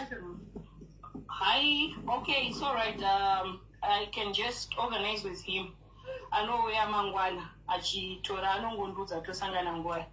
Hi, okay, it's all right. I can just organize with him. Anouya mangwana achitora anongondiudza tosangana nguva.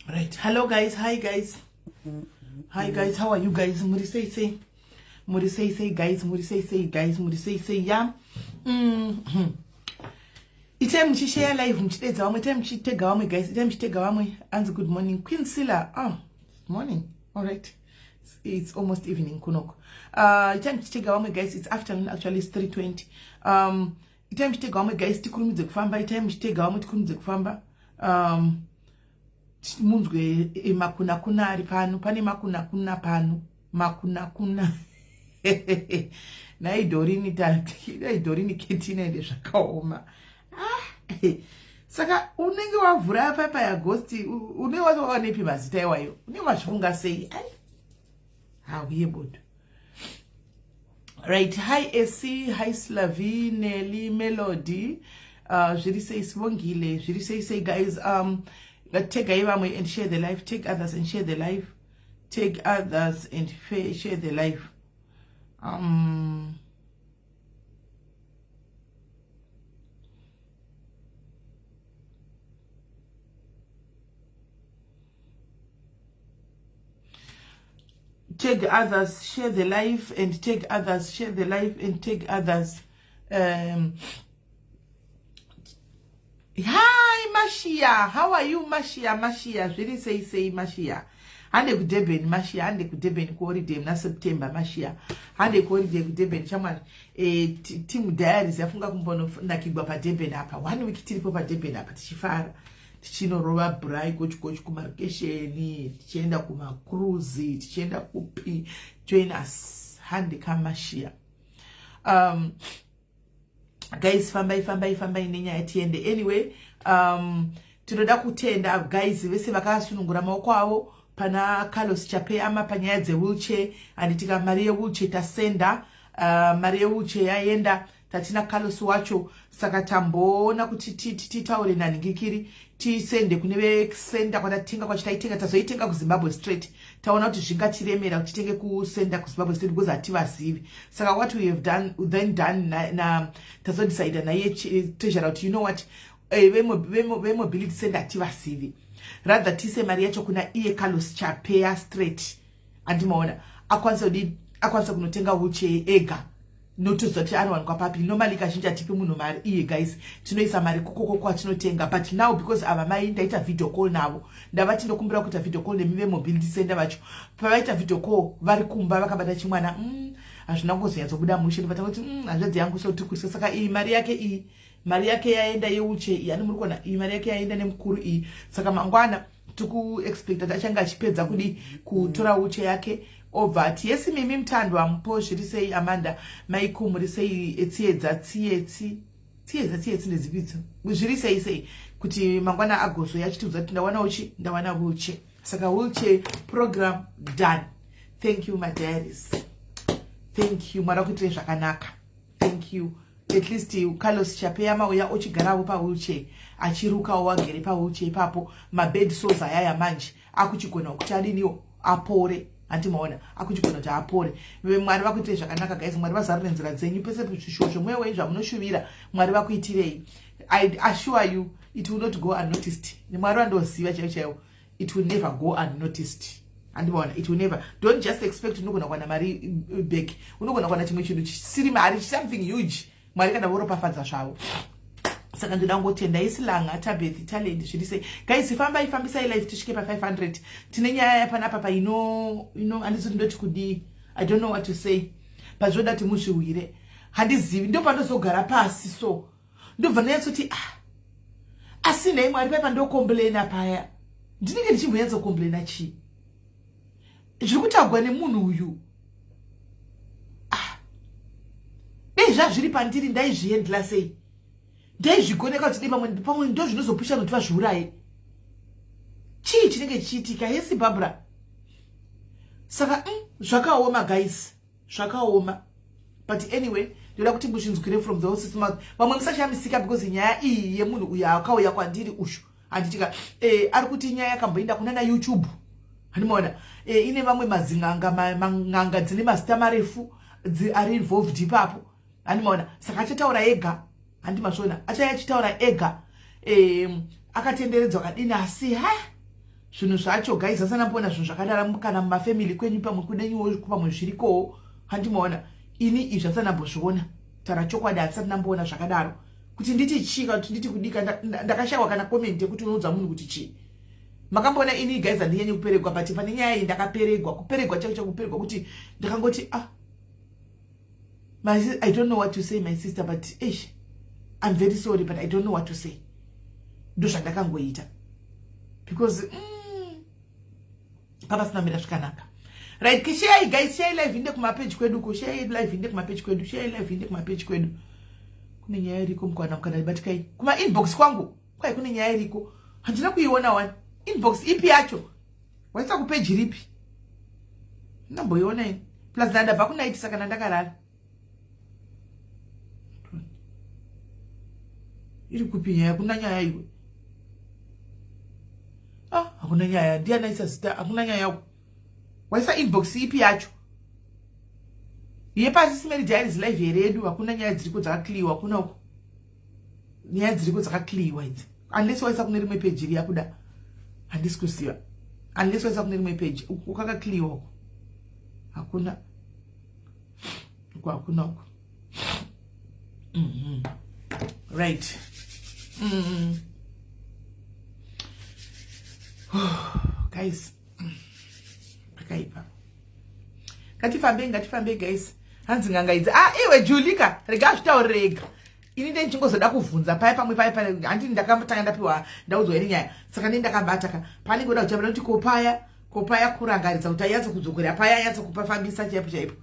Right, hello guys, hi guys, hi guys, how are you guys? Muri sei sei, muri sei sei guys, muri sei sei guys, muri sei sei ya. Itai muchishare live muchidedza vamwe, itai muchitega vamwe guys, itai muchitega vamwe. Anzi good morning Queen Silla. Oh, morning. All right. It's almost evening kunoko. Itai muchitega vamwe guys, it's afternoon actually, it's 3:20. Itai muchitega vamwe guys, tikurumidze kufamba, itai muchitega vamwe tikurumidze kufamba. Munzwe makunakuna ari pano, pane makunakuna pano, makunakuna. Nhai Dorini, nhai Dorini Ketina, ende zvakaoma. Saka unenge wavhura papa yaGhost, unenge wawanepi mazita iwayo? Unenge wazvifunga sei? Ai, hauye bodo. Right, hi AC, hi Slavi, Nelly, Melody, zviri sei Sibongile, zviri sei sei guys. Tagai vamwe and share the life, take others and share the life, take others and share the life. Tag others, share the life, and tag others, share the life, and tag others. Hi Mashia, how are you Mashia? Mashia, zviri sei sei Mashia? Hande kuDurban Mashia, hande kuDurban kuholiday muna September Mashia, hande kuholiday kuDurban chamwari. Team Diaries yafunga kumbonakigwa paDurban apa. 1 week tiripo paDurban apa tichifara, tichinorova braai kochi kumarikesheni, tichienda kumacruise, tichienda kupi. Join us, hande kaMashia. Guys, fambai fambai fambai nenyaya tiende. Anyway, tinoda kutenda guys vese vakasunungura maoko avo pana Carlos Chapeyama panyaya dzewheelchair. Handitika mari yewheelchair tasenda, mari yewheelchair yaenda, tatina Carlos wacho. Saka tamboona kuti titaure nanhingikiri, tisende kune vesenda kwatatenga, kwachitaitenga, tazoitenga kuZimbabwe straight. Taona kuti zvingatiremera kuti titenge kusenda kuZimbabwe straight because hativazivi. Saka what we have done then done na tazodecida naiye treasurer kuti, you know what, vemobility center hativazivi, rather tiise mari yacho kuna iye Carlos Chapeya straight. Andimaona akwanisa kudi akwanisa kunotenga wheelchair ega, notoziva kuti anowanikwa papi. Normally kazhinji hatipi munhu mari iye guys, tinoisa mari kukoko kwatinotenga, but now because ava mai ndaita video call navo, ndavati ndokumbira kuita video call nemi vemobility center vacho. Pavaita video call vari kumba vakabata chimwana, hazvina kuzonyatsobuda mushe. Ndibata kuti hanzvadzi yangu, so tiri kuisa. Saka iyi mari yake, iyi mari yake yaenda yewheelchair iyi, ani muri kuona, iyi mari yake yaenda nemukuru iyi. Saka mangwana tikuexpecta kuti achange achipedza kudi kutora wheelchair yake, obva ati yesi. Mimi Mutandwa mupo, zviri sei Amanda Maiku, muri sei? Etsiedza tsietsi. Tsiye dzatsiye tsinde dzipi Zviri sei sei kuti mangwana agozouya achitiudza kuti ndawana uchi, ndawana wheelchair. Saka wheelchair program done. Thank you my diaries. Thank you. Mwari akuitire zvakanaka. Thank you. At least Carlos Chapeyama uya ochigaravo pawheelchair, achirukawo wagere pawheelchair ipapo. Mabed sores ayaya manje akuchigona kuti adiniwo apore. Hanti maona akuchigona kuti apore. Mwari vakuitirei zvakanaka guys. Mwari vazarure nzira dzenyu pese, zvishuwo zvemwoyo wenyu zvamunoshuvira, Mwari vakuitirei. I assure you it will not go unnoticed. Mwari vandoziva chaivo chaivo, it will never go unnoticed. Handimaona, it will never. Don't just expect unogona kuwana mari back. Unogona kuwana chimwe chinhu chisiri mari, something huge, Mwari kana voropafadza zvavo. Saka ndoda kungotenda isilanga Tabeth Talent. Zviri sei guys? Fambai, fambisai live tisvike pa500. Tine nyaya yapanapa paino ino, handisi ndoti kudii. I don't know what to say. Pazvoda kuti muzviwire, handizivi. Ndo pandozogara pasi, so ndobva ndanyatsoti, ah, asi nhai Mwari, pai pandocomplaina paya, ndinenge ndichimbonyatsocomplaina chii? Zviri kutaugwa nemunhu uyu, ah, dei zvazviri pandiri, ndaizvihandla sei? Ndaizvigoneka kuti dei pamwe pamwe ndo zvinozopusha kuti vazviuraye? Chii chinenge chichiitika? Hesi Barbara. Saka zvakaoma guys, zvakaoma. But anyway, ndoda kuti muzvinzwire from the horse's mouth. Vamwe musashamisika because nyaya iyi yemunhu uyu akauya kwandiri ushu, handitika, ari kuti nyaya yakamboenda kuna naYouTube, handimaona, ine vamwe madzin'anga, man'anga dzine mazita marefu ari involved ipapo, handimaona. Saka achataura ega, handimazviona, achaya achitaura ega, akatenderedzwa kadini. Asi ha, zvinhu zvacho guys, asanamboona zvinhu zvakadara kana mumafamily kwenyu, pamwe kunenyuwo, pamwe zvirikowo, handimaona. Ini izvi asanambozviona, taura chokwadi, handisati ndamboona zvakadaro. Kuti nditi chii kana kuti nditi kudika, ndakashayiwa kana comment yekuti unoudza munhu kuti chii. Makamboona ini guys, handinyanyi kuperegwa, but pane nyaya iyi ndakaperegwa, kuperegwa chaiko chakuperegwa, kuti ndakangoti, ah, I don't know what to say, my sister, but ish, I'm very sorry, but I don't know what to say. Ndo zvandakangoita because papasina mira zvakanaka. Right, share guys, share live inde kumapeji kwedu ko, share live inde kumapeji kwedu, share live inde kumapeji kwedu. Kune nyaya iriko mukwana, mukana batikai kuma inbox kwangu. Kwai kune nyaya iriko, handina kuiona wani. Inbox ipi yacho? Waisa kupeji ripi? Ndamboiona ini, plus ndandabva kunight, saka ndandakarara. Iri kupi nyaya? Kuna nyaya iwe? Ah, hakuna nyaya. Ndiani aisa zita? Hakuna nyaya yako. Waisa inbox ipi yacho? Yepasi Simeri Diaries live here yedu? Hakuna nyaya dziriko, dzakaclearwa. Hakuna uko nyaya dziriko, dzakaclearwa idzi, unless waisa kune rimwe peji riya kuda, handisi kuziva. Unless waisa kune rimwe peji, uku kwakaclearwa uku, hakuna uku, hakuna uku. Right. Guys, pakaipa. Ngatifambei, ngatifambei guys. Hanzi nganga idzi, ah, iwe Julika, rega zvitaurire ega. Ini nde ndichingozoda kuvhunza paya pamwe paya paya, handini ndakatanga ndapiwa, ndaudzwa iri nyaya, saka ndi ndakabata ka panenge oda kutambira kuti kopaya kopaya kurangaridza kuti anyatso kudzokera paya, anyatso kupafambisa chaipo chaipo.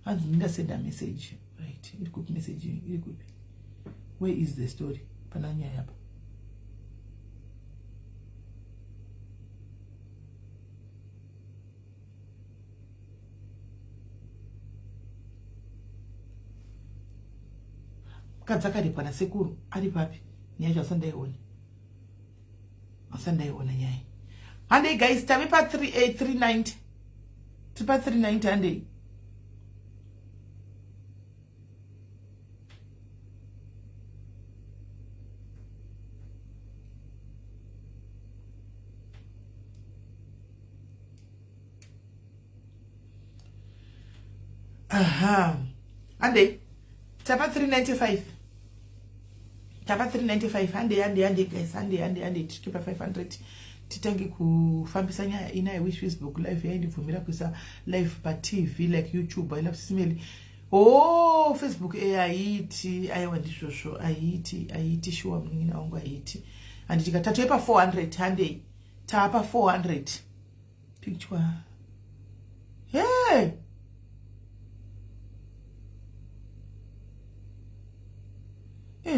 Hanzi ndingasenda message. Right, iri kupi message? Iri kupi? Where is the story? Pana nyaya apa. Mukadzi akaripwa nasekuru ari papi? Nyaya yacho asandaiona, asandaiona nyaya. Handei guys, tave pa3 390, tiri pa390. Handei. Aha, handei, tapa 395, tapa 395. Handei, handei, handei guys, handei, handei, handei, tisvike pa500, titange kufambisa nyaya ina. I wish Facebook live yaindibvumira kuisa live paTV like YouTube. I love Simeli. Oh, Facebook e haiiti. Aiwa, ndizvozvo, haiiti, haiiti shuwa, munin'ina wangu, haiiti. Handitika tatoipa 400. Handei, taapa 400. Picture, hey.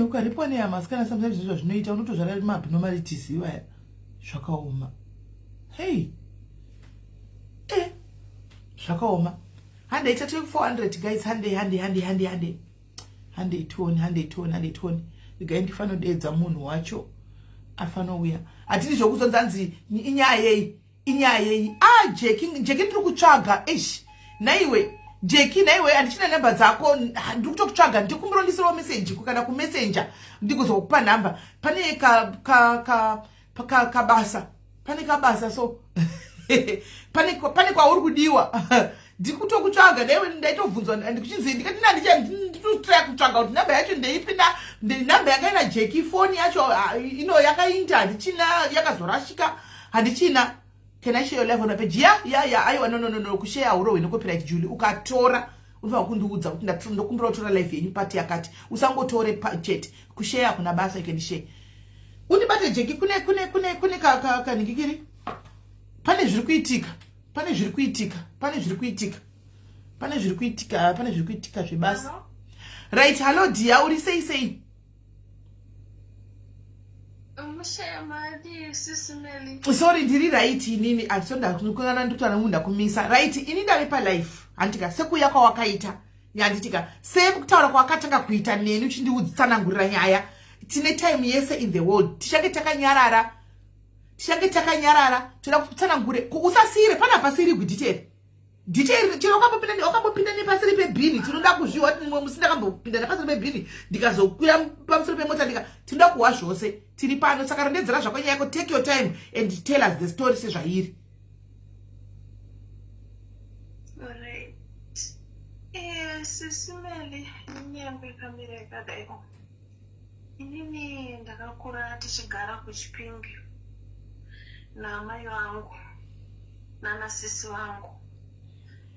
Ukaripwa nehama asikana, sometimes ndizvo zvinoita, unotozvara maabnormalities iwaya. Zvakaoma. Hei, zvakaoma. Handei, tate 400 guys. Handei, handei, handei, handei, handei, handei, tione. Handei, tione, handei, tione. Regai ndifanodeedza munhu wacho afanouya. Hatidi zvokuzonzanzi inyaya yei, inyaya yei. Ah, Jeki, Jeki, ndiri kutsvaga. Ish, naiwe Jeki, naiwe, handichina namba dzako. Ndiri kutokutsvaga. Ndikumbira ndisirewo meseji kana kuMessenger, ndikuzokupa nhamba. Pane kabasa ka, ka, ka, pane kabasa, so pane kwauri kudiwa. Ndiri kutokutsvaga naiwe. Ndaitobvunzwa ndikuchinzi, ndikati nditotraya kutsvaga kuti nhamba yacho ndeipi. Nhamba yakaina Jeki, foni yacho ino yakainda, handichina, yakazorashika, handichina. "Can I share your live on my page?" Ya, aiwa, no, no, no, no. Kushare haurohwi necopyright, Julie. Ukatora unofanira kundiudza kuti ndokumbira kutora live yenyu pati yakati. Usangotore chete. Kushare hakuna basa. You can share. Undibate, Jeki. Kune kanhingikiri, pane zviri kuitika, pane zviri kuitika, pane zviri kuitika, pane zviri kuitika, pane zviri kuitika zvebasa. Right, hallo dear, uri sei sei? Mushemadi, Sisi Meli. Sorry, ndiri right inini. Asondakana ndikutaura munhu, ndakumisa. Right, ini ndave palive, handitika? Sekuuya kwawakaita, handitika? Sekutaura kwawakatanga kuita neni uchindiutsanangurira nyaya, tine time yese in the world. Tichange takanyarara, tichange takanyarara. Toda kutsanangure. Usasiyire pana pasirigwi detail, detail. Chero wakambopinda nepasiri pebhini, tinoda kuzviwa. Mumwe musi ndakambopinda nepasiri pebhini, ndikazokwira pamusoro pemota ndika. Tinoda kuhwa zvose, tiri pano. Saka rondedzera zvako nyaya yako. Take your time and tell us the story sezvairi. Alright. Sisi Meli, nyembe yakamira yakadai. Inini ndakakura tichigara kuChipinge naamai vangu nanasisi vangu.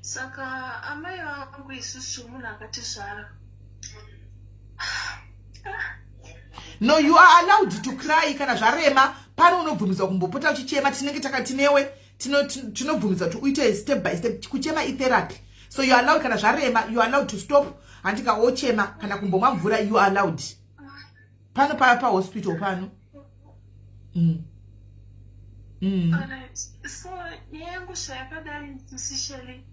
Saka amai vangu isusu munhu akatizvara. No, you are allowed to cry kana zvarema. Pano unobvumidzwa kumbopota uchichema. Tinenge takatinewe, tinobvumidzwa kuti uite step by step. Kuchema itherapy, so you are allowed. Kana zvarema, you are allowed to stop, handika? Wochema kana kumbomwa mvura, you are allowed pano pahospital pano. Alright. So yangu zvayakadai, Sisi Sheli,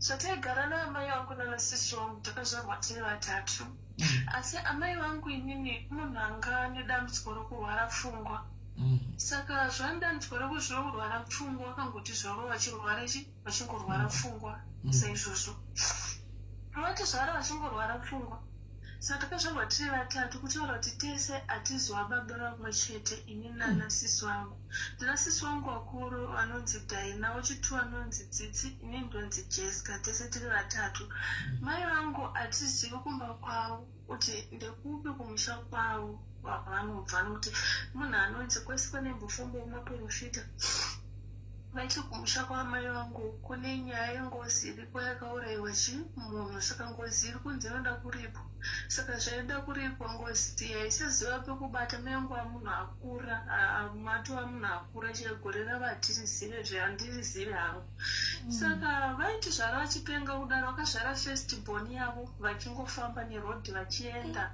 zvataigara naamai vangu nanasisi vangu, takazvarwa tiri vatatu. Asi amai vangu inini munhu anga nedambudziko rokurwara pfungwa. Saka zvane dambudziko rekurwara pfungwa, vakangoti zvavo vachirwara chi vachingorwara pfungwa saizvozvo. Vatizvara vachingorwara pfungwa. Saka takazvarwa tiri vatatu, kutaura kuti tese hatizova baba vamwe chete, ini nanasisi vangu. Ndina sisi vangu vakuru vanonzi Dhaina, wechitu anonzi Tsitsi, ini ndonzi Jessica, tese tiri vatatu. Mai vangu hatizivi kumba kwavo kuti ndekupi kumusha kwavo kwavanobva, nokuti munhu anonzi kwese kwanembofambawo maprofita vaiti kumusha kwamai vangu kune nyaya yengozi iriko, yakaurayiwa chi munhu. Saka ngozi iri kunzi inoda kuripwa. Saka zvaida kuripwa, ngozi haisaziva pekubata. Mai vangu vamunhu akura, matova munhu akura, chegore ravo hatirizive zve, handirizive hangu. Saka vaiti zvara vachipenga kudaro, vakazvara first born yavo vachingofamba nerodhi vachienda,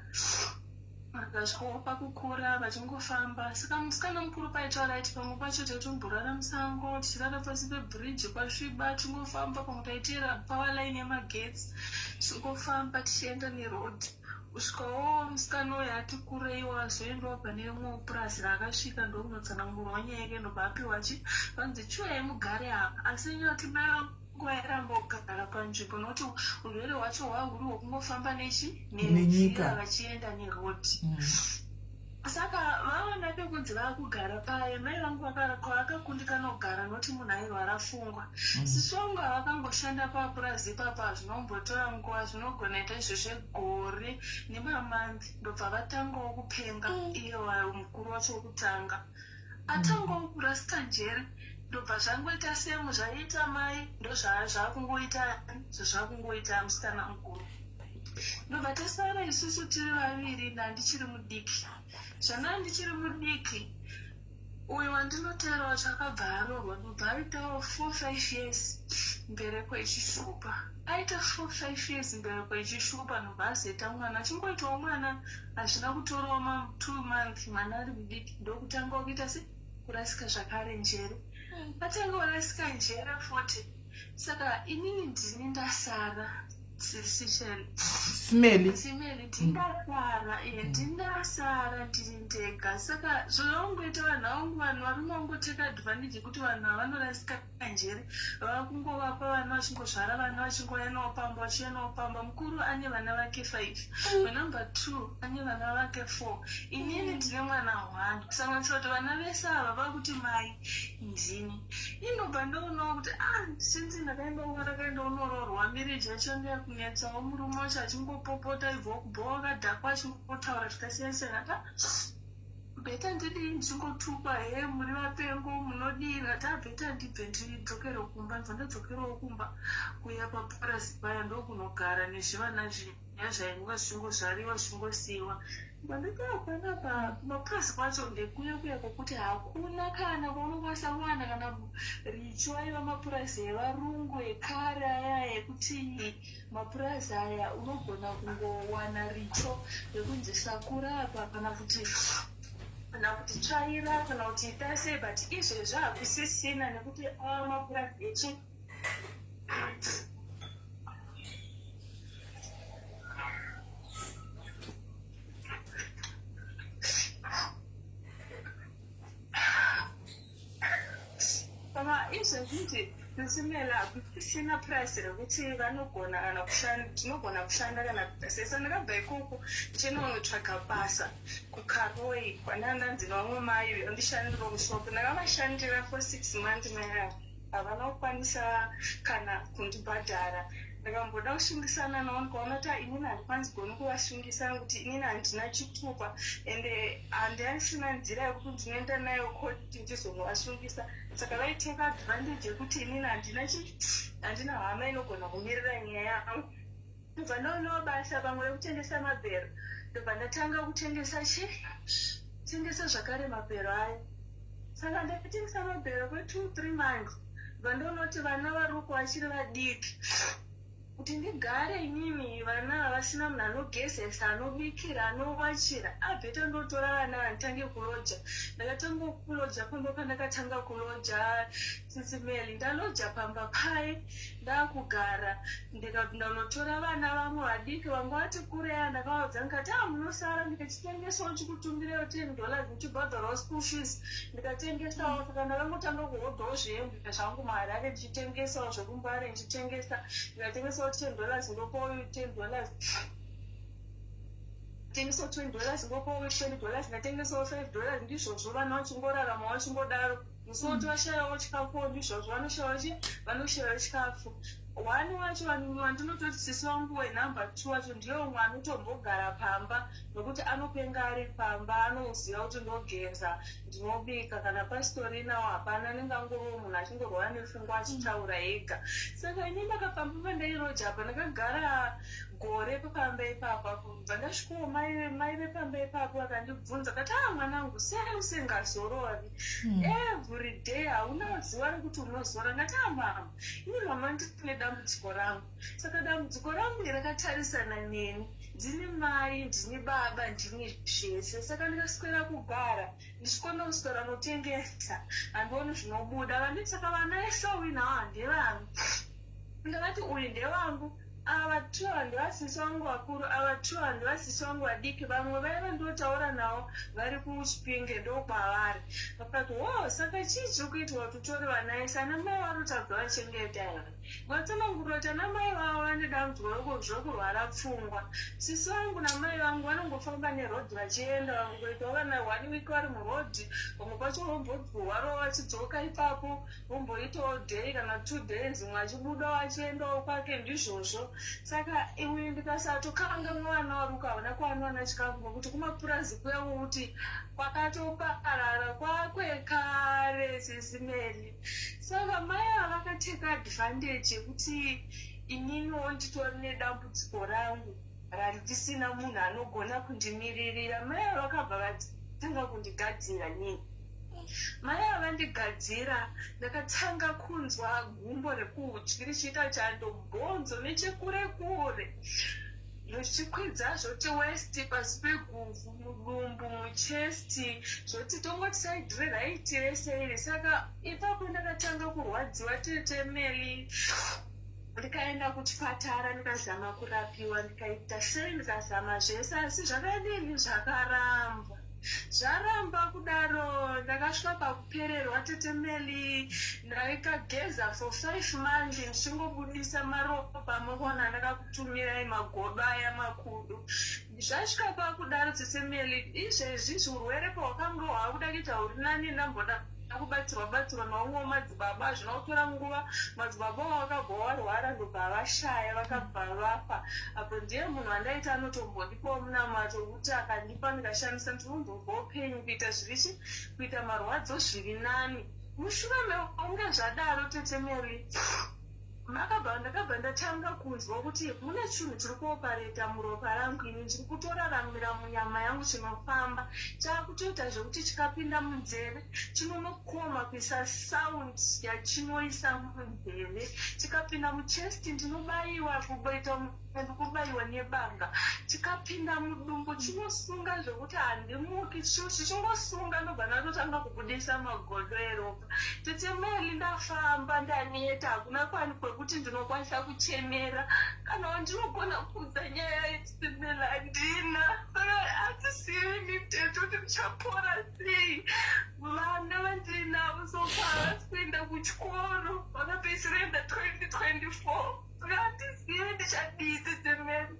vakasvikawo pakukura vachingofamba. Saka musikana mukuru paitaura aiti pamwe pacho taitomborara musango, tichirara pasi pebhiriji kwasviba, tingofamba. Pamwe taiteera power line yemagetsi, tichingofamba tichienda nerodhi kusvikawo musikana uyu ati kureiwo, azoendawo pane rimwewo purazi raakasvika, ndokunotsanangurwa nyaya yake, ndobva apiwa chi vanzi chiuyai mugare apa. Asi nyoti mai vangu vairamba kugara panzvimbo nokuti urwere hwacho hwahuri hwekungofamba nechi Nenyika. nenzira vachienda nerodhi. Saka vaona pekunzi vaakugara paye, mai vangu kwavakakundikana kugara nokuti munhu airwara pfungwa. Sisi vangu havakangoshanda papurazi ipapo, hazvinombotora nguva, zvinogona ita izvo zvegore nemamanzi, ndobva vatangawo kupenga. Iye mukuru wacho wokutanga atangawo kurasika njere, ndobva zvangoita semu zvaiita mai, ndozvaakungoita, zvazvakungoita musikana mukuru. Ndobva tasara isusu tiri vaviri, ndandichiri mudiki. Zvandanga ndichiri mudiki, uyu wandinoteera wacho akabva aroorwa, ndobva aitawo 4, 5 years. Mbereko ichishupa. Aita 4, 5 years mbereko ichishupa, nobva azoita mwana. Achingoitawo mwana, hazvina kutorawo ma 2 months, mwana ari mudiki, ndokutanga kuita se kurasika zvakare njere. Atanga kurasika njere futi. Saka inini ndini ndasara, Sisi Sheli. Smeli. Simeli, ndindasara, iye ndindasara ndiri ndega. Saka zvavakungoita vanhu vangu, vanhu varume vangoteka advantage yekuti vanhu ava vanorasika njere, vava kungovapa vana, vachingozvara vana, vachingouya navo pamba, vachiuya navo pamba. Mukuru ane vana vake 5, wenumber 2 ane vana vake 4, inini ndine mwana 1, kusanganisira kuti vana vese ava vakuti mai ndini. Inobva ndoonawo kuti, ah, since ndakaenda uko, ndakaenda unoroorwa, marriage yacho yanga yakunetsawo. Murume wacho achingopopota, ibvawo kubva wakadhakwa, achingotaura zvakasiyana siyana. Better ndidii? Ndichingotukwa, he, muri vapengo, munodii? Ndati, ah, better ndibve ndidzokere kumba. Ndibva ndadzokerawo kumba kuya papurasi paya, ndokunogara nezvivana zviya zvainga zvichingozvariwa, zvichingosiyiwa. Ndanditi panapa kumapurasi kwacho ndekuya kuya kwokuti hakuna kana kwaunokwanisa kuwana kana richo. Aiva mapurasi evarungu ekare aya, ekuti mapurasi aya unogona kungowana richo rekunzi sakura apa, kana kuti tsvaira, kana kuti ita sei, but izvezvi hakusisina nekuti ava mapurasi echi Saka izvezvi nje ndisimela, hakusisina purasi rekuti vanogona kana kushanda, tinogona kushanda kana kuita sei. Saka ndakabva ikoko ndichinonotsvaga basa kuKaroi, kwandanga ndine vamwe mai vandishandirawo mushopu. Ndakavashandira for 6 months. Mai ava havana kukwanisa kana kundibhadhara. Ndakamboda kusungisana navo, ndikaona kuti inini handikwanisi goni kuvasungisa nekuti inini handina chitupa, ende handisina nzira yekuti ndinoenda nayo koti ndizonovasungisa. Saka vaiteka advantage yekuti inini handina chi handina hama inogona kumirira nyaya yangu. Ndobva ndaonawo basa pamwe rekutengesa mabhero. Ndobva ndatanga kutengesa chi tengesa zvakare mabhero aya. Saka ndatengesa mabhero kwe2, 3 months, bva ndaona kuti vana varuko vachiri vadiki kuti ndigare inini, vana vasina munhu anogezesa, anobikira, anowachira. Ah, better ndotora vana vanditange kuloja. Ndakatanga kuloja pamba. Pandakatanga kuloja, Sisi Meli, ndaloja pamba paye, ndakugara, ndikanotora vana vamwe vadiki vanga vati kureya. Ndakavaudza ndikati, a, munosara. Ndikachitengesawo chikutumbirewo $10, ndichibhadharawo school fees, ndikatengesawo. Saka ndakangotanga kuhodhawo zvihembe zvangu muHarare, ndichitengesawo zvekuMbare, ndichitengesa. Ndikatengesawo $10, ndopawo $10, tengesawo $20, ndopawo $20, ndatengesawo $5. Ndizvozvo, vana vachingorarama vachingodaro. Musi woti vashayawo chikafu, ndizvozvo, vanoshayawo chi vanoshayawo chikafu. One wacho wandinototi sisi wangu wenumber 2 wacho ndiye umwe anotombogara pamba, nokuti anopenga ari pamba, anoziva kuti ndogeza, ndinobika. Kana pasitorinawo hapana, anenge angoriwo munhu achingorwara nepfungwa, achitaura ega. Saka ini ndakapamba pandairoja apa, ndakagara gore pamba ipapa. Kubva ndasvikawo, mai vepamba ipapo vakandibvunza kati, a, mwanangu, sei usingazorori? Every day hauna zuva rekuti unozora. Ndati, a, mama, ini mama ndine dambudziko rangu. Saka dambudziko rangu rakatarisana neni, ndini mai, ndini baba, ndini zvese. Saka ndikaswera kugara ndichikona kuswera notengesa, handioni zvinobuda. Vanditi, saka vana ese uinawo handevangu? Ndakati, uyu ndewangu, ava two handivasisi vangu vakuru, ava two handivasisi vangu vadiki. Vamwe vaiva ndotaura navo vari kuChipinge, ndokwavari. Vakati, ho, saka chii chiri kuitwa kuti utore vana ese? Ana mai vari kutadza vachengeta here? Vatsanangurira kuti ana mai vavo vane dambudziko zvekurwara pfungwa. Sisi vangu namai vangu vanongofamba nerodhi vachienda, vangoitawo vana one week vari murodhi, vamwe pacho vombodzurwarawo vachidzoka ipapo, vomboitawo day kana 2 days, mumwe achibudawo achiendawo kwake. Ndizvozvo. Saka uyu ndikasatokanga mwana waruka, hauna kwaanowana chikafu, nokuti kumapurazi kuya kwokuti kwakatoparara kwakwekare, Sisi Meli. Saka mai ava vakateka advantage yekuti ininiwo nditori nedambudziko rangu randisina munhu anogona kundimiririra. Mai ava vakabva vatanga kundigadzira nini. Mai avandigadzira ndakatanga kunzwa gumbo rekudyi richiita chando bhonzo nechekure kure zvichikwidza zvoti west pasi peguvhu mudumbu muchest zvoti tongoti side reright rese iri. Saka ipapo ndakatanga kurwadziwa tete Meli. Ndikaenda kuchipatara ndikazama kurapiwa ndikaita sei ndikazama zvese asi zvakadini zvakaramba. Zvaramba kudaro ndakasvika pakupererwa tete Meli ndaikageza for 5 months ndichingobudisa maropa mukuona ndakakutumirai magodo aya makudo. Zvasvika pakudaro tete Meli izvezvi zvirwere pahwakange hwakuda kuita huri nani ndamboda kubatsirwa batsirwa naumwe madzibaba hazvina kutora nguva madzibaba vakabva warwara ndobva vashaya vakabva vafa apo ndiye munhu wandaita anotombondipawo munamato wekuti akandipa ndikashandisa ndinombobva upenyu kuita zvirichi kuita marwadzo zviri nani mushure mekunge zvadaro tete Mary Makabva ndakabva ndatanga kunzwa kuti mune chinhu chiri kuopareta muropa rangu ini ndiri kutoraramira munyama yangu chinofamba chakutoita zvekuti chikapinda munzeve chinonokoma kuisa sound yachinoisa munzeve chikapinda muchest ndinobaiwa kuita ndikubaiwa nebanga chikapinda mudumbu chinosunga zvekuti handimuki chichingosunga ndobva ndatotanga kubudisa magodo eropa. Tete Meli ndafamba ndaneta hakuna kwani kwekuti ndinokwanisa kuchemera kana wandinogona kuudza nyaya yetete Meli handina saka hatisivi mitete kuti ndichapora sei vana vandinavo sofa havasi kuenda kuchikoro vakapedzisira enda 2024 saka handizivi ndichadii tete Meli.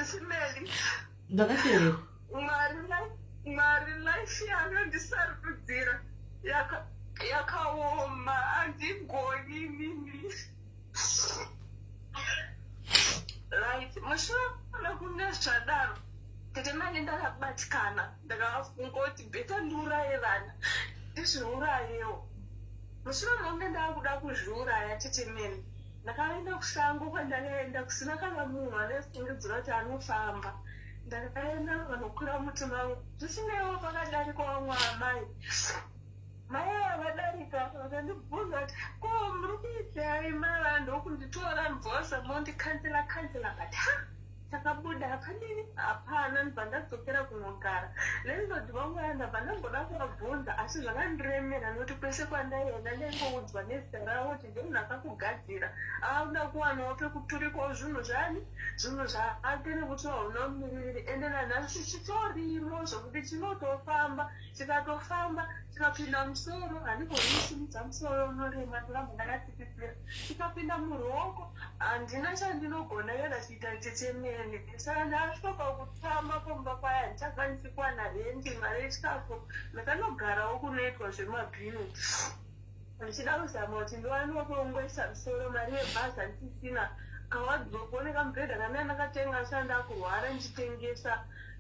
Simeli. Ndakateerera. Mwari Mwari life yakandisarudzira yakaoma handigoni inini. Right, mushure mekunge zvadaro tete manje ndakabatikana ndakafunga kuti better ndiuraye vana ndizviurayewo. Mushure mekunge ndakuda kuzviuraya tete mene Ndakaenda kusango kwandakaenda kusina kana munhu anaifungidzira kuti anofamba. Ndakaenda vanokwira muti mangu. Zvisineiwo pakadarika vamwe amai. Mai ava vadarika vakandibvunza kuti ko muri kuitei mai vaya ndokunditora mubvosa mondikansela kansela but ha Takabuda hapadini hapana ndobva ndadzokera kunogara. Landlord vangu vaya ndabva ndamboda kuvabvunza asi zvakandiremera nekuti kwese kwandaienda ndaingoudzwa nezita ravo kuti ndiye munhu akakugadzira akuda kuwanawo pekuturikawo zvinhu zvani zvinhu zvake nekuti hauna mumiririri ende nanhasi chitorimo zvekuti chinotofamba chikatofamba chikapinda musoro handigoni kusimudza musoro unorema ndoramba ndakatsikitsira chikapinda muruoko handina chandinogona kana kuita chechemene saka ndasvika pakutama pamba paya handichakwanisi kuwana rendi mari yechikafu ndakanogarawo kunoitwa zvemabhini ndichida kuzama kuti ndiwanewo pekungoisa musoro mari yebhazi handisisina kawadropo nekamubhedha kandanga ndakatenga ndisati ndakurwara ndichitengesa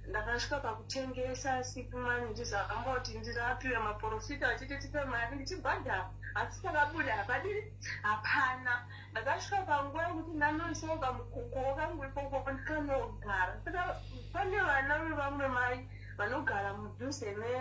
Ndakasvika pakutengesa sick money ndichizama kuti ndirapiwe maporofita vachiti tipe mari ndichibhadhara asi chakabuda hapadii hapana. Ndakasvika panguva yekuti ndanoisawo kamukukuwo kangu ikoko ndikanogara. Saka pane vana vevamwe mai vanogara mudhuze ne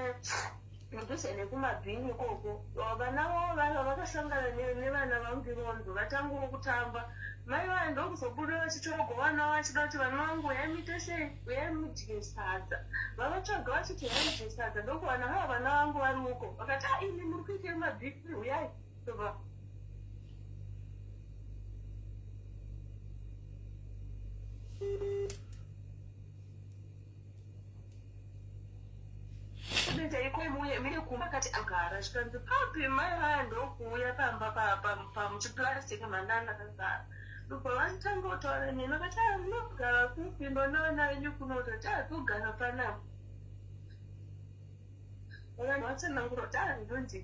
mudhuze nekumabhini ikoko vana vavo vaiva vakasangana nevana vangu ivondo vatangawo kutamba mai vaya ndokuzobuda vachitorwa vana vachida kuti vana vangu uyai muite sei uyai mudye sadza vavatsvaga vachiti uyai mudye sadza ndokuwana hava vana vangu vari uko vakati a imi muri kuitei mabhini uyai ndobva Chaiko muye mire kumba akati agara zvikanzi papi mai vaya ndokuuya pamba pamuchiplastic mandanga ndakagara ndobva vatanga kutaura neni vakati ah munogara kupi ndonona venyu kuno tati ah togara panapa Vanhu vatsanangura kuti ah ndonzi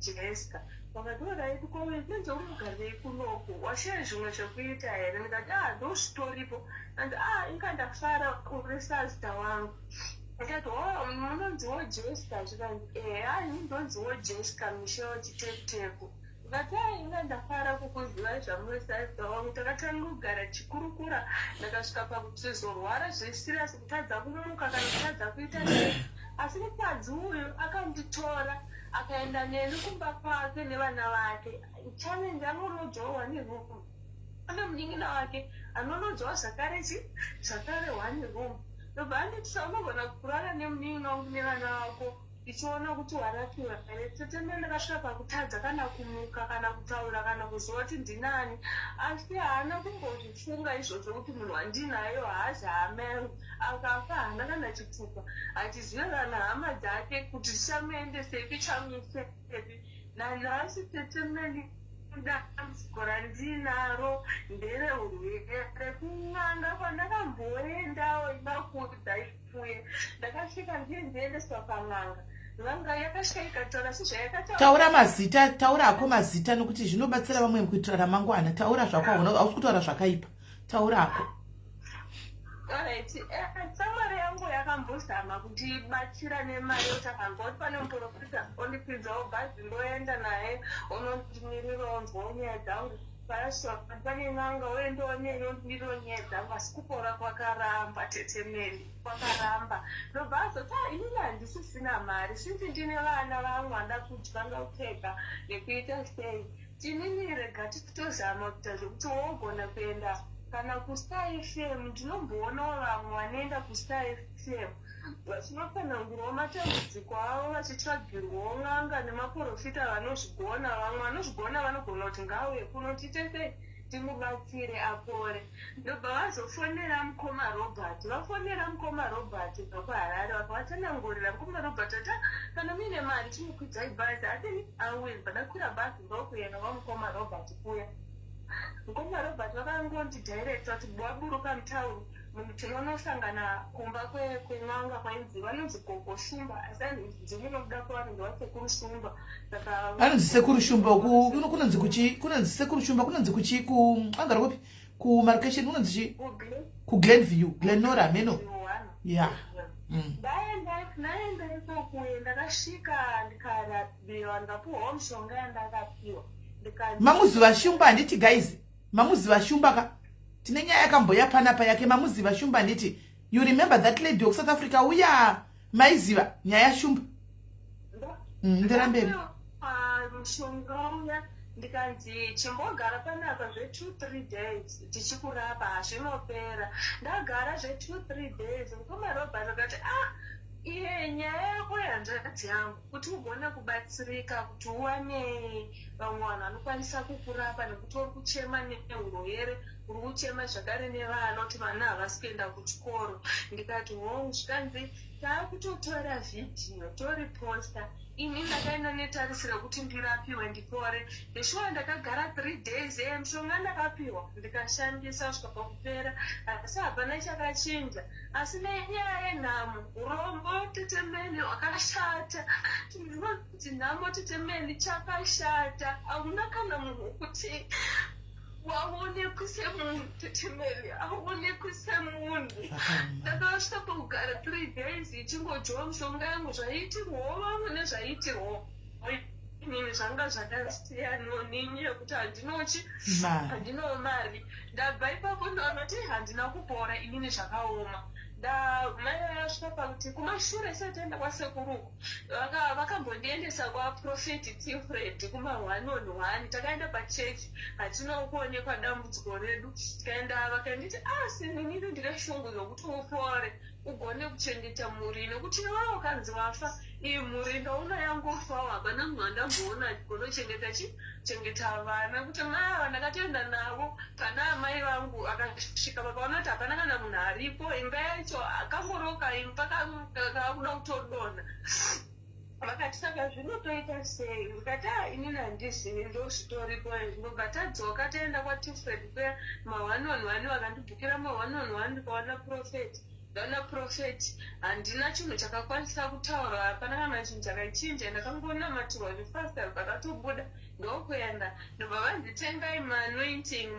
Jessica. Vakati alright ko ndinonzi unogarirei kunoku washaya zvimwe zvekuita here ndikati ah ndozvitoripo and ah inga ndafara uri sazita wangu ndikati oh munonziwo Jessica zvikanzi ehe ah ini ndonziwo Jessica Michelle Chitekuteku. Ndikati, "Ah, inga ndafara kukuziva zvamunosaiza wangu." Takatanga kugara chikurukura. Ndakasvika pakutizorwara zveserious, kutadza kumuka kana kutadza kuita sei, asi mukadzi uyu akanditora akaenda neni kumba kwake nevana vake. Challenge, anolojawo one room, ane munin'ina wake anolojawo zvakare chi zvakare one room. Ndobva anditisa, "Unogona kurara nemunin'ina wangu nevana vako ndichiona kuti warapiwa here?" Teteme, ndakasvika pakutadza kana kumuka, kana kutaura, kana kuziva kuti ndinani, asi haana kumbozvifunga izvozvo kuti munhu wandinayo haazi hama yangu. Akafa haana kana chitupa, hachizive kana hama dzake kuti tichamuendesepi, chamuisepi. Nanhasi, tetemeni, dambudziko randinaro ndereurwere. Kun'anga kwandakamboendawo imakuudza ifuye, ndakasvika ndiye ndiendeswa pan'anga. N'anga yakasvika ikataura sezvayakataura. Taura mazita, taura hako mazita, nokuti zvinobatsira vamwe kuitira ramangwana. Taura zvako, hausi kutaura zvakaipa, taura hako. Alright, shamwari yangu yakambozama kundibatsira nemari yekuti akanzwa kuti pane muprofita, ondikwidzawo bhazi, ndoenda naye, onondimirira, onzwawo nyaya dzangu. Paswa pane n'anga, oendawo neni, ondimirirawo nyaya dzangu, asi kupora kwakaramba, tetemeni, kwakaramba. Ndobva azoti, "Ah, inini handisisina mari, sinzi ndine vana vamwe vanoda kudya ngakupfeka nekuita sei. Tinini rega titozama kuita zvekuti wogona kuenda kana kuStar FM. Ndinomboonawo vamwe vanoenda kuStar FM vachinotsanangurawo matambudziko avo, vachitsvagirwawo n'anga nemaprofita vanozvigona. Vamwe vanozvigona vanogona kuti ngauye kuno, tiite sei, timubatsire apore." Ndobva vazofonera mukoma Robert. Vafonera mukoma Robert kubva kuHarare, vakavatsanangurira. Mukoma Robert ati, "Ah, kana muine mari chimukwidzai bhazi atini auye." Bva ndakwira bhazi ndokuenda kwamukoma Robert kuya. Mukoma Robert vakangondi directa kuti waburuka mutauni, munhu tinonosangana kumba kwen'anga kwainzi vanonzi Gogo Shumba, asi ndimi nokuda kwavanenge vaSekuru Shumba. Saka Anonzi Sekuru Shumba kunonzi kuchi? Kunonzi Sekuru Shumba kunonzi kuchi? Ku angari kupi? Kumarokesheni kunonzi chi? KuGlenview, Glenora, meno ya. Ndaenda ikokuye, ndakasvika, ndikarapiwa, ndikapiwawo mishonga yandakapiwa. Mamuziva Shumba handiti, guys? Mamuziva Shumba ka? Tine nyaya yakamboya panapa yake. Mamuziva Shumba handiti? You remember that lady wekuSouth Africa uya? Maiziva nyaya yaShumba? Nderamberi. Mushonga uya, ndikanzi, "Chimbogara panapa zve2 3 days tichikurapa, hazvinopera." Ndagara zve2 3 days, mukoma Robert akati, "Ah, iye nyaya yako hanzvadzi yangu, kuti ugone kubatsirika, kuti uwane vamwe vanhu vanokwanisa kukurapa, nekuti uri kuchema neurwere, uri kuchema zvakare nevana kuti vana havasi kuenda kuchikoro." Ndikati, "Hongu." Zvikanzi, "Taakutotora vhidhiyo toriposta." Ini ndakaenda netarisiro yekuti ndirapiwe ndipore. Ndeshuwa, ndakagara 3 days e mishonga ndakapiwa, ndikashandisa kusvika pakupera, asi hapana chakachinja. Asi nenyaya yenhamo, urombo, tetemene, hwakashata. Ndinoti nhamo, tetemene, chakashata. Hauna kana munhu wekuti waonekwi semunhu, tetemene, aonekwi semunhu. Ndakasvika pakugara 3 days ichingodyiwa mishonga yangu. Zvaiitirwawo vamwe nezvaiitirwawo inini zvanga zvakasiyana, nini yekuti handinochi handinowo mari. Ndabva ipapo ndaona kuti handina kupora inini, zvakaoma. Mai vasvika pakuti kumashure sati enda kwasekuruku, vakambondiendesa kwaProphet Tifred kuma one on one. Takaenda pachechi, hatinawo kuonekwa dambudziko redu. Tikaenda, vakanditi, "Asi inini ndine shungu zokuti upore, ugone kuchengeta mhuri, nekuti iwewe ukanzi wafa, iyi mhuri ndaona yangofawo. Hapana munhu andamboona achigona kuchengeta chi chengeta vana." Kuti mai ava ndakatoenda navo pana amai vangu, akasvika vakaona kuti hapana kana munhu aripo. Imba yacho akangoroka imba kakuda kutodonha. Vakati, "Saka zvinotoita sei?" Ndikati, "A, inini handizivi, ndozvitoripo izvi." Ndobva tadzoka taenda kwaTifred kuya ma one on one. Vakandibhukira ma one on one, ndikaona prophet. Ndaona prophet handina chinhu chakakwanisa kutaura hapana kana chinhu chakachinja ndakangonamatirwa zvifasta pakatobuda ndokuenda ndobva vanzi tengai maanointing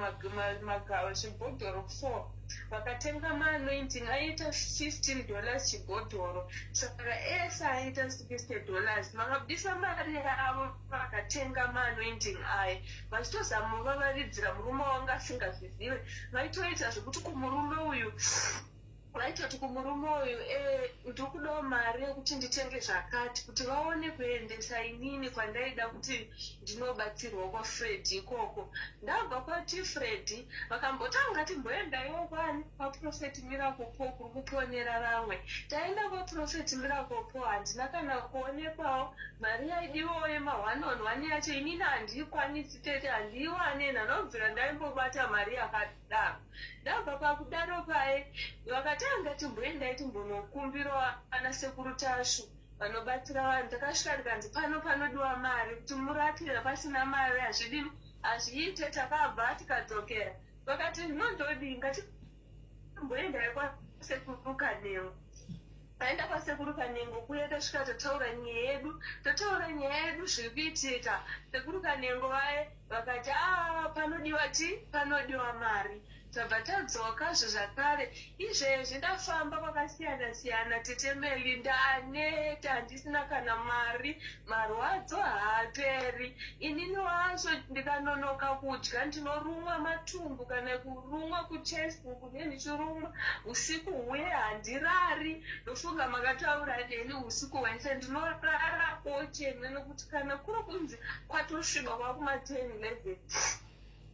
magava zvibhodhoro 4 vakatenga maanointing aiita 15 dollars chibhodhoro saka ese aiita 60 dollars vakabudisa mari yavo vakatenga maanointing aye vachitozama vavaridzira murume wanga asingazvizive vaitoita zvekuti kumurume uyu Vaitoti kumurume uyu eh ndiri kudawo mari yekuti nditenge zvakati kuti vaone kuendesa inini kwandaida kuti ndinobatsirwa kwaFreddy ikoko. Ndabva kwati Freddy vakamboti anga timboendaiwo kwani kwaProphet Miracle Paul kuri kuponera vamwe. Taenda kwaProphet Miracle Paul handina kana kuonekwawo mari yaidiwawo yema one on one yacho inini handiikwanisi tete handiiwane nhanobvira ndaimbobata mari yakadaro. Ndabva pakudaro paye vakatanga timboendai timbonokumbirawo ana sekuru Tasvu vanobatsira vanhu. Takasvika tikanzi pano panodiwa mari kuti murapire pasina mari hazvidini hazviite. Takabva tikadzokera vakati nondodii ngatimboendai kwasekuru Kanengo. Taenda kwasekuru Kanengo kuya tasvika tataura nyaya yedu tataura nyaya yedu zviri kuitika sekuru Kanengo vaye Vakati aah panodiwa chii panodiwa mari. Tabva tadzokazve zvakare izvezvi ndafamba kwakasiyana siyana tete Melly ndaneta handisina kana mari marwadzo haaperi. Inini wacho ndikanonoka kudya ndinorumwa matumbu kana kurumwa kuchest uku ndinenge ndichirumwa usiku huye handirari ndofunga makataura neni usiku hwese ndinorara kochena nekuti kana kuri kunzi kwatosviba kwakuma 10 11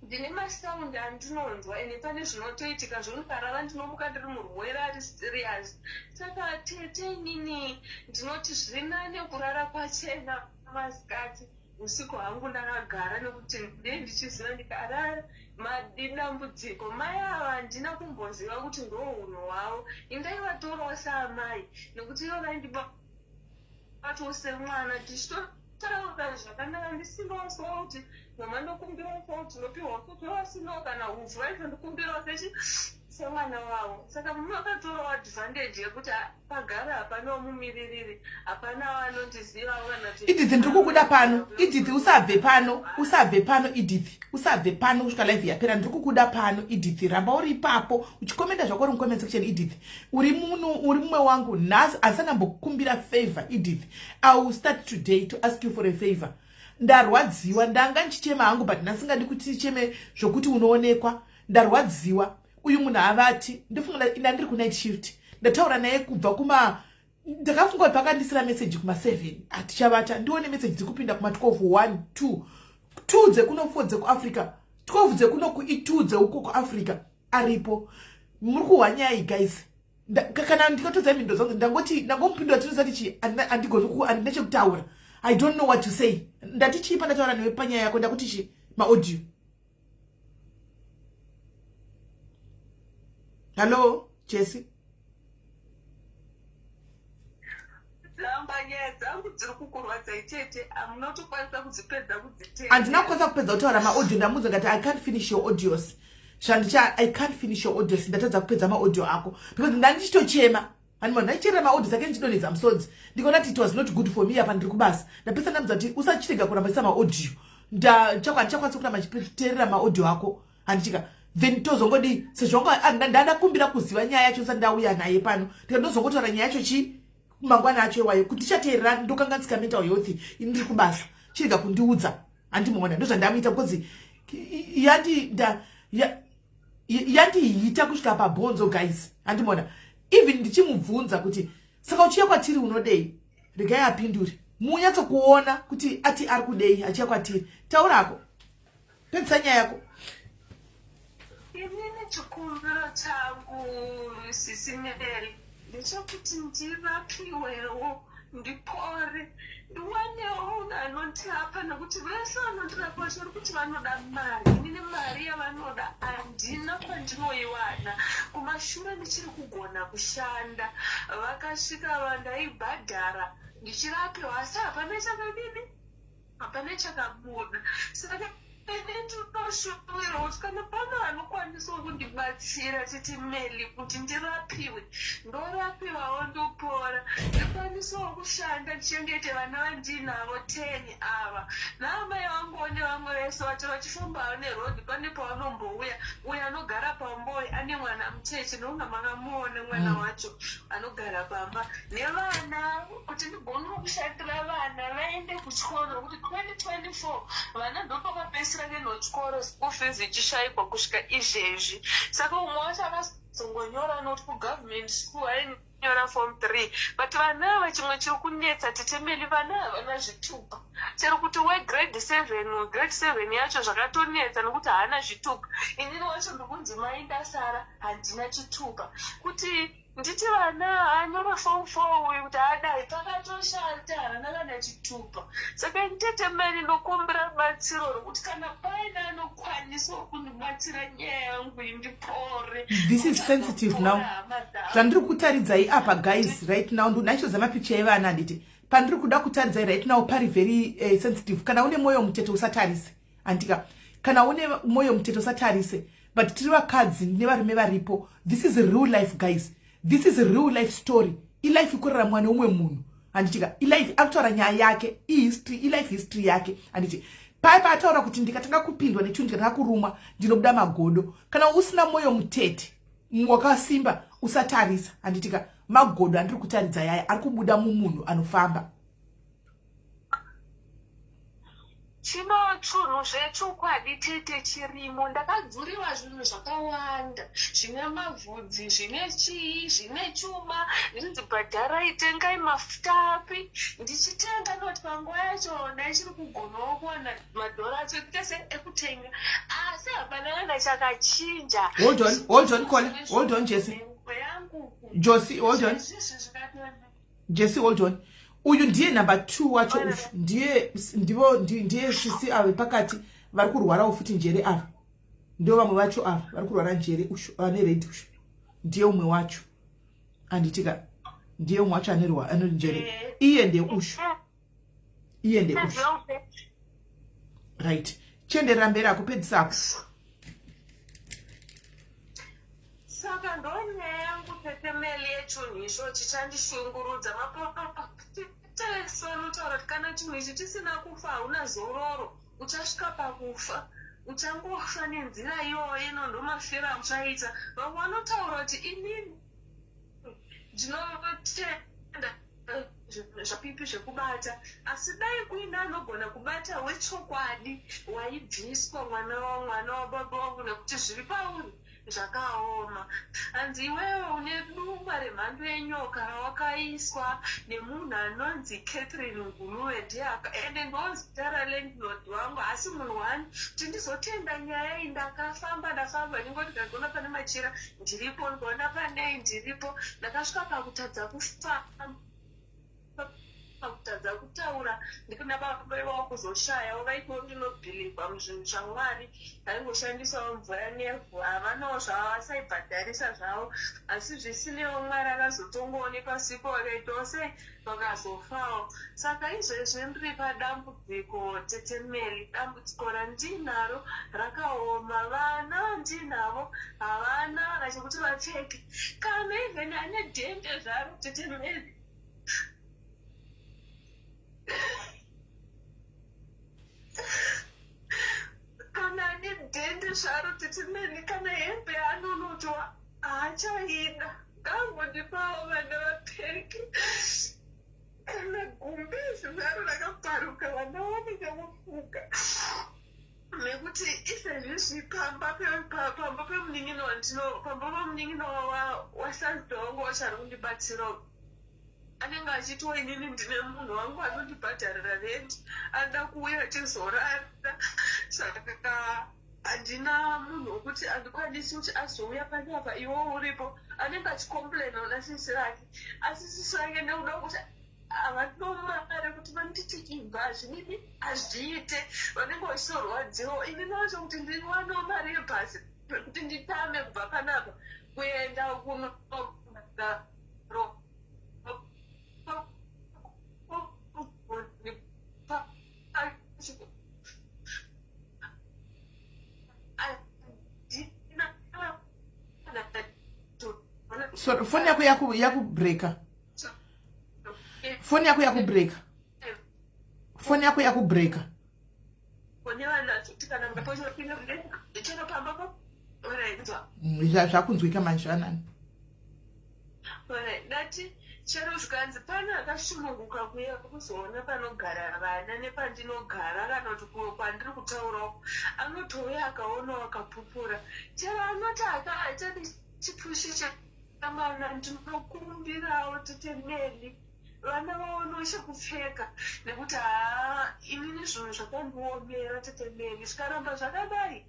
ndine masound andinonzwa ende pane zvinotoitika zvonikarara ndinomuka ndiri murwere ari serious saka tete inini ndinoti zviri nane kurara kwachena masikati usiku hangu ndakagara nekuti ndee ndichiziva ndikarara madambudziko mai ava handina kumboziva kuti ndo hunhu hwavo indaivatorwa saamai nekuti ivo vaindibatawo semwana tichitotaura zvakanaka ndisinawo sauti mama ndokumbirawo sauti ndopiwa sauti vasinawo kana hupfu vaitondikumbirawo sechi semwana wavo saka mama vakatorawo advantage yekuti pagara hapana mumiririri hapana vanondizivawo kana Edith ndiri kukuda pano Edith usabve pano usabve pano Edith usabve pano kusvika live yapera ndiri kukuda pano Edith ramba uri ipapo uchikomenda zvako uri mucomment section Edith uri munu uri mumwe wangu nhasi asana mbokukumbira favor Edith I will start today to ask you for a favor ndarwadziwa ndanga ndichichema hangu but ndasingadi kuti ticheme zvokuti unoonekwa ndarwadziwa uyu munhu havati ndofunga ndandiri kunight shift ndataura naye kubva kuma ndakafunga kuti pakandisira message kuma 7 hatichavata ndione message dzikupinda kuma 12 1 2 2 dzekuno 4 dzekuafrica 12 dzekuno ku2 dzeuko kuafrica aripo muri kuhwa nyaya iyi guys kana ndikatodza mhindo dzangu ndangoti ndangomupindura tinozati chi andigoni ku andina chekutaura i don't know what to say ndati chii pandataura newe panyaya yako ndakuti chi maaudio hallo jesse Dzamba nyaya dzangu dziri kukurwadzai tete hamunotokwanisa kudzipedza kudziteerera. Handina kukwanisa kupedza kutaura maaudio ndamuudza ngati i can't finish your audios zvandicha i can't finish your audios ndatadza kupedza maaudio ako because ndandichitochema hanima ndaicherera maaudios ake ndichidonhedza musodzi ndikaona kuti it was not good for me apa ndiri kubasa ndapedza ndamudza kuti usachirega kuramba chisa maaudio handichakwanisa kuramba chiteerera maaudio ako handichika then tozongodii sezvo ndandakumbira kuziva nyaya yacho ndisati ndauya naye pano ndika ndozongotaura nyaya yacho chii mangwana acho iwayo kuti tichateerera ndokanganisika mental health ini ndiri kubasa chirega kundiudza handimuona ndozvandamuita because yandihiita kusvika pabhonzo guys handimuona even ndichimubvunza kuti saka uchiya kwatiri unodei regai apindure munyatsokuona kuti ati ari kudei achiya kwatiri taurako pedzisa nyaya yako inini chikumbiro changu sisi Mary ndechekuti ndirapiwewo ndipore ndiwanewo munhu anondirapa nekuti vese vanondirapa vacho vari kuti vanoda mari inini mari yavanoda handina kwandinoiwana kumashure ndichiri kugona kushanda vakasvika vandaibhadhara ndichirapiwa asi hapana chakadini hapana chakabuda saka Ini ndinoshuvira kuti kana pane anokwanisawo kundibatsira tete Melly kuti ndirapiwe, ndorapiwawo ndopora, ndikwanisewo kushanda ndichengete vana vandiinavo 10 ava naamai vanguwo nevamwe vese vacho vachifambawo neroad pane pavanombouya. Uyo anogara pamba uyu ane mwana mucheche ndokunga makamuona mwana wacho anogara pamba nevana kuti ndigonewo kushandira vana vaende kuchikoro nokuti 2024 vana ndopakapedzisira kuenda kuchikoro school fees ichishaikwa kusvika izvezvi. Saka umwe wacho akazongonyora anoti kugovernment school ainyora form 3 but vana ava chimwe chiri kunetsa tete Meli vana havana zvitupa chero kuti wegrade 7 grade 7 yacho zvakatonetsa nokuti haana zvitupa. Inini wacho ndikunzi mai ndasara handina chitupa kuti Nditi vana anyora form 4 uyu kuti adai pakatoshata havana kana chitupa saka ini tete Mary ndokumbira rubatsiro rwekuti kana paine anokwanisawo kundibatsira nyaya yangu iyi ndipore. This is sensitive now. Zvandiri kutaridzai apa guys right now ndinachoza mapicha evana handiti pandiri kuda kutaridzai right now pari very sensitive. Kana une moyo mutete usatarise handika kana une moyo mutete usatarise but tiri vakadzi nevarume varipo. This is real life guys, this is real life story. Ilife ikuraramwa neumwe munhu handitika ilife akutaura nyaya yake ihistory ilife history yake handiti pai paataura kuti ndikatanga kupindwa nechinhu ndikatanga kurumwa ndinobuda magodo. Kana usina moyo mutete wakasimba usatarisa handitika magodo andiri kutaridza yaya ari kubuda mumunhu anofamba. Chino chunhu zvechokwadi tete chirimo ndakadzuriwa zvinhu zvakawanda zvine mavhudzi zvine chii zvine chuma zvinzi bhadharai tengai mafuta api ndichitenga not panguva yacho ndaichiri kugonawo kuwana madhora acho ekuita ekutenga asi hapana kana chakachinja. Hold on, hold on, caller. Hold on, Jesse. Josie, hold on. Jesse, hold on. Uyu ndiye number 2 wacho uyu. Ndiye ndivo ndiye sisi ave pakati vari kurwarawo futi njere ava. Ndio vamwe vacho ava vari kurwara njere ushu ane red ushu. Ndiye umwe wacho. Anditika ndiye umwe wacho anerwa ane njere. Iye ndiye ushu. Iye ndiye ushu. Right. Chienderera mberi akupedzisa apo. Saka ndonyaya yangu tete Meli yechunhu icho chichandishungurudza. Maprofita ese anotaura kuti kana chinhu ichi chisina kufa hauna zororo, uchasvika pakufa. Uchangofa nenzira iyoyo ino ndomafiro auchaita. Vamwe vanotaura kuti inini ndinotenda zvapipi zvekubata asi dai kuine anogona kubata wechokwadi waibviswa mwana wamwana wababa wangu nekuti zviri pauri Zvakaoma. Hanzi iwewe une dumba remhando yenyoka rawakaiswa nemunhu anonzi Catherine Nguluve ndiye aka ende ndozita ralandlord wangu haasi munhu one kuti ndizotenda nyaya iyi ndakafamba ndafamba ndingoti ndikaona pane machira ndiripo ndikaona panei ndiripo ndakasvika pakutadza kufamba Pakutadza kutaura ndikuna baba ivavo kuzoshayawo vaitiwo ndinobhilivha muzvinhu zvaMwari vaingoshandisawo mvura nevhu havanawo zvavo vasaibhadharisa zvavo asi zvisineiwo Mwari akazotongoonekwa sipo vakaitawo sei vakazofawo saka izvezvi ndiri padambudziko tete Mary dambudziko randinaro rakaoma vana vandinavo havana kana chekuti vapfeke kana even ane dhende zvaro tete Mary. Kana ane dhende zvaro tete Meli kana hembe yaanonotwa haachaida ngaangondipawo vana vapfeke kana gumbezi zvaro rakabvaruka vana vanenge vofuka nekuti izvezvizvi pamba pamba pemunin'ina wandino pamba pemunin'ina wasazita wangu wacho ari kundibatsira anenge achitiwo inini ndine munhu wangu anondibhadharira rent anoda kuuya tizorara saka handina munhu wekuti andikwanisi kuti azouya panapa iwe uripo anenge achicomplaina una sisi vake asi sisi vake nekuda kuti havana mari kuti vanditi ibva hazvidini hazviite vanenge vachitorwadziwa ini nacho kuti ndiwanewo mari yebhasi rekuti nditame kubva panapa kuenda kuno So foni yako yakubreaka, foni yako yakubreaka, foni yako yakubreaka. Kune vanhu vachiti kana chero pamba. Zvakunzwika manje, zvanani. Ndati chero zvikanzi pane akashununguka kuuya kuzoona panogara vana nepandinogara, kana kuti kwandiri kutaurawo, anotouya akaonawo, akapupura. Chero anoti achadi chipushi chamwana, ndinokumbirawo, tetemeli, vana vaonewo chekupfeka, nekuti haa, inini zvinhu zvakandiomera, tetemeli. Zvikaramba zvakadai,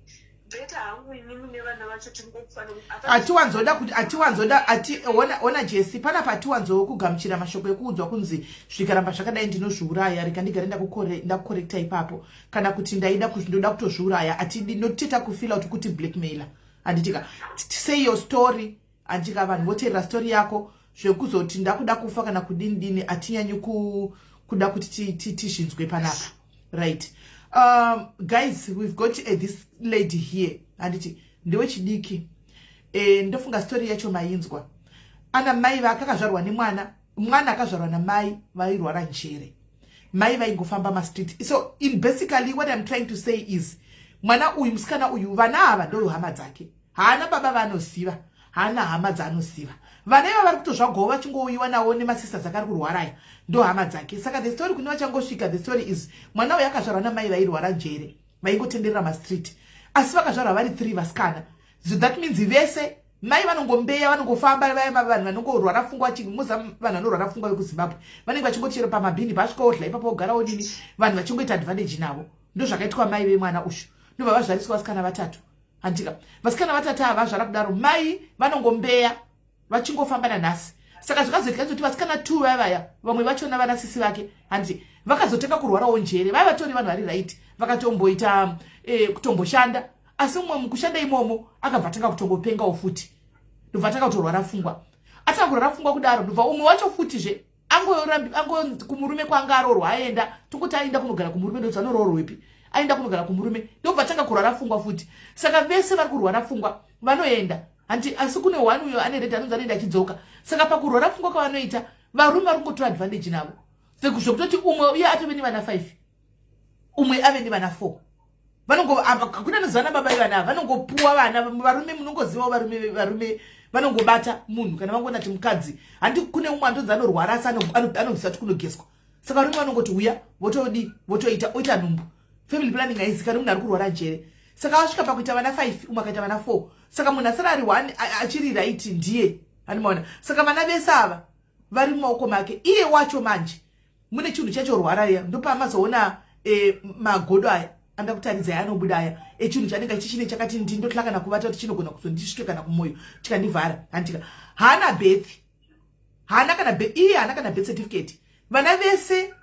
better hangu inini nevana vacho tingofa. Hatiwanzoda kuti, hatiwanzoda ati, ona, ona Jesi, panapa hatiwanzowo kugamuchira mashoko ekuudzwa kunzi zvikaramba zvakadai ndinozviuraya. Rega ndigare ndakucorrecta ipapo. Kana kuti ndaida ndoda kutozviuraya, atidi notita kufeela kuti blackmailer, handitika? Say your story, handitika? Vanhu voteerera story yako. Zvekuzoti ndakuda kufa kana kudini dini, hatinyanyi kuda kuti tizvinzwe panapa, right? Guys, we've got this lady here, handiti? Ndewechidiki. Ndofunga story yacho mainzwa. Ana mai vake, akazvarwa nemwana, mwana akazvarwa namai vairwara njere, mai vaingofamba mastreet. So in basically what I'm trying to say is, mwana uyu, musikana uyu, vana ava ndo hama dzake. Haana baba vaanoziva, haana hama dzaanoziva. Vana iva vari kutozvagwawo, vachingouyiwa navo nemasisters akari kurwaraya, ndo hama dzake. Saka the story kune vachangosvika, the story is, mwana uyu akazvarwa namai vairwara njere, vaingotenderera mastreet, asi vakazvarwa vari three vasikana. So that means vese mai vanongombeya, vanongofamba, vaya vanhu vanongorwara pfungwa. Muza vanhu vanorwara pfungwa vekuZimbabwe vanenge vachingochero pamabhini, pasvika odla ipapo, ogara odini, vanhu vachingoita advantage navo. Ndo zvakaitwa mai vemwana ushu. Ndobva vazvariswa vasikana vatatu, handika? Vasikana vatatu ava vazvara kudaro, mai vanongombeya, vachingofamba nanhasi. Saka zvakazoitika kuti vasikana two vaya vaya, vamwe vachona vana sisi vake, handiti, vakazotenga kurwarawo njere. Vaiva vatori vanhu vari right, vakatomboita kutomboshanda, asi mumwe mukushanda imomo akabva atanga kutongopengawo futi, ndobva atanga kutorwara pfungwa. Atanga kurwara pfungwa kudaro, ndobva umwe wacho futizve ango kumurume kwanga aroorwa aenda, tokuti aenda kunogara kumurume, ndoti anoroorwepi, aenda kunogara kumurume, ndobva atanga kurwara pfungwa futi. Saka vese vari kurwara pfungwa vanoenda, handi? Asi kune one uyo ane red, anonzi anoenda achidzoka. Saka pakurwara pfungwa kwavanoita, varume vari kungotora advantage navo, zvekutoti umwe uye atove nevana 5, umwe ave nevana 4. Vanongo, hakuna nozivana baba ivana ava, vanongopuwa vana. Varume munongozivawo, varume vanongobata munhu kana vangoona kuti mukadzi, handi? Kune umwe andonzi anorwara, asi anobvisa kuti kunogeswa. Saka varume vanongoti uya, votodi, votoita, oita nhumbu. Family planning haizikani, munhu ari kurwara njere. Saka vasvika pakuita vana 5, umwe akaita vana 4. Saka munhu asara ari 1 achiri right ndiye animaona. Saka vana vese ava vari mumaoko make. Iye wacho manje mune chinhu chachorwara riya, ndopamazoona magodo aya anda kutaridzai, anobuda aya echinhu chanenge chichine chakati ndindotla kana kuvata kuti chinogona kuzondisvike kana kumwoyo chikandivhara, handika? Haana birth, haana kana, iye haana kana birth certificate. Vana vese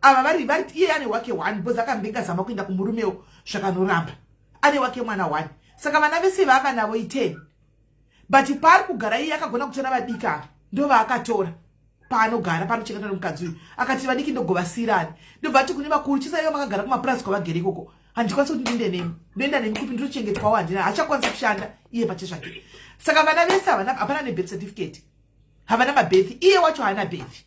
ava vari iye ane wake one, because akambenge azama kuenda kumurumewo, zvakanoramba. Ane wake mwana one. Saka vana vese vaava navo i10, but paari kugara iye akagona kutora vadiki ava, ndo vaakatora paanogara, paanochengetwa nemukadzi uyu. Akati vadiki ndogovasiyirani, ndobva ati kune vakuru, chisaiva makagara kumapurazi kwavagere ikoko, handikwanisi kuti ndiende nemi. Ndoenda nemi kupi? Ndinochengetwawo, handina, haachakwanisi kushanda iye pache zvake. Saka vana vese havana, hapana nebirth certificate, havana mabirth, iye wacho haana birth,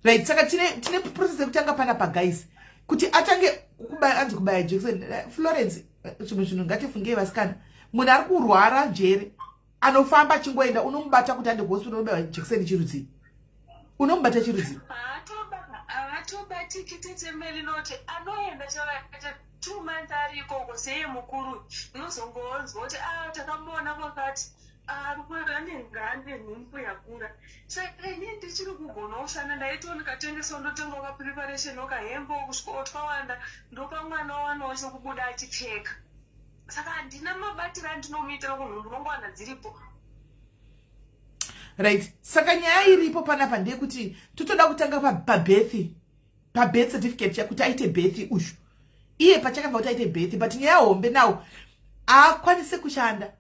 right? Saka tine process yekutanga panapa, guys, kuti atange kubaya, anzi kubaya Jackson. Florence, zvimwe zvinhu ngatifungei, vasikana. Munhu ari kurwara njere, anofamba achingoenda, unomubata kuti ande kuhospital, unobaya Jackson chirudzii? Unomubata chirudzii? Havatobatiki, tetemeri, noti anoenda chakaita 2 months ari ikoko. Seiye mukuru, unozongonzwa kuti a ah, takamuona kwakati, anenge ane nhumbu yakura. Saka inini ndichiri kugonawo kushanda, ndaitiwo ndikatengesawo, ndotengawo kapreparation, okahembe, kusvika twawanda, ndopa mwana wanawo chekubuda achipfeka. Saka handina mabatiro andinomuitira kunhumbu, nongowana dziripo. Right, saka nyaya iripo panapa ndeyekuti totoda kutanga pabirth, pabirth certificate, chakuti aite birth uyu iye pachakabva kuti aite birth. But nyaya hombe nawo, haakwanise kushanda,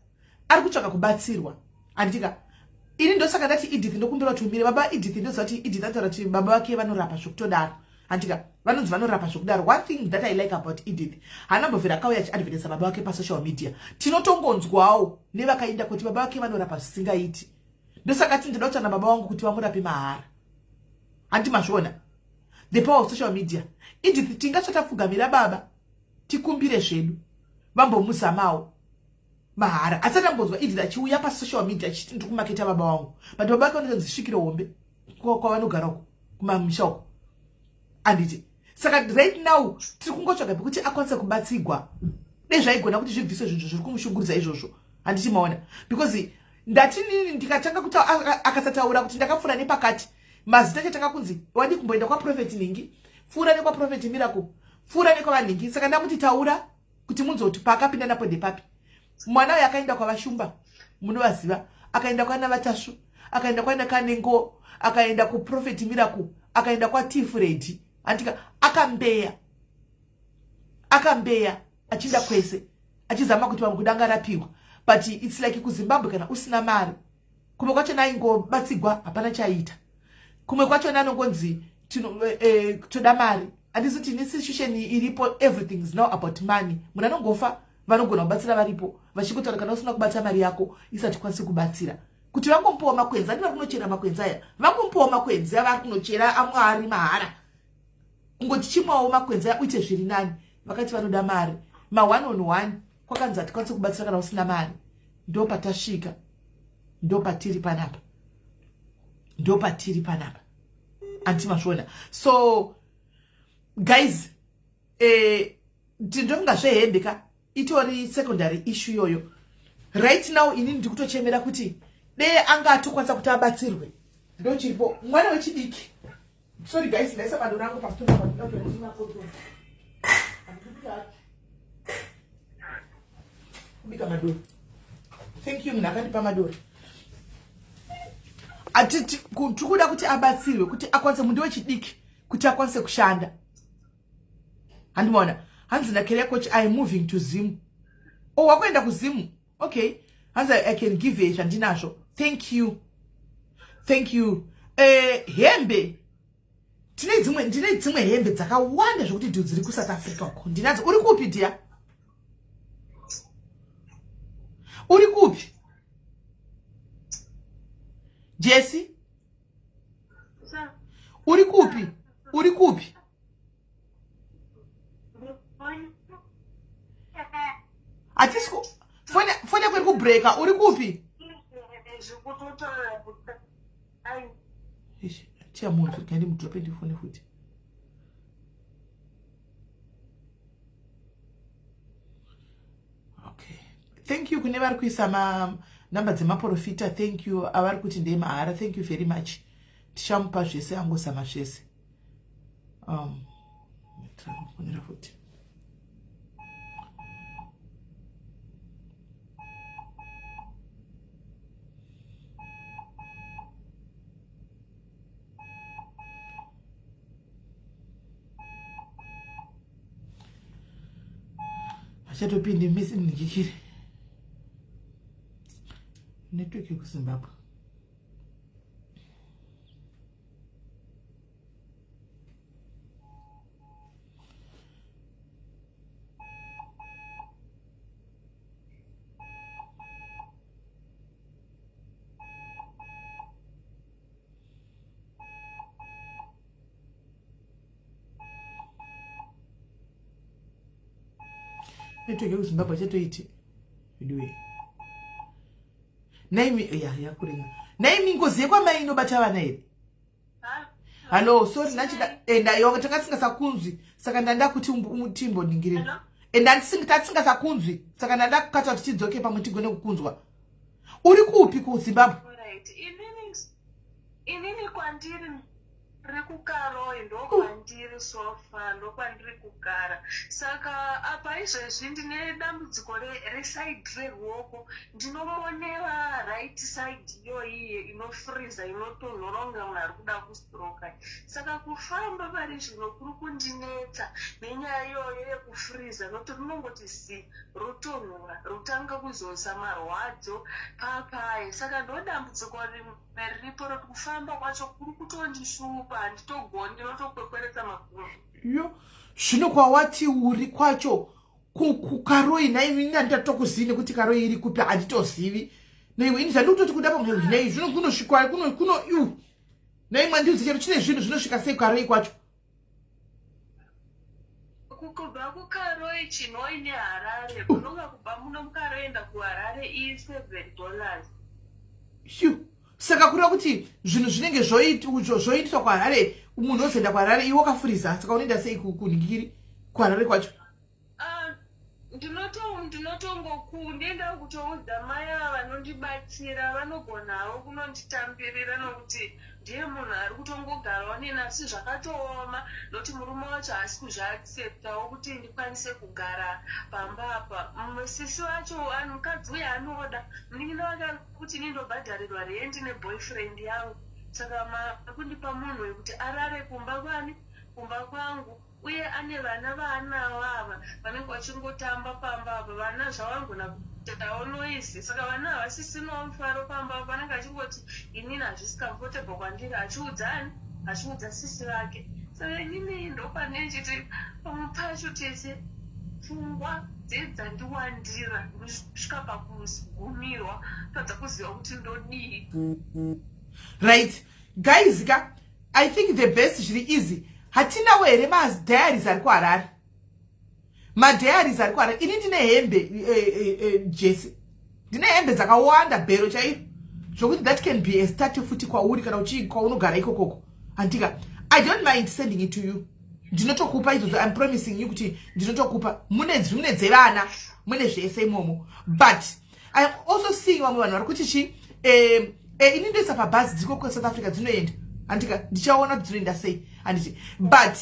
ari kutsvaka kubatsirwa, handitika? Ini ndosaka ndati Edith, ndokumbira kuti umire baba Edith. Ndoziva kuti Edith anotaura kuti baba vake vanorapa zvokutodaro, handitika? Vanonzi vanorapa zvokudaro. One thing that I like about Edith, haana mbovhera akauya achiadvertisa baba vake pasocial media. Tinotongonzwawo nevakaenda kuti baba vake vanorapa zvisingaiti. Ndosaka ti ndinoda kutaura nababa vangu kuti vamurape mahara. Hanti mazviona the power of social media. Edith, tingatsva tapfugamira baba tikumbire zvedu vambomuzamawo mahara. Asati ambonzwa Edith achiuya pasocial media achiti ndiri kumaketa baba vangu, but baba vake vanoita zisvikiro hombe kwavanogara uko kumamisha uko, anditi? Saka right now tiri kungotsvaga pekuti akwanise kubatsigwa, dei zvaigona kuti zvibviswe zvinhu zviri kumushungurudza izvozvo, handiti maona? Because ndati nini ndikatanga kuti akasataura kuti ndakapfuura nepakati, mazita achatanga kunzi wadi kumboenda kwaprofeti nhingi, pfuura nekwaprofeti Miracle, pfuura nekwavanhingi. Saka ndamuti taura kuti munzwe kuti paakapinda napo ndepapi. Mwana uyo akaenda kwavaShumba, munovaziva, akaenda kwana vaTasvu, akaenda kwana Kanengo, akaenda kuprofeti Miracle, akaenda kwaTifredi, andika akambeya akambeya achienda kwese achizama kuti vamwe kuda angarapiwa. But it's like kuZimbabwe kana usina mari, kumwe kwachona aingobatsigwa, hapana chaiita. Kumwe kwachona anongonzi toda mari. Handisi kuti institution iripo, everything is now about money. Munhu anongofa, vanogona kubatsira varipo, vachikutaura kana usina kubata mari yako isati kwanisi kubatsira. Kuti vangomupawo makwenzi, andi vari kunochera makwenzi aya, vangomupawo makwenzi avari kunochera amwari mahara, kungoti chimwawo makwenzi aya uite zviri nani. Vakati vanoda mari ma one on one, kwakanzi hatikwanisi kubatsira kana usina mari. Ndo patasvika, ndo patiri panapa, ndo patiri panapa, anti mazviona? So guys, ndinofunga zvehembe ka itori secondary issue iyoyo. Right now inini ndiri kutochemera kuti dee anga atokwanisa kuti abatsirwe. Ndo chiripo, mwana wechidiki. Sorry guys, ndaisa bando rangu pasitobika madoro. Thank you munhu akandipa madoro. Tiri kuda kuti abatsirwe kuti akwanise, munhu wechidiki, kuti akwanise kushanda, handimaona? Hanzi nacareer coach, I am moving to Zim. Oh, wakuenda kuZimu? Okay. Hanzi I can give a zvandinazvo. Thank you, thank you. Hembe tine dzimwe, ndine dzimwe hembe dzakawanda zvokuti dhu dziri kuSouth Africa uko ndinadzo. Uri kupi, dear? Uri kupi, Jesi? Uri kupi? Uri kupi? Hatisi foni yako iri kubreka. Uri kupi? Chiyamunhu kandi mudrope ndifone futi. Okay, thank you kune vari kuisa manamba dzemaprofita. Thank you avari kuti ndemahara. Thank you very much. Tichamupa zvese, angozama zvese. Tirakufonera futi. Achatopindi misi ndikikiri network yekuZimbabwe. Network yekuZimbabwe achatoiti anyway. Naimi ya yakuringa naimi, ngozi yekwamai inobata vana here? Hallo, sorry, nachida enda yo tanga tisingasakunzwi, saka ndanda kuti timboningirira. Enda tatingasakunzwi, saka ndanda kukata kuti tidzoke pamwe tigone kukunzwa. Uri kupi kuZimbabwe? Inini kwandiri ndiri kuKaroi, ndokwandiri so far, ndokwandiri kugara. Saka apa izvezvi ndine dambudziko reside reruoko, ndinomonera right side iyoiye inofriza, inotonhora kunge munhu ari kuda kustroka. Saka kufamba pari zvino kuri kundinetsa nenyaya iyoyo yekufriza, nokuti rinongoti zi rotonhora, rotanga kuzosa marwadzo papaye. Saka ndo dambudziko rimwe riripo roti kufamba kwacho kuri kutondishupa, handitogoni, ndinotokwekweretsa makumbo. Yo, zvino kwawati uri kwacho kuKaroi naimi, nandatokuzivi nekuti Karoi iri kupi handitozivi. Naiwe, ini zvandiri kutoti kuda pamwe nei zvino kunosvikwa kuno kuno iu. Nai mwandiudze chero chine zvinhu zvinosvika sei Karoi kwacho? Kubva kuKaroi, Chinhoyi neHarare, unonga kubva muno muKaroi kuHarare i$7. Shu. Saka kureva kuti zvinhu zvinenge zvoitiswa kuHarare, munhu ozoenda kuHarare iwe wakafuriza, saka unoenda sei kunhingiri kuHarare kwacho? Ah, ndinotongoku ndienda kutoudza mai ava vanondibatsira, vanogonawo kunonditambirira, nokuti ndiye munhu ari kutongogarawo neni, asi zvakatooma nokuti murume wacho haasi kuzviacceptawo kuti ndikwanise kugara pamba apa. Sisi wacho, mukadzi uyu anoda munin'ina wake, ari kuti ini ndobhadharirwa rendi neboyfriend yangu, saka makundipa munhu wekuti arare kumba kwani, kumba kwangu, uye ane vana vaanavo ava vanenge vachingotamba pamba apa. Vana zvavangona kuitawo noise, saka vana havasisinawo mufaro pamba apa. Vanenge vachingoti inini hazvisi comfortable kwandiri, achiudzani, achiudza sisi vake. Saka inini ndopane nchiti pamwe pacho tese pfungwa dzedzandiwandira, ndosvika pakugumirwa, tadza kuziva kuti ndodii. Right, guys ka, I think the best zviri easy, hatinawo here madiaries ari kuHarare? Madiaries ari kuHarare. Ini ndine hembe, jesi, ndine hembe dzakawanda, bhero chairo, zvokuti that can be a start futi kwauri kana uchi kwaunogara ikokoko, handika? I don't mind sending it to you. Ndinotokupa izvozvo, I'm promising you kuti ndinotokupa. Mune dzevana, mune zvese imomo. But I am also seeing vamwe vanhu vari kuti chi ini ndoisa pabhazi, dziko kuSouth Africa dzinoenda, handika? Ndichaona kuti dzinoenda sei, handiti? But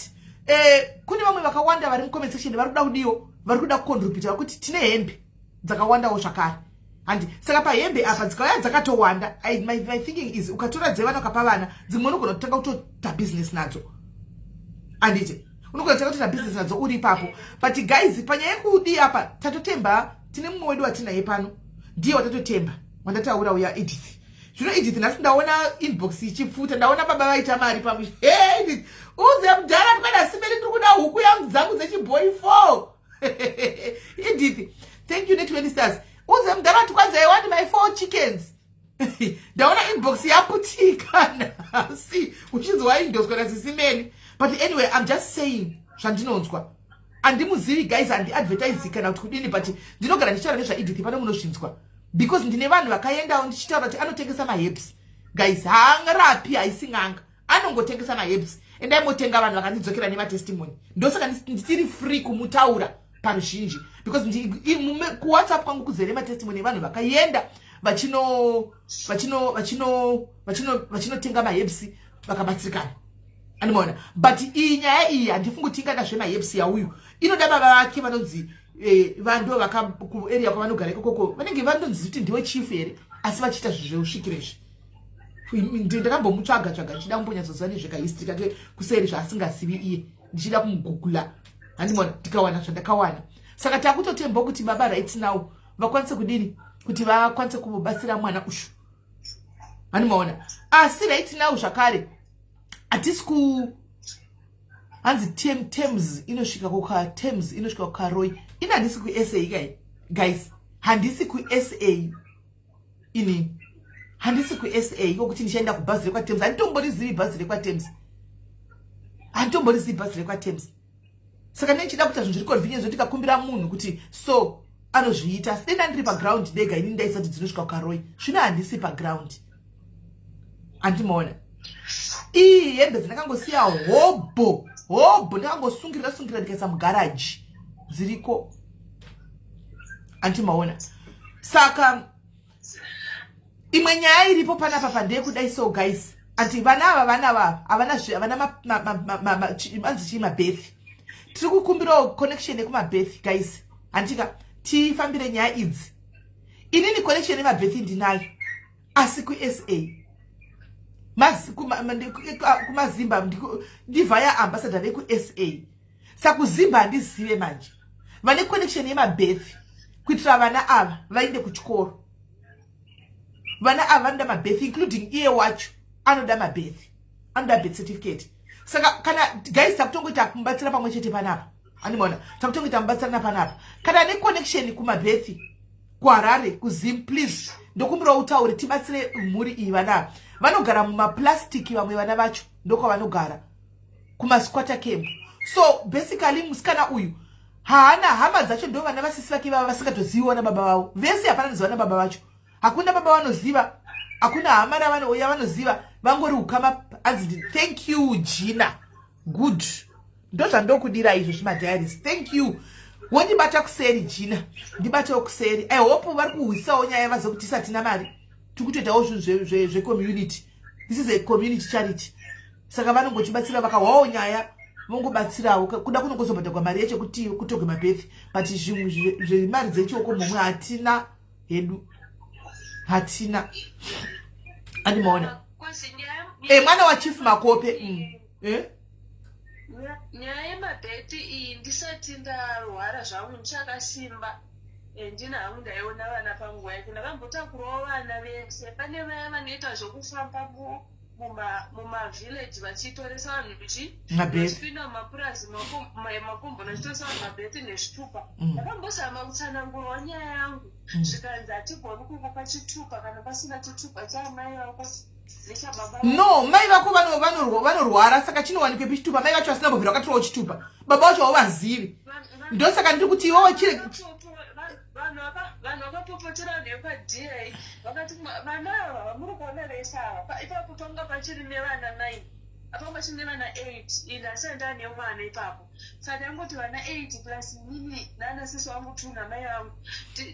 kune vamwe vakawanda vari mucomment section vari kuda kudiwo, vari kuda kucontributa, vari kuti tine hembe dzakawandawo zvakare, handi? Saka pahembe apa dzikauya dzakatowanda, my thinking is ukatora dzevana ukapa vana, dzimwe unogona kutanga kutoita business nadzo, handiti? Unogona kutanga kutoita business nadzo uri ipapo. But guys, panyaya yekudi apa tatotemba, tine mumwe wedu watinaye pano, ndiye watatotemba, wandataura uya, Edith. Zvino Edith, nhasi ndaona inbox ichipfuta, ndaona baba vaita mari pamusha. Edith, uze mudhara ndikwana simeri, ndiri kuda huku yangu dzangu dzechibhoi 4. Edith, thank you ne20 stars. Uze mudhara kuti kwanzi, "I want my four chickens." Ndaona inbox yaputika nhasi, uchinzi waindoswa nasisimeni. But anyway, I'm just saying zvandinonzwa. Handimuzivi guys, handiadvertise kana kuti kudini, but ndinogara ndichitaura nezvaEdith pano, munozvinzwa, because ndine vanhu vakaendawo ndichitaura kuti anotengesa maherbs. Guys, haangarapi, haisi n'anga, anongotengesa maherbs. Endai motenga, vanhu vakandidzokera nematestimony. Ndosaka nditiri free kumutaura paruzhinji, because kuWhatsApp kwangu kuzere matestimony evanhu vakaenda vachinotenga maherbs vakabatsirikana, andimaona? But iyi nyaya iyi handifungi kuti ingada zvemaherbs. Yauyu inoda baba vake vanonzi vando vakakuarea kwavanogara ikokoko, vanenge vandonzi kuti ndiwe chief here, asi vachiita zvezveusvikiro izvi. Ndakambomutsvaga tsvaga ndichida kumbonyatsoziva nezvekahistory kake kuseri zvaasingazivi iye, ndichida kumugugula, handimona? Ndikawana zvandakawana. Saka takutotembawo kuti baba right now vakwanise kudini, kuti vakwanise kumubatsira mwana ushu, handimaona? Asi right now zvakare hatisi ku hanzi Thames inosvika kuka, Thames inosvika kuKaroi. Ini handisi kuSA kai guys, handisi kuSA inini, handisi kuSA ikokuti ndichaenda kubhazi rekwaThames. Handitomborizivi bhazi rekwaThames, handitomborizivi bhazi rekwaThames. Saka ndichida kuita zvinhu zviri convenient, zvokuti tikakumbira munhu kuti so anozviita. Asi denda ndiri paground ndega, inini ndaisa kuti dzinosvika kuKaroi. Zvino handisi paground, handimaona? Iyi hembe dzindakangosiya hobho hobho, ndakangosungirira sungirira, ndikaisa mugaraji, dziriko, handimaona? Saka imwe nyaya iripo panapa pandeyekudai. So guys, anti vana ava, vana ava havana, havana anzi chii, mabirth. Tiri kukumbirawo connection yekumabirth, guys, handika? Tifambire nyaya idzi. Inini connection yemabirth ndinayo, asi kuSA, kumazimba ndivhaya ambassador vekuSA. Saka kuzimba handizive manje vane connection yemabirth, kuitira vana ava vaende kuchikoro. Vana ava vanoda mabirth, including iye wacho anoda mabirth, anoda birth certificate. Saka kana guys, takutongoita kumubatsira pamwe chete panapa, andimaona? Takutongoita mubatsirana panapa. Kana ane connection kumabirth kuHarare, kuZim, please. Ndokumbirawo utaure, tibatsire mhuri iyi. Vana vanogara mumaplastiki, vamwe vana vacho ndokwavanogara kumasquatter camp. So basically musikana uyu haana hama dzacho, ndo vana vasisi vake vava vasingatoziviwo nababa vavo vese. Hapana noziva nababa vacho, hakuna baba vanoziva, hakuna hama yavanoziva, vangori ukama. Anzi thank you Gina, good, ndozvandokudira izvo zvimadiaries. Thank you. Wondibata kuseri Gina, ndibatewo kuseri. I hope vari kuhwisawo nyaya, vazive kuti tisatina mari, tiri kutoitawo zvinhu zvecommunity. This is a community charity, saka vanongotibatsira, vakahwawo nyaya vongobatsirawo. Kuda kunongozobhadhagwa mari yacho kuti kutogwe mabirth, but zvimwe zvemari dzechioko momwe hatina hedu, hatina. Andimaona mwana waChief Makope. Nyaya yemabirth iyi, ndisati ndarwara zvangu, ndichakasimba, ndina hangu ndaiona vana panguva yake. Ndakambotakurawo vana vese. Pane vaya vanoita zvokufamba mumavillage vachitoresa vanhu chi vachipinda mumapurazi makomboni vachitoresa vanhu mabirth nezvitupa. Ndakambozama kutsanangurawo nyaya yangu, zvikanzi hatigoni kukupa chitupa kana pasina chitupa chaamai vako. No, mai vako vanorwara, saka chinowanikwepi chitupa mai vacho vasina mbobvira vakatorawo chitupa? Baba vacho hauvazivi, ndosaka ndiri kuti iwowo chire. Vanhu vakapopotera vanhu vekwaDA, vakati vana ava vamuri kuona vese ava, ipapo panga pachiri nevana 9, apanga pachiri nevana 8. Ini ndasati ndane mwana ipapo, saka ndangoti vana 8 plus inini nana sisi vangu 2 namai vangu.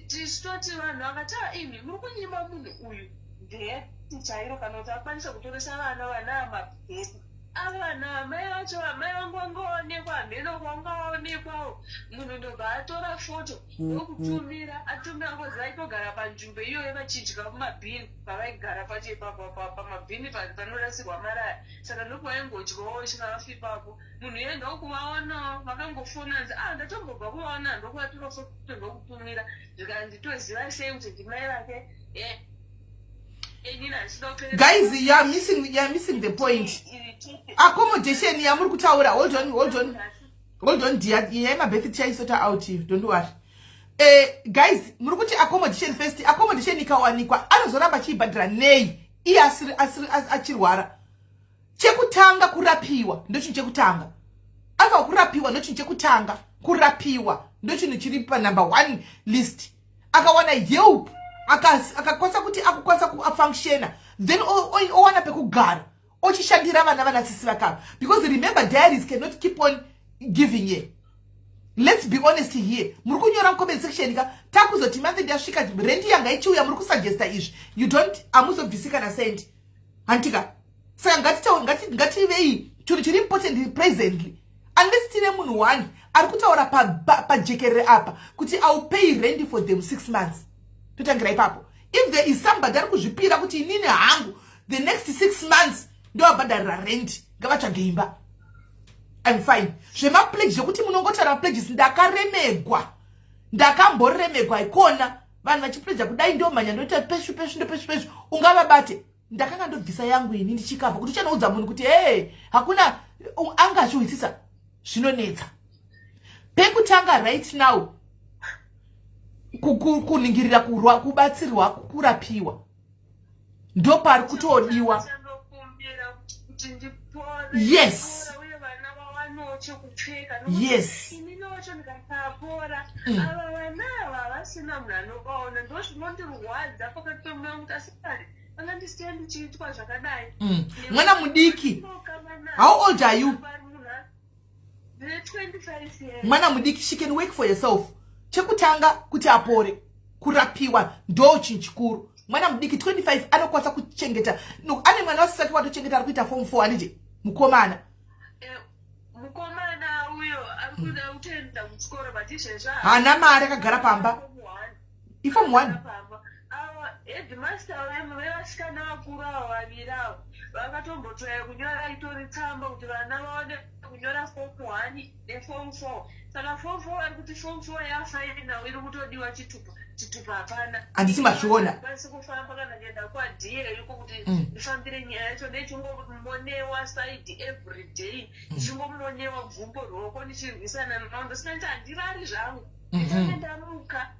Tichitoti vanhu vakati, a imi muri kunyima munhu uyu birth chairo kana kuti akwanise kutoresa vana mabirth. Avana mai vacho, amai vangu vangaonekwa, hameno kwangaonekwawo. Munhu ndobva atora foto ndokutumira, atumira ngozi. Vaitogara panzvimbo iyoyo vachidya mumabhini pavaigara pacho ipapo, pamabhini panorasirwa marara, saka ndokuvaingodyawo chikafu ipapo. Munhu iye ndokuvaonawo, vakangofona nzi, a ndatombobva kuvaona, ndokuvatora foto ndokutumira. Zvikanzi toziva sei kuti ndimai vake? Guys, you are missing the point. Accommodation yamuri kutaura, hold on, hold on, hold on dear, nyaya yemabirth tichaisota out, don't worry. Guys, muri kuti accommodation first. Accommodation ikawanikwa, anozoramba achiibhadhira nei iye achirwara? Chekutanga kurapiwa, ndochinhu chekutanga. Aka kurapiwa ndochinhu chekutanga, kurapiwa ndochinhu chiri panumber one list. Akawana help, akakwanisa kuti akukwanisa kufunctiona, then owana pekugara, ochishandira vana vanasisi vakava, because remember, diaries cannot keep on giving ye. Let's be honest here. Muri kunyora mucomment section ka, takuzoti month ndiyasvika, rendi yanga ichiuya, muri kusuggesta izvi, you don't, hamuzobvisi kana sendi, hantika? Saka ngativei chinhu chiri important presently, unless tine munhu one ari kutaura pajekerere apa kuti I will pay rent for them 6 months, totangira ipapo. If there is somebody ari kuzvipira kuti inini hangu the next 6 months ndovabhadharira rent, ngavatsvage imba, I'm fine. Zvemapledge, zvekuti munongotaura pledges, ndakaremegwa, ndakamboremegwa ikona. Vanhu vachipledga kudai, ndomhanya, ndoita peshu peshu, ndopeshu peshu, ungavabate. Ndakanga ndobvisa yangu ini ndichikabva kuti uchanoudza munhu kuti he hakuna anga achihwisisa, zvinonetsa. Pekutanga right now kuningirira kubatsirwa kurapiwa, ndopari kutodiwa. Inini wacho ndikasapora, ava vana ava havasina munhu anovaona. Ndo zvinondirwadza pakati pemwoyo wangu kuti asikari angandisiya ndichiitwa zvakadai. Mwana mudiki, how old are you? Ndine 25 years. Mwana mudiki, she can work for herself. Chekutanga kuti apore, kurapiwa ndo chinhu chikuru. Mwana mudiki, 25, anokwanisa kuchengeta. No, ane mwana wasisati watochengeta ari kuita form 4, handiti, mukomana? Mukomana uyo ari kuda kutoenda kuchikoro, but izvezvi Haana mari, akagara pamba. Iform 1. Ava headmaster vevasikana vakuru ava vaviri ava vakatombotoya kunyora itori tsamba kuti vana vaone kunyora form 1 neform 4. Saka form 4 vari kuti form 4 yafinal, iri kutodiwa chitupa, chitupa hapana. Handiti mazviona? Kwasi kufamba kana kuenda kwaDA iko kuti ndifambire nyaya yacho, ndechingomonewa side every day, ndichingomonewa gumbo, ruoko, ndichirwisana nao. Ndosina kuti handirari zvangu, ndichange ndamuka.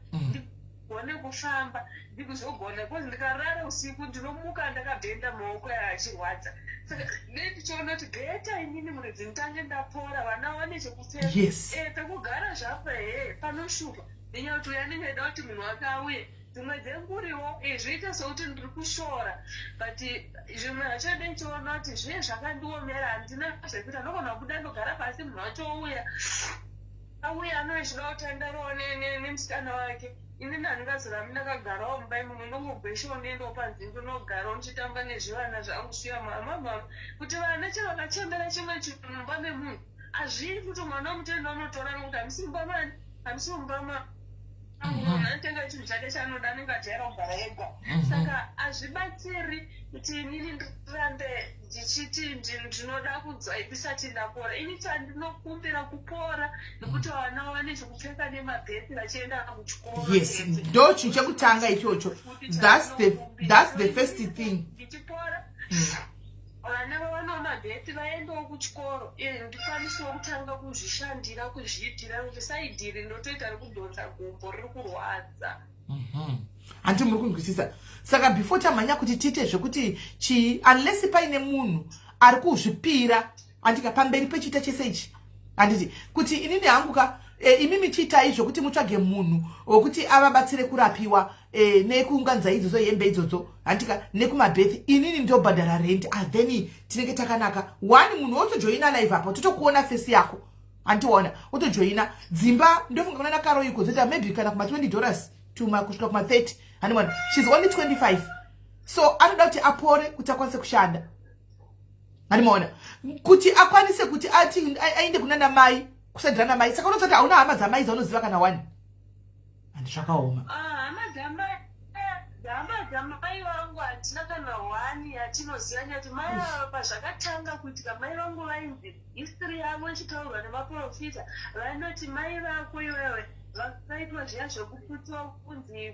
Gone kufamba ndikuzogona because ndikarara usiku ndinomuka ndakabhenda maoko aya achirwadza. Saka dei ndichiona kuti better inini muridzi nditange ndapora, vana vane chekupfeka. Pekugara zvapo he panoshupa nenyaya kuti uyo anenge aida kuti munhu wake auye dzimwe dzenguriwo. Zvoita sekuti ndiri kushora, but zvimwe zvacho dei ndichiona kuti zvinenge zvakandiomera, handina zvekuita, ndogona kubuda ndogara pasi, munhu wacho ouya, auya anochida kutandarawo nemusikana wake. Inini handingazorambi ndakagarawo mumba imomo, ndongogweshawo ndoendawo panze, ndonogarawo ndichitamba nezvivana zvangu. Shuya mama, mama, kuti vana chero vakachembera chimwe chinhu mumba memunhu hazvii kuti mwana womutenda unotora, nokuti hamusi mumba mani, hamusi mumba ma munhu anotenga chinhu chake chaanoda, anenge ajaira kugara ega. Saka hazvibatsiri kuti inini ndirambe ndichiti ndinoda kunzwa ndisati ndapora. Ini chandinokumbira kupora, nekuti vana vane chekupfeka nemabhesi vachienda kuchikoro. Yes, ndo chinhu chekutanga ichocho. That's the first thing. Ndichipora, vana vawanawo mabhesi vaendewo kuchikoro, ndikwanisewo kutanga kuzvishandira, kuzviitira, nekuti side iri ndotoita rekudhonza gumbo riri kurwadza. Handiti muri kunzwisisa? Saka before tamhanya kuti tiite zvekuti chii, unless paine munhu ari kuzvipira, handika, pamberi pechiita chese ichi, handiti, kuti inini hangu ka, imimi chiitai zvokuti mutsvage munhu wekuti avabatsire kurapiwa, nekuunganidza idzodzo hembe idzodzo, handika, nekumabhethi, inini ndobhadhara rent, then tinenge takanaka. One munhu wotojoina live apa, totokuona face yako, handiona wotojoina dzimba. Ndofunga kuna nakaroiko dzoita maybe kana kuma $20 kusvika kuma 30, handiona. She's only 25, so anoda kuti apore kuti akwanise kushanda, handimaona, kuti akwanise kuti ati aende kuna namai, kusadhira namai. Saka unoziva kuti hauna hama dzamai dzaunoziva kana one, handi? Zvakaoma. Ah, hama dzamai vangu hatina kana one yatinoziva, nyati mai ava pazvakatanga kuitika, mai vangu vainzi, history yavo ichitaurwa nemaprofita, vanoti mai vako iwewe vakaitwa zviya zvekuputiwa, kunzi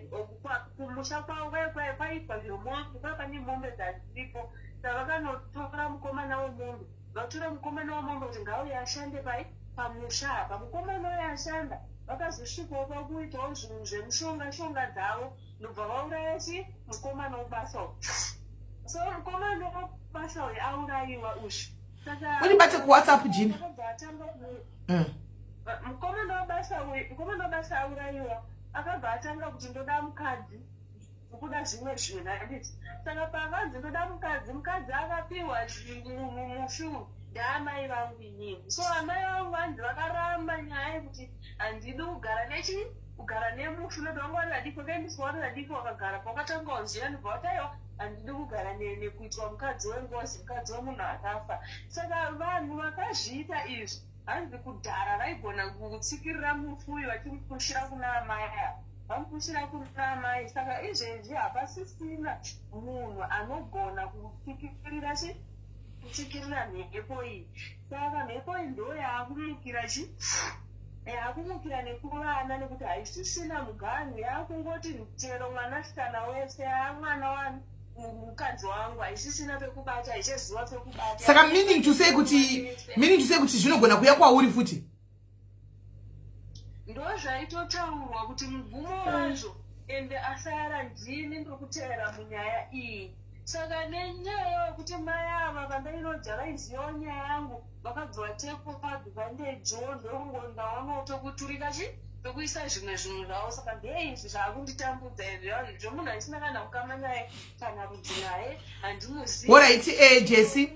kumusha kwavo kwaitwa zvemombe, kwaa pane mombe dzadziripo. Saka vakanotora mukomana wemombe, vatora mukomana wemombe kuti ngauye ashande pai pamusha apa. Mukomana uyo ashanda, vakazosvikawo pakuitawo zvinhu zvemushonga shonga dzavo, ndobva vauraya chi mukomana webasa uyu. So mukomana webasa uyu aurayiwa ushu, saka Undibate kuWhatsApp, Jini. Akabva atanga mukomana webasa uyu, mukomana webasa aurayiwa, akabva atanga kuti ndoda mukadzi, kuda zvimwe zvinhu, handiti? Saka pavanzi ndoda mukadzi, mukadzi akapiwa mufi uyu ndaamai vangu inini. So amai vangu vanzi vakaramba nyaya yekuti handidi kugara nechi kugara nemufi, noti vanga vari vadiki, vakaendeswa vari vadiki, vakagara pawakatanga waziva, ndobva vati aiwa, handidi kugara nekuitwa mukadzi wengozi, mukadzi wemunhu akafa. Saka vanhu vakazviita izvi, hanzi kudhara vaigona kutsikirira mufi uyu vachimupushira kuna amai ava, vamupushira kuna amai. Saka izvezvi hapasisina munhu anogona kutsikirira chi kutsikirira mhepo iyi. Saka mhepo iyi ndo yaakumukira chi yaakumukira nekuvana, nekuti haisisina muganhu, yaakungoti chero mwanasikana wese amwana wani mukadzi wangu, haisisina pekubata, haichaziva pekubata. Saka meaning to say kuti zvinogona kuuya kwauri futi? Ndo zvaitotaurwa kuti mugumo wazvo, ende asara ndini ndiri kuteera munyaya iyi. Saka nenyaya yekuti mai ava vandainoja vaizivawo nyaya yangu, vakabva vatekwa advantagewo, ndongondaonawo pekuturika chi pekuisa zvimwe zvinhu zvavo. Saka ndeizvi zvaakunditambudza izvi, vanhu zvomunhu handisina kana kukama naye kana rudzi naye, handimuzivi. Alright, Jesi,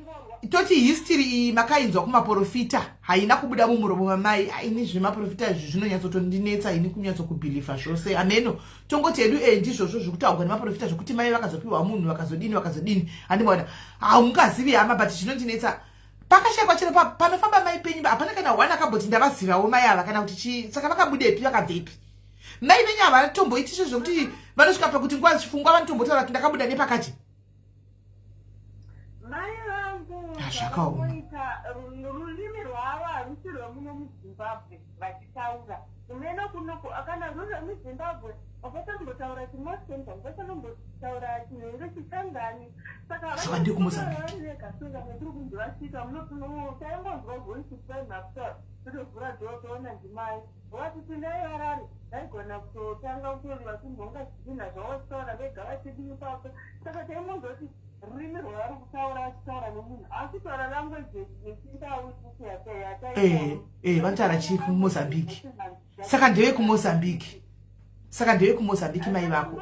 toti history iyi makainzwa kumaprofita, haina kubuda mumuromo mamai. Ini zvemaprofita izvi zvinonyatsotondinetsa ini kunyatsokubhilivha zvose. Ameno, tongoti hedu ndizvozvo zvekutaurwa nemaprofita, zvokuti mai vakazopiwa munhu, vakazodini, vakazodini, handimaona. Haungazivi hama, but zvinondinetsa, pakashayikwa chero panofamba mai penyu, hapana kana one akamboti ndavazivawo mai ava kana kuti chii. Saka vakabudepi, vakabvepi mai venyu? Havatomboiti zvo zvokuti vanosvika pakuti nguva chifungwa vanotombotaura kuti ndakabuda nepakati. Mai vangu Ah, zvakaoma. zvavanoita, rurimi rwavo harusi rwemunhu. muno muZimbabwe vachitaura umene kunoku kana ruri muZimbabwe vakatombotaura chiMosken, vakatombotaura chinhero chichangani. Saka Saka ndekuMozambique. Vekasunga netiri kunzi vasvika muno, taingonzwa voice panapta, totovhura door, toona ndimai vati, "Tindai varari." Vaigona kutotanga kutori vachinhonga zvidhinha zvavo, vachitaura vega, vachidii ipapo. Saka taingonzwa kuti rurimi rwavari kutaura, vachitaura nemunhu asi taura language yechiNdau. Vanotaura chii kuMozambique? Saka ndevekuMozambique, saka ndevekuMozambique mai vako.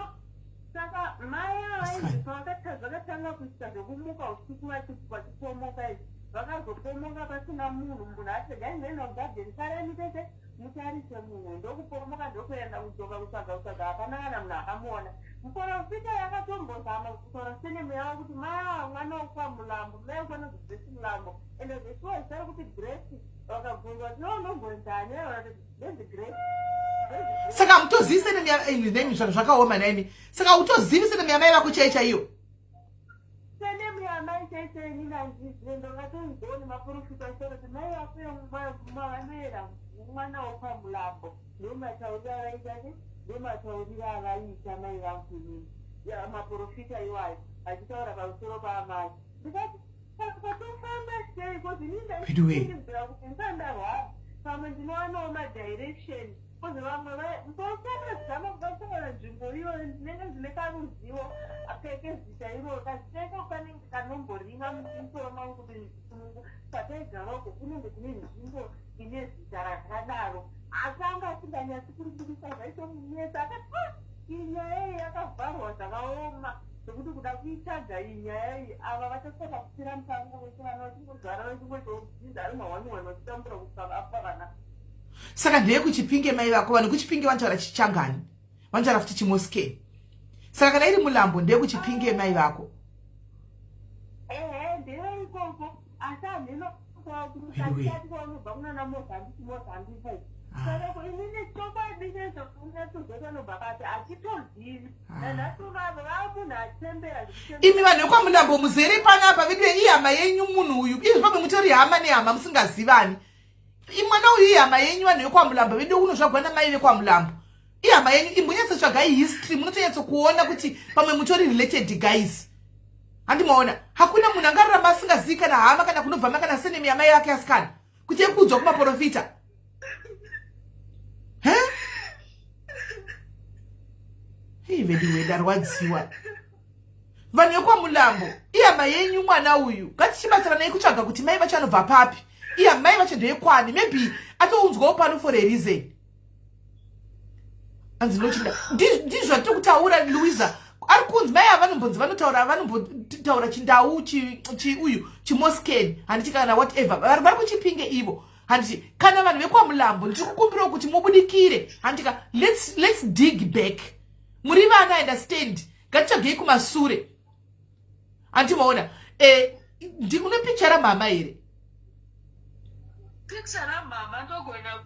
Saka mai ava vakatanga kuita zvekumuka usiku vachipomoka izvi. Vakazopomoka pasina munhu. Munhu ati, "Gai ndoenda kugadheni, sarani tese mutarise." Munhu ndokupomoka, ndokuenda kudzoka kutsvaga kutsvaga, hapana kana munhu akamuona. Muprofita yakatombozama kutaura surname yavo kuti mai ava mwana wekwaMulambo, mai wekwanonzi Grace Mulambo. Ende zveshuwa zita rekuti Grace, vakabvunzwa kuti, "Iwe unombonzani?" Vakati, "Ndenzi Grace." Saka mutozivi surname nemi? Zvakaoma naimi. Saka utozivi surname yamai vako chai chaiyo? Surname yamai chaicho inini handizive. Ndongatoinzwawo nemaprofita achitaura kuti mai vako vanoera mwana wekwaMulambo. Ndomatauriro avaita che ndomatauriro avaiita mai vangu inini, maprofita iwayo achitaura pamusoro paamai. Ndikati, "Saka tofamba sei?" Because inini ndaifungidzira kuti ndisandarwara pamwe ndinowanawo madirection, because vamwe mbosanazama kubatsirana nzvimbo iyoyo, ndinenge ndine karuzivo kekezita iroro, kazita iko kanenge kanomboringa mumusoro mangu kuti pataigara uko kunenge kune nzvimbo ine zita rakadaro. Asi anga asinganyatsi kuribudisa, zvaitomunetsa. Akati, "Ah, iyi nyaya iyi yakavharwa zvakaoma zvekuti kuda kuitsvaga iyi nyaya iyi, ava vachasaka kupira musango vese, vana vachingozvara, vachingoitodzinza ari mahwani hwani, vachitambura kusvika apa vana." Saka ndeyekuChipinge mai vako. Vanhu kuChipinge vanotaura chichangani, vanotaura futi chiMoskeni. Saka kana iri Mulambo, ndeyekuChipinge mai vako. Ehe, ndeye ikoko, asi hamhino Anyway. kwaati kwaunobva kunana Mozambique, Mozambique. Saka inini chokwadi nezvokunyatsoziva anobva kati hachitozivi nanhasi unavo vava munhu achembera. Imi vanhu vekwaMulambo muzere panapa, vedu, ihama yenyu munhu uyu. Izvi pamwe mutori hama nehama musingazivani. Mwana uyu ihama yenyu, vanhu vekwaMulambo vedu. Unozvagwa namai vekwaMulambo, ihama yenyu. Imbonyatsotsvagai history, munotonyatsokuona kuti pamwe mutori related, guys. Handimaona, hakuna munhu angararama asingazivi kana hama, kana kunobvama, kana surname yamai vake. Asikana, kuti yekuudzwa kumaprofita he? Hei veduwe, ndarwadziwa. Vanhu vekwaMulambo, ihama yenyu mwana uyu. Ngatichibatsiranai kutsvaga kuti mai vacho anobva papi. Iya mai vacho ndeyekwani. Maybe atounzwawo pano for a reason. Anzi nochinda ndizvo zvatiri kutaura. Louisa ari kunzi mai ava vanombonzi vanotaura, vanombotaura chiNdau, chiuyu chiMosken, handiti? Kana whatever, vari kuChipinge ivo, handiti? Kana vanhu vekwaMulambo, ndiri kukumbirawo kuti mubudikire, handika? Let's dig back. Muri vana, understand? Ngatitsvagei kumasure, handimaona? Une picha ramama here? Picha ramama ndogona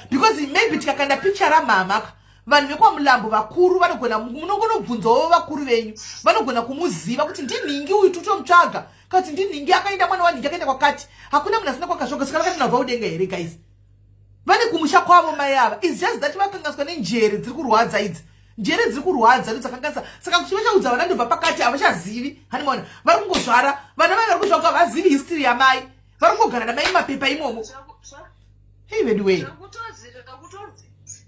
Because maybe tikakanda picha ramama ka, vanhu vekwaMulambo vakuru vanogona, munongonobvunzawo vakuru venyu, vanogona kumuziva kuti ndinhingi uyu totomutsvaga, kana kuti ndinhingi akaenda, mwana wanhingi akaenda kwakati. Hakuna munhu asina kwakazvoga. Saka vakati nabva udenga here, guys? Vane kumusha kwavo mai ava. Is just that vakanganiswa nenjere dziri kurwadza idzi. Njere dziri kurwadza ndodzakanganisa. Saka kuti vachaudza vana ndobva pakati, havachazivi. Handimaona, vari kungozvara vana vai, vari kuzvagwa, havazivi history yamai. Vari kungogara namai mumapepa imomo. Hei vedu wei.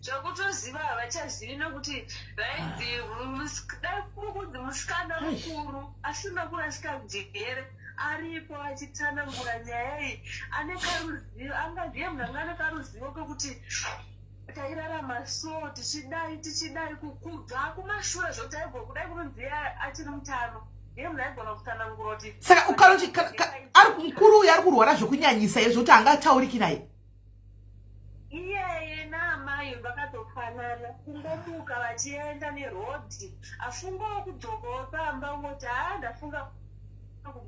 Zvakutoziva havachazivi, nekuti vainzi dai kuri kunzi musikana mukuru asina kurasika njere aripo achitsanangura nyaya iyi, ane karuzivo, anga ndiye munhu anga ane karuzivo kekuti tairarama so, tichidai tichidai, kubva kumashure, zvokuti aigona kudai kunonzi iye achiri mutano, ndiye munhu aigona kutsanangura kuti Saka ukanoti ari mukuru uyu ari kurwara zvokunyanyisa izvo kuti haangatauriki naye? Iyeye naamai vakatofanana, kungomuka vachienda nerodhi, afungawo kudzokawo pamba, ungoti, "Haa, ndafunga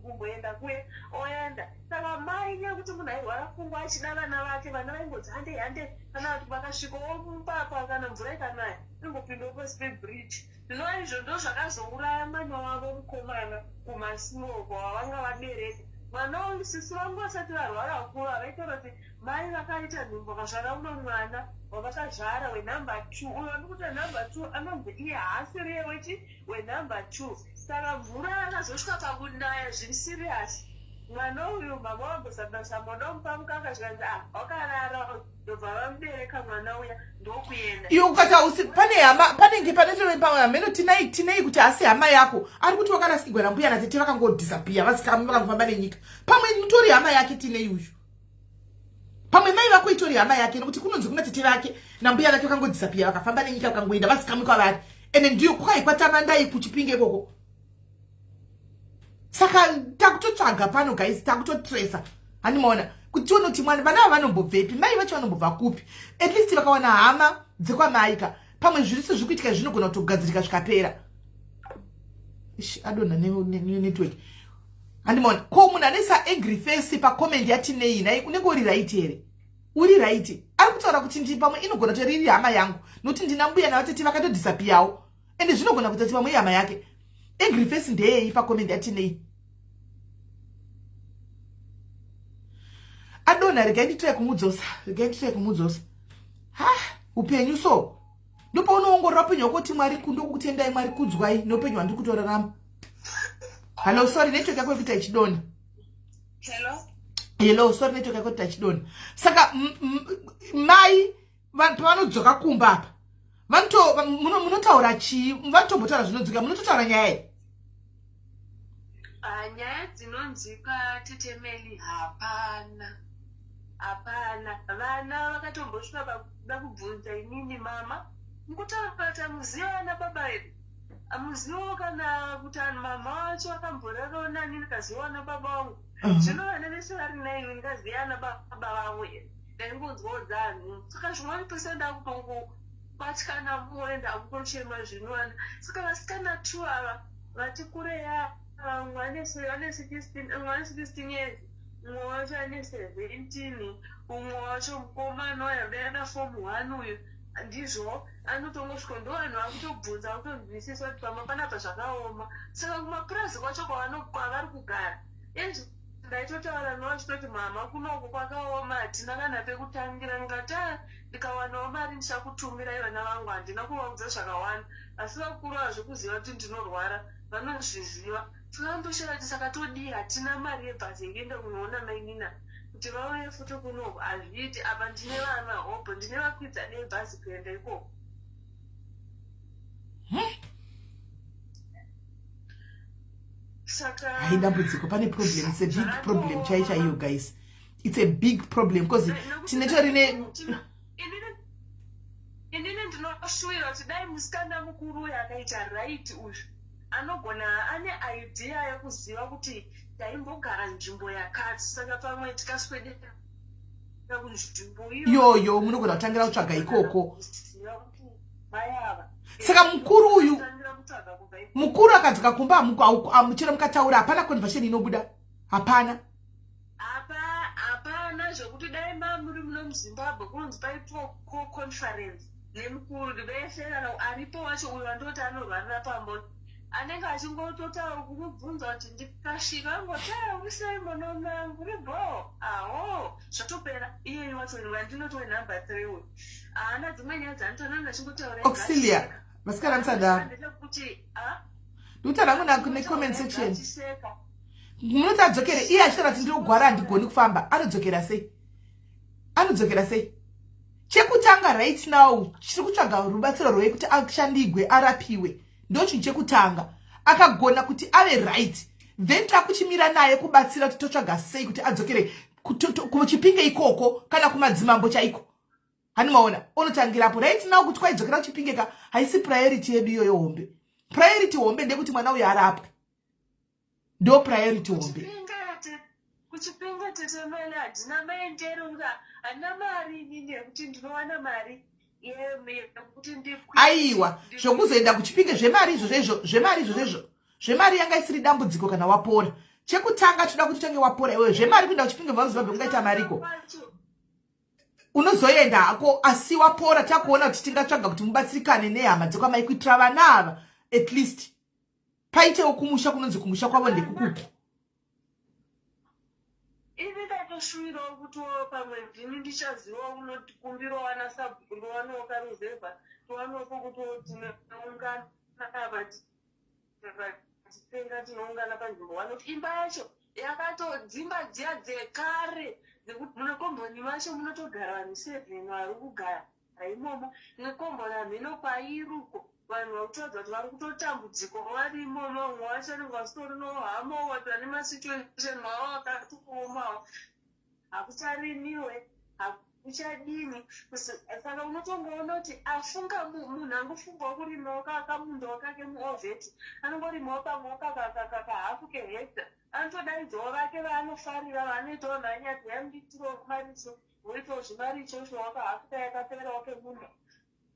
kumboenda kuye," oenda. Saka mai, nekuti munhu airwara pfungwa achida vana vake, vana vaingoti, "Handei, handei." Kana kuti vakasvikawo mupapa, kana mvura ikanaya, ingopindawo pasi pebridge. Zvinova izvo ndo zvakazouraya mwana wavo mukomana kumasiroko wavanga vabereka. Mwana uyu sisi vangu vasati varwara kura vaitaura kuti mai vakaita nhumbu vakazvara umwe mwana wavakazvara wenumber 2. Uyo wandikuti wenumber 2 anonzi iye haasiriye wechi wenumber 2. Saka mvura yakazosvika pakunaya zviri serious. Mwana uyu mama vambozama zama kuda kumupa mukaka zvikanzi ah wakarara ndobva vamubereka mwana uya ndokuenda. Iwe ukati hausi pane hama panenge panetove pamwe hameno tinai tinei kuti asi hama yako ari kuti wakarasikirwa nambuya natete vakangodisappear vasikamwe vakangofamba nenyika pamwe mutori hama yake tinei uyu pamwe mai vako itori hama yake nekuti kunonzi kuna tete vake nambuya vake vakangodisappear vakafamba nenyika vakangoenda vasikamwe kwavari ende ndiyo kwai kwatamandai kuchipinge ikoko saka takutotsvaga pano guys takutotresa handimaona kuti tione kuti mwana vana ava vanombobvepi mai vacho vanombobva kupi at least vakawana hama dzekwamaika pamwe zviri sezviri kuitika zvinogona kutogadzirika zvikapera ish adonha nenetwork handimaona ko munhu anoisa angry face pacomment yatinei nhai unenge uri right here uri right ari kutaura kuti ndi pamwe inogona kuti riri hama yangu nokuti ndina mbuya navatete vakatodhisapiyawo ende zvinogona kuita kuti pamwe ihama yake angry face ndeyei pacomment yatinei adonha regai nditrai kumudzosa regai nditrai kumudzosa ha upenyu so ndopaunoongorora upenyu hwako kuti mwari ndokukutendai mwari kudzwai neupenyu hwandiri kutorarama hallo sorry network yako yekuita ichidonha hello hello sorry network yako yekuita ichidonha saka mai vanhu pavanodzoka kumba apa vanoto munotaura chii vanotombotaura zvinonzwika munototaura nyaya iyi ah, nyaya dzinonzwika tetemeli hapana hapana vana vakatombosvika pakuda kubvunza inini mama mukutaura kuti amuziva ana baba edu amuzivawo kana kuti mama wacho akamborarawo nani ndikaziva ana baba vangu mhm. zvino vana vese vari naini ndikaziva ana baba vavo here ndaingonzwawo dzanhu saka zvimweni pese ndakutongobatikana mwoyo ndakutochema zvinowana saka vasikana two ava vati kureya vamwe ane 16 years umwe wacho ane 17 umwe wacho mukomana uyo udaida form one uyu ndizvo anotongosvika ndo vanhu vakutobvunza vakutonzwisisa kuti pamba panapa zvakaoma saka kumapurazi kwacho kwavari kugara izvi Ndaitotaura navo vachitoti mhamha kunoku kwakaoma hatina kana pekutangira ndikati ah ndikawanawo mari ndichakutumirai vana vangu handina kuvaudza zvakawanda asi vakuru ava zvekuziva kuti ndinorwara vanozviziva tikamboshaya kuti saka todii hatina mari yebhazi yekuenda kunoona mainina kuti vauye futi kunoku hazviiti apa ndine vana hobho ndine vakwidza nebhazi kuenda ikoko hai dambudziko pane problem it's a big problem chai chaiyo guys it's a big problem because tinetori ne inini ndinoshuwira kuti dai musikana mukuru uyu akaita right uyu anogona ane idea yekuziva kuti taimbogara nzvimbo yakati saka pamwe tikaswedera kunzvimbo iyoyo munogona kutangira kutsvaga ikoko saka mukuru uyu mukuru akadzoka kumba chero mukataura hapana conversation inobuda hapana hapana zvekuti dai mamuri muno muzimbabwe kunonzi paitwa conference nemukuru vese kana aripo wacho uyo wandoti anorwarira pambo anenge achingototaura kumubvunza kuti ndikasvika angoti usei mwana wangu uri bho aho zvatopera iyeyi wacho wandinoti wenumber three uyu haana dzimwe nyaya dzaanotaura achingotaura auxilia vasikana musadaro ndikutaura hangu nakune comment section munoti adzokere iye achitaura kuti ndinogwara handigoni kufamba anodzokera sei anodzokera sei chekutanga right now chiri kutsvaga rubatsiro rwei kuti ashandigwe arapiwe ndochinhu chekutanga akagona kuti ave right then takuchimira naye kubatsira kuti totsvaga sei kuti adzokere kuchipinge ikoko kana kumadzimambo chaiko hani maona onotangirapo right now kuti kwaidzokera kuchipinge ka haisi priority yedu iyoyo hombe priority hombe ndekuti mwana uyo arapwe ndo priority hombe kuchipinge tete mele handina maendero nga handina mari inini yekuti ndinowana mari aiwa zvokuzoenda kuchipinge zvemari izvozvo izvo zvemari izvozvo izvo zvemari yanga isiri dambudziko kana wapora chekutanga toda kuti utange wapora iwewe zvemari kuenda kuchipinge vazimbabwe kungaita mariko unozoenda hako asi wapora takuona kuti tingatsvaga kuti mubatsirikane nehama dzekwamai kuitira vana ava at least paitewo kumusha kunonzi kumusha kwavo ndekukuku Ini ndatoshuvirawo kutiwo pamwe ndini ndichazivawo kunotikumbirawo ana sabhuku ndowanawo karuzevha towanawo pokutiwo tinoungana apa titenga tinoungana panzvimbo one kuti imba yacho yakatodzimba dziya dzekare dzekuti munekomboni macho munotogara vanhu seven vari kugara imomo nekomboni hamheno kwairi uko vanhu vakutoratidza kuti vari kutotambudziko vari imomo vamwe vacho vanenge vasitorinowo hama wati vane masituation mavo akatoomawo hakucharimiwe hakuchadini saka unotongoona kuti afunga munhu angofungawo kurimawo kamundawo kake muovheti anongorimawo pamwewo kakahafu kehekta anotodaidzawo vake vaanofarira vaanoitawo mhanyati yamuditirawo maricho voitawo zvimaricho izvo wakahafu kayakaperawo kemunda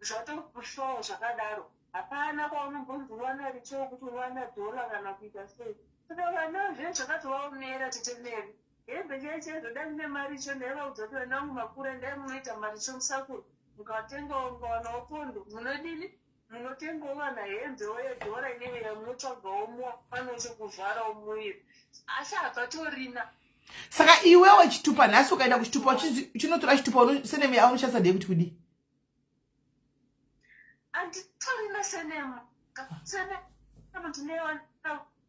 Zvatokushow zvakadaro hapana kwaunombonzi uwana richo wekuti unowana dollar kana kuita sei saka vana zve zvakatovaomera tete Mary hembe chaiyo chaiyo zvoda mune maricho ndaivaudza kuti vana vangu makura endai munoita maricho musakura mukatengawo mukawanawo pondo munodini munotengawo vana hembewo yedhora inenge yamunotsvagawo muwanewo chekuvharawo muviri asi hapatorina saka iwewe chitupa nhasi ukaenda kuchitupa uchinotora chitupa seneme yaunoshandisa ndeyekuti kudii Anditorina senemu. Senemu ndinoiwana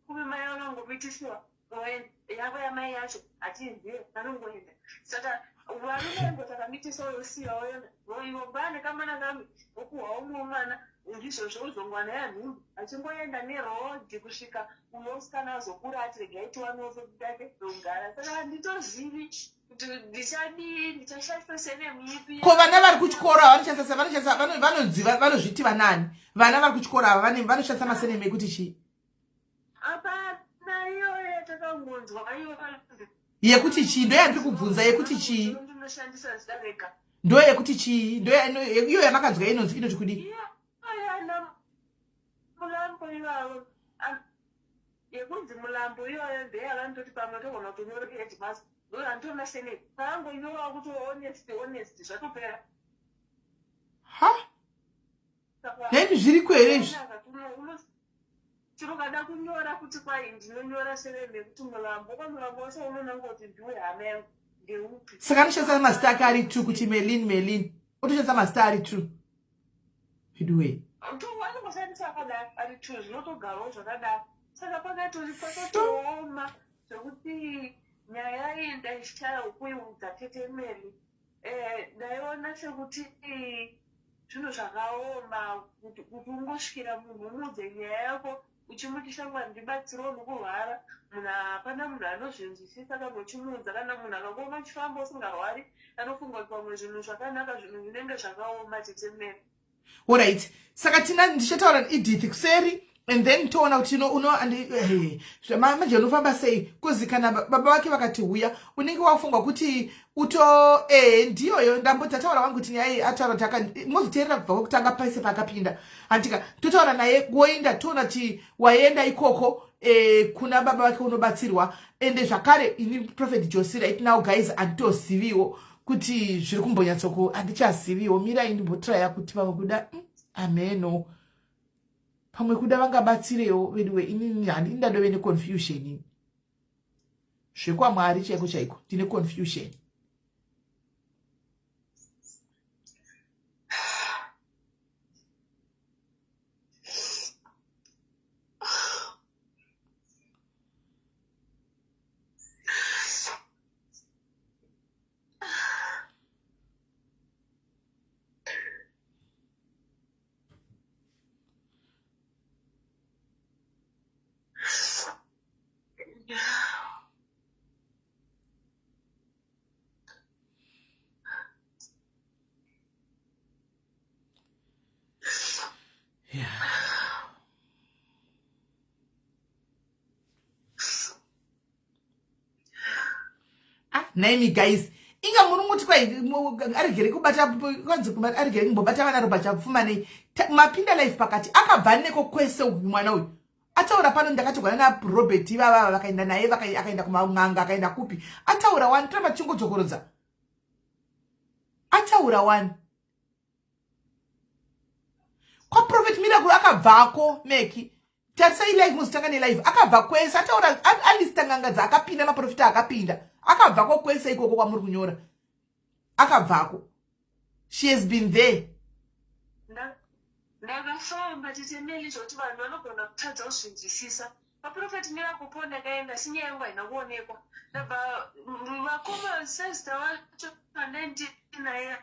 kupi mai vanongomitisiwa voenda yavo yamai yacho hatiizive vanongoenda saka varume vaingoti akamitisa oyosiya oenda voivo bane kamwana kamwe vokuhwa umwe mwana ndizvozvo uzongwana yanhumbu achingoenda nerodhi kusvika uyo musikana azokura ati regai tiwanewo pekutake pekugara saka handitozivi ndichadii ndichashandisa senemu ipi ko vana vari kuchikoro ava vanoshandisa vanoshandisa vanonzi vanozviti vanani vana vari kuchikoro ava vane vanoshandisa masenemu ekuti chii hapana iyoyo yatakangonzwa iyo yekuti chii ndoyandiri kubvunza yekuti chii ndinoshandisa zita rega ndo yekuti chii ndo iyo yamakanzwa inonzi inoti kudii iyo yana mulambo ivavo Yekunzi mulambo iyoyo ndeyavanototi pamwe togona kutonyora headmaster ndoyo handitorina senate paangonyorawo kuti honest honest zvatopera. Ha? Nhaimi zviriko here izvi? Chero ukada kunyora kuti kwai ndinonyora surname yekuti mulambo kwamulambo wacho unonanga kuti ndiwe hama yangu ndeupi. Saka anoshandisa mazita ake ari two kuti Melin Melin otoshandisa mazita ari two. Veduwee. Vanongoshandisa akadaro ari two zvinotogarawo zvakadaro saka pakatori pakatooma zvekuti nyaya iyi ndaishaya kuiudza tete Mary eh, ndaiona sekuti zvinhu zvakaoma kuti ungosvikira munhu umuudze nyaya yako uchimuti shamwari ndibatsirewo ndikurwara munhu hapana munhu anozvinzwisisa kana uchimuudza kana munhu akakuona uchifamba usingarwari anofunga kuti pamwe zvinhu zvakanaka zvinhu zvinenge zvakaoma tete Mary. Alright saka tina ndichataura Edith kuseri and then toona kuti uno uno eh, manje unofamba sei kozi kana baba vake vakati huya unenge wafunga kuti uto eh, ndiyoyo ndambotataura wangu kuti nyaya iyi ataura kuti aka mozoteerera kubva kwekutanga paise paakapinda handika totaura naye woenda toona kuti waenda ikoko eh, kuna baba vake unobatsirwa ende zvakare ini prophet josi right now guys handitoziviwo kuti zviri kumbonyatsoko handichaziviwo mirai ndimbotraya kuti pamwe kuda ameno pamwe kuda vangabatsirewo veduwe inini handini ndadove neconfusion ini zvekwamwari chaiko chaiko ndine confusion Yeah. Ah, nhaimi guys inga muri muti kwai aregere kubata kwanzi aregere kumbobata vana ropa chapfuma nei mapinda life pakati akabva neko kwese uyu mwana uyu ataura pano ndakatogwana narobert ivava vakaenda naye akaenda kuman'anga akaenda kupi ataura wani toramba tichingodzokorodza ataura wani kwaprofet miracle akabvako meki tarisai live muzotanga nelive akabva kwese ataura alista n'anga dzaakapinda maprofita akapinda Akabvako kwese ikoko kwamuri kunyora, akabvako. She has been there. Ndakafamba, Tete Meli, zvekuti vanhu vanogona kutadza kuzvinzwisisa. Paprofeti Miracle ndakaenda, asi nyaya yangu haina kuonekwa. Ndabva vakoma, sezita wacho andandinaye,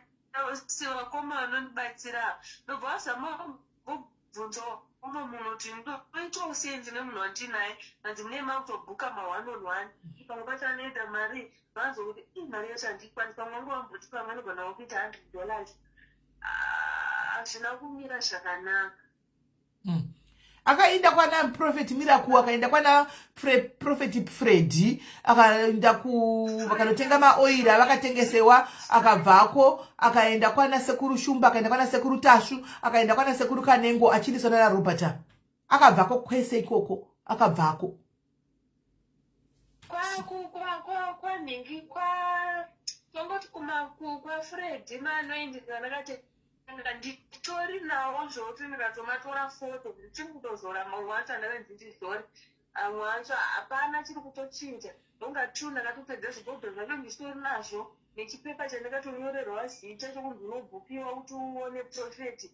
si vakoma vanondibatsira, ndobva vazama kubvunza umwe munhu kuti ndoitawo sei, ndine munhu wandinaye. Hanzi mune makutobhuka ma1 on 1. Pamwe pacho anoita mari, vanzwa kuti i mari yacho handiikwani. Pamwe vangu vamboti pamwe anogona kuita $100. Hazvina kumira zvakanaka. Akaenda kwana Prophet Miracle, akaenda kwana Prophet Freddy, akaenda ku vakanotenga maoiri avakatengesewa. Akabvako akaenda kwana Sekuru Shumba, akaenda kwana Sekuru Tashu, akaenda kwana Sekuru Kanengo, achiendeswa nana Robert. Akabvako kwese ikoko, akabvako. Kwanhingi, kwangoti kwaFredi, maanoindika ndakati nditori nawo zvokuti ndikatomatora foto, ndichiri kutozora mamwe acho andakanzi ndizore. Amwe acho hapana chiri kutochinja. Ndonga two ndakatopedza zvibhodhoro zvacho, ndichitori nazvo nechipepa chandakatonyorerwa zita chokunzi unobhukiwa kuti uone profeti.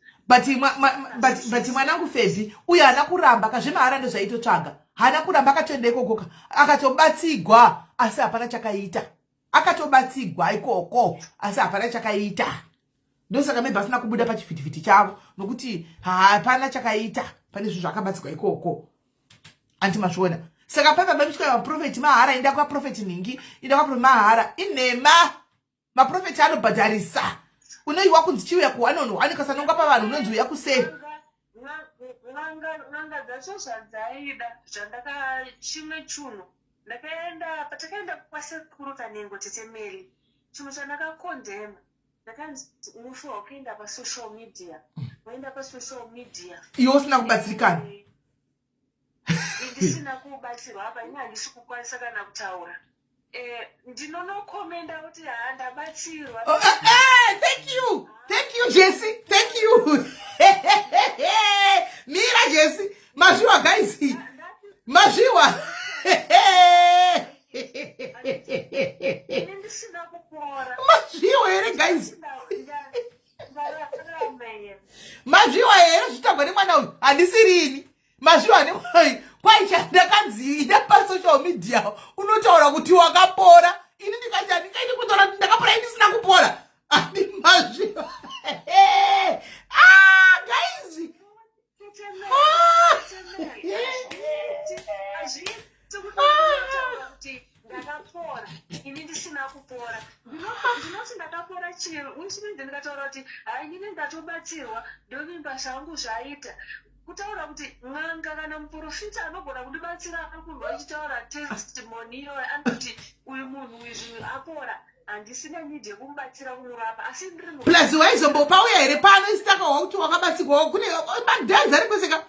But mwanangu Febi uyo haana kuramba kazvemahara, ndozvaitotsvaga. Haana kuramba, akatoenda ikokoka, akatobatsigwa, asi hapana chakaita. Akatobatsigwa ikoko, asi hapana chakaita. Ndosaka maybe asina kubuda pachivhitivhiti chavo, nokuti hapana chakaita pane zvinhu zvakabatsigwa ikoko. Anti mazviona? Saka paipa pamisvika maprofeti mahara, enda kwaprofeti nhingi, enda kwaprofeti mahara, inhema. Maprofeti anobhadharisa. Unoiwa kunzi chiuya ku1 on 1, kasanongwa pavanhu, unonzi uya kuseri. N'anga dzacho zvadzaida zvandaka chimwe chunhu ndakaenda, patakaenda kwaSekuru Kanengo, Tete Meli, chinhu chandakakondema, ndakanzi unofanirwa kuenda pasocial media. Waenda pasocial media. Iwe usina kubatsirikana. Ndisina kubatsirwa apa, ini handisi kukwanisa kana kutaura. Ndinonokomenda kuti ha, ndabatsirwa. Oh, thank you, thank you, Jesse, thank you. Mira, Jesse, mazviwa guys, mazviwa. Ini ndisina kupora. Mazviwa here guys? Ndararama here? Mazviwa here zvitagwa nemwana uyu? Handisirini. Mazviwa nemwana kwaicha ndakanzi ida pasocial media unotaura kuti wakapora. Ini ndikati handingaidi kutaura kuti ndakapora, indisina kupora. Andi mazviwa? Ah, guys. Hazviiti kuti ndakapora ini ndisina kupora. Ndinoti ndakapora chiro uchinzi ndikataura kuti hai, inini ndatobatsirwa, ndovimba zvangu zvaita. Kutaura kuti n'anga kana muprofita anogona kundibatsira ari kunzwa achitaura testimony iyoyo, anoti uyu munhu uyu zvinhu apora, handisina need yekumubatsira kumurapa, asi ndiri Plus waizombopauya here pano isitakawa kuti wakabatsigwawo? Kune madhanzi ari kweseka,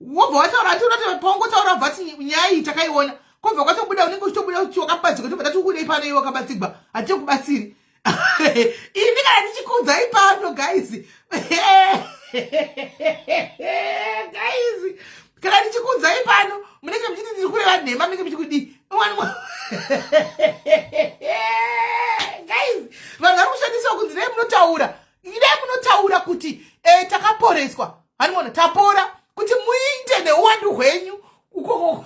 wobva wataura ati unoti paungotaura bva ti nyaya iyi takaiona, kwobva kwatobuda, unenge uchitobuda kuti wakabatsigwa, tobva tati ukudei pano iwe wakabatsigwa? Hatitokubatsiri. Ini kana ndichikuudzai pano guys, guys, kana ndichikuudzai pano, munenge muchiti ndiri kureva nhema, munenge muchikudii? Guys, vanhu vari kushandiswa kunzi dai munotaura, dai munotaura kuti takaporeswa, hanimona tapora, kuti muinde neuwandu hwenyu ukoko.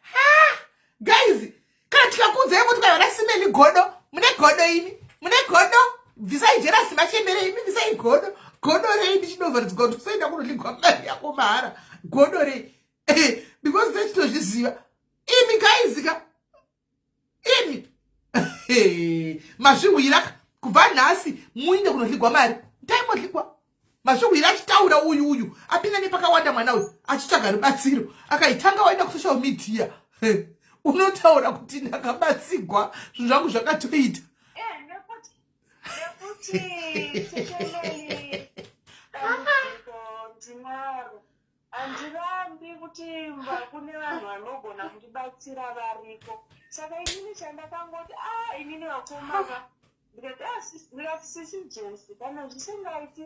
Ha, guys, kana tikakuudzai kuti kwaiva nasimeli godo, mune godo imi, mune godo. Bvisai jealousy, machembere imi, bvisai godo. Godo rei? Ndichinovharidzwa kuti usaenda kunoligwa mari yako mahara, godo rei? Because techitozviziva imi guys ka, imi mazvihwira kubva nhasi muinde kunohligwa mari, taimohligwa. Mazvihwira achitaura uyu, uyu apinda nepakawanda mwana uyu achitsvaga rubatsiro. Akaitanga waenda kusocial media, unotaura kuti ndakabatsigwa, zvinhu zvangu zvakatoita. Nekuti Tete Meli, dambudziko ndinaro. Handirambi kuti kune vanhu vanogona kundibatsira variko. Saka inini chandakangoti a inini vakomana, ndikati, "Ah, ndikati sisi Jesi, kana zvisingaiti,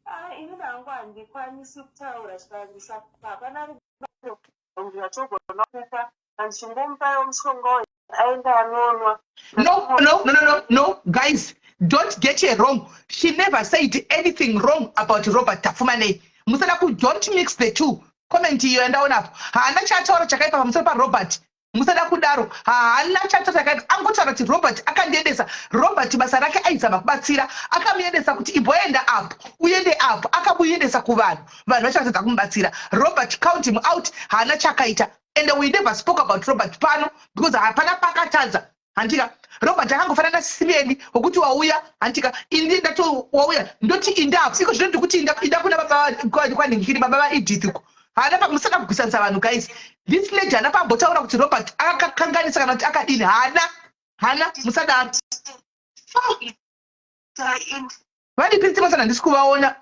a inini hangu handikwanisi kutaura." Zvikanzi, "Saka hapana rubatsiro rwatogona kupa." Handichingomupawo mushonga uyu aenda anonwa. No, guys, don't get it wrong. She never said anything wrong about Robert Tafumanei. Musada ku, don't mix the two. Comment iyo yandaonapo, haana chaataura chakaipa pamusoro paRobert. Musada kudaro. Haana chaataura chakaipa. Angotaura kuti Robert akandiendesa. Robert basa rake aizama kubatsira. Akamuendesa kuti imboenda apo, uende apo. Akamuendesa kuvanhu, vanhu vachatadza kumubatsira. Robert, count him out. Haana chakaita, and we never spoke about Robert pano because hapana pakatadza, handika? Robert akangofanana naSimeni wekuti wauya, handika? Ini ndato wauya, ndoti indapo iko zvino. Ndikuti inda kuna baba kwanhingiri, baba vaEdith uko. Haana pamusada kugwisanisa vanhu, guys. This lady haana pambotaura kuti Robert akakanganisa kana kuti akadini. Haana, haana. Musadaro. Vadipiriti masana, handisi kuvaona.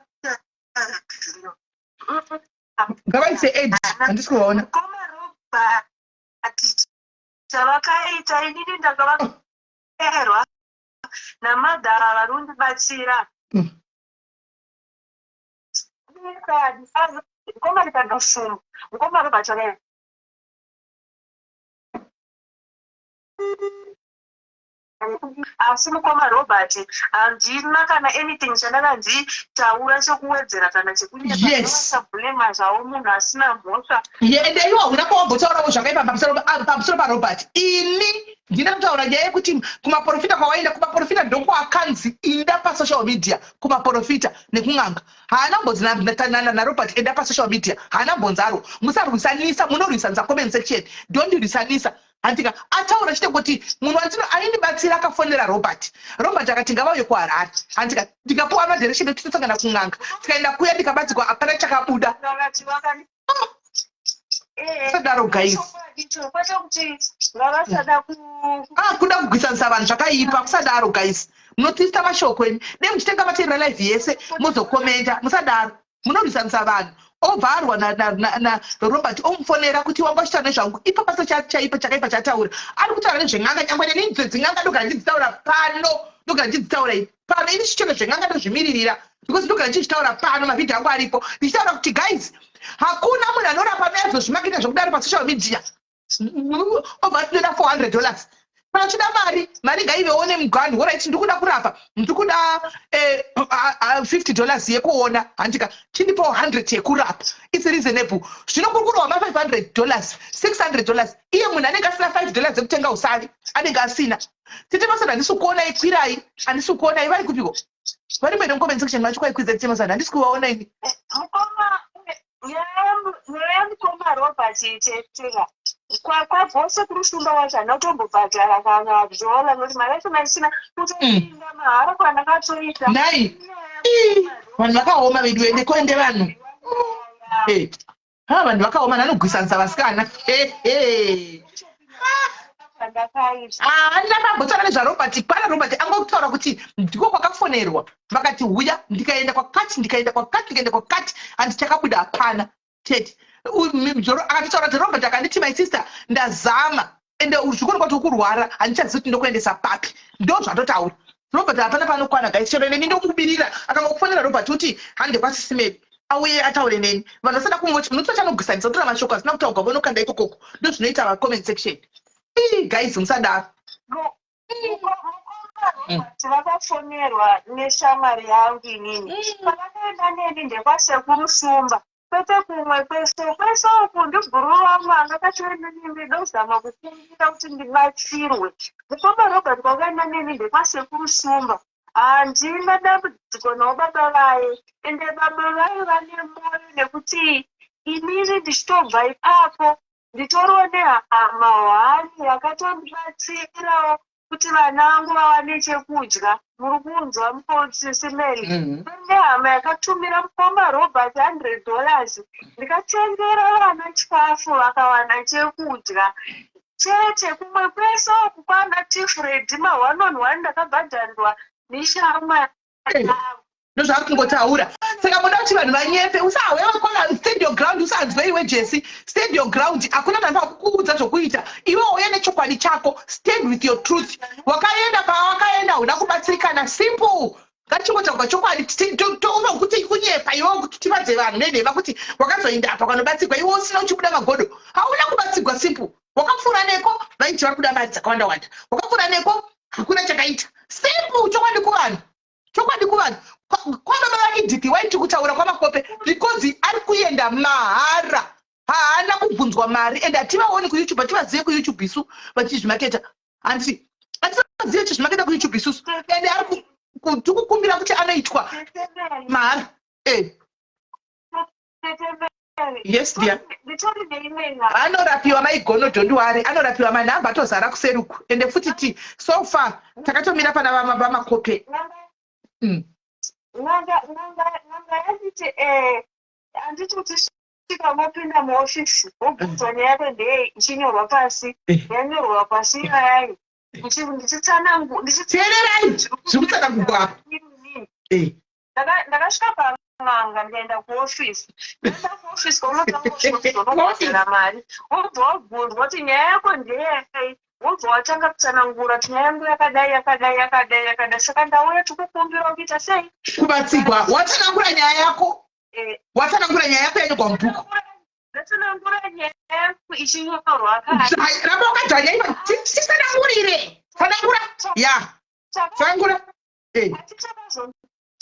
Ngavaise ed, handisi kuvaona. Mukoma Robert, chavakaita, inini ndakavaerwa namadhara vari kundibatsira. Mukoma Rikadosumba, mukoma Robert vakaita asi mukoma Robert, handina kana anything chandakanzi taura chekuwedzera kana chekunyepasablema zvavo munhu asina mhosva. Ende iwo hauna kwawambotaurawo zvakaipa pamusoro paRobert. Ini ndina kutaura nyaya yekuti kumaprofita kwawaenda, kumaprofita ndokwakanzi inda pasocial media. Kumaprofita nekun'anga haana mbonzi naRobert enda pasocial media. Haana mbonzaro. Musarwisanisa, munorwisanisa comment section. Don't rwisanisa, handika? Ataura chete kuti munhu wandino aindibatsira akafonera Robert. Robert akati ngavauye kuHarare, handika? Ndikapuwa madirection ekuti tosangana kun'anga. Tikaenda kuya, ndikabatsirwa, hapana chakabuda. Vakati vakani Sadaro, guys. Kwete kuti vavasada ku Ah, kuda kugwisanisa vanhu zvakaipa. Kusadaro, guys. Munotwista mashoko imi. Dei muchitenga mateerera live yese, mozokomenta. Musadaro, munorwisanisa vanhu. Obva arwa naRobert, omufonera kuti wanga uchitaura nezvangu. Ipa pasa chaipa chakaipa chataura. Ari kutaura nezven'anga. Nyangwe neni dzin'anga ndogara ndidzitaura pano, ndogara ndidzitaura ini pano. Ini chicheno zven'anga ndozvimiririra because ndogara ndichizvitaura pano. Mavhidhio angu aripo ndichitaura kuti, guys, hakuna munhu anorapa neazozvimaketa zvekudaro pasocial media. Obva tinoda $400. Kana uchida mari, mari ngaivewo nemuganhu. Alright, ndikuda kurapa, ndikuda $50 yekuona, handika? Chindipawo 100 yekurapa. It's reasonable. Zvino kuri kurwa ma$500, $600. Iye munhu anenge asina $5 ekutenga usavi, anenge asina. Tete Masana, handisi kuona. Ikwirai, handisi kuonai. Vari kupiko? Vari mberi mucomment section macho. Kwaikwidza, Tete Masana, handisi kuvaona ini. Mukoma, nyaya yamukoma Robert tetera kwavhose kurushumba wacho handina kutombobhadhara kana dhola, nokuti mari yacho maisina kutoinda mahara kwandakatoita. Nhai, vanhu vakaoma vedu. Ende koende vanhu. Ha, vanhu vakaoma, vanogwisanisa vasikana. Pandakaita Handina pambotaura nezvaRobert pana. Robert angotaura kuti ndiko kwakafonerwa, vakati huya. Ndikaenda kwakati, ndikaenda kwakati, ndikaenda kwakati, handi chakabuda hapana chete. Akatotaura kuti Robert akanditi, "My sister, ndazama, ende zvikuonekwa kuti ukurwara, handichazivi kuti ndokuendesa papi." Ndo zvatotaura Robert. Hapana paanokwana, guys. Chero neni ndomubirira. Akangokufonera Robert kuti hande kwasisimeni, auye ataure neni. Vanhu vasada kungoti munoti vachanogwisanisa, kutora mashoko asina kutaurwa vonokanda ikokoko. Ndo zvinoita vacomment section. Ii, guys, musadaro. Mukoma Robert vakafonerwa neshamwari yangu inini. Pavakaenda neni ndekwasekuru Shumba, kwete kumwe kwese kwese uku. Ndibhururu wangu anga akatoenda neni. Ndozama kukumbira kuti ndibatsirwe. Mukoma Robert, kwakaenda neni ndekwasekuru Shumba. Handina dambudziko navo baba vaye, ende baba vaye vane mwoyo, nekuti inini ndichitobva ipapo nditoriwo nehama hwani yakatondibatsirawo kuti vana vangu vawane chekudya. Muri kunzwa, mukotsisimeri? Nehama yakatumira mukoma Robert $100, ndikatengera vana chikafu, vakawana chekudya chete. Kumwe kwese uku kwana Tifredi ma1 on 1 ndakabhadharirwa neshamwari yangu. Ndozvaari kungotaura. Saka muda kuti vanhu vanyepe? Usahwe vakona. Stand your ground. Usanzwe iwe, Jesi. Stand your ground. Hakuna vanhu vakukuudza zvokuita. Iwe uye nechokwadi chako. Stand with your truth. Wakaenda pawakaenda, hauna kubatsirikana. Simple. Ngachingotaurwa chokwadi. Toona kuti kunyepa iwe kuti tivadze vanhu nenhema kuti wakazoenda apa kwanobatsirwa, iwe usina, uchibuda magodo. Hauna kubatsirwa. Simple. Wakapfuura neko, vaiti vari kuda mari dzakawanda wanda. Wakapfuura neko, hakuna chakaita. Simple, chokwadi kuvanhu, chokwadi kuvanhu. Kwababa vaEdith waiti kutaura kwaMakope, because ari kuenda mahara, haana kubvunzwa mari, and hativaoni kuYouTube, hativazive kuYouTube isu vachizvimaketa. Handiti hativazive chizvimaketa kuYouTube isusu, and ari tikukumbira kuti anoitwa mahara. Yes dear. Nditori neimwe nyaya. Anorapiwa maigono, don't worry, anorapiwa. Manhamba atozara kuseruku, ende futi ti so far takatomira pana vaMakope. N'anga yachiti, handiti kuti svika mopinda muofisi, wobvunzwa nyaya yako ndeyei, ichinyorwa pasi. Yanyorwa pasi iyayayi, ndichitsanangu Teererai zviri kutsanangurwa apa. Ndakasvika pan'anga, ndikaenda kuofisi. Ndaenda kuofisi, kwaunotanga kusvika mari, wobva wabvunzwa kuti nyaya yako ndeyei, wobva watanga kutsanangura kuti nyaya yangu yakadai, yakadai, yakadai, yakadai, saka ndauya tikukumbira kuita sei? Kubatsigwa. Watsanangura nyaya yako. Watsanangura nyaya yako, yanyorwa mubhuku. Ndatsanangura nyaya yangu ichinyorwa kare. Ramba wakadzvanya ipa, tisanangurire, tsanangura ya, tsanangura. Ati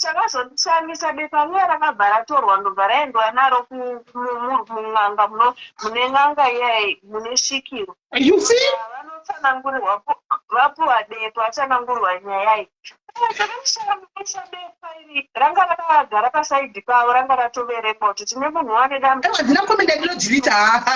chakazondishamisa, bepa riya rakabva ratorwa, ndobva raendwa naro mun'anga, mune n'anga iyai, mune svikiro. You see? Vanotsanangurirwa, vapuwa bepa, vatsanangurirwa nyaya iyi. Chakandishamisa, bepa iri ranga rakagara paside pavo, ranga ratoverengwa kuti tine munhu wane dambudziko. Aiwa, dzina comment andinodelete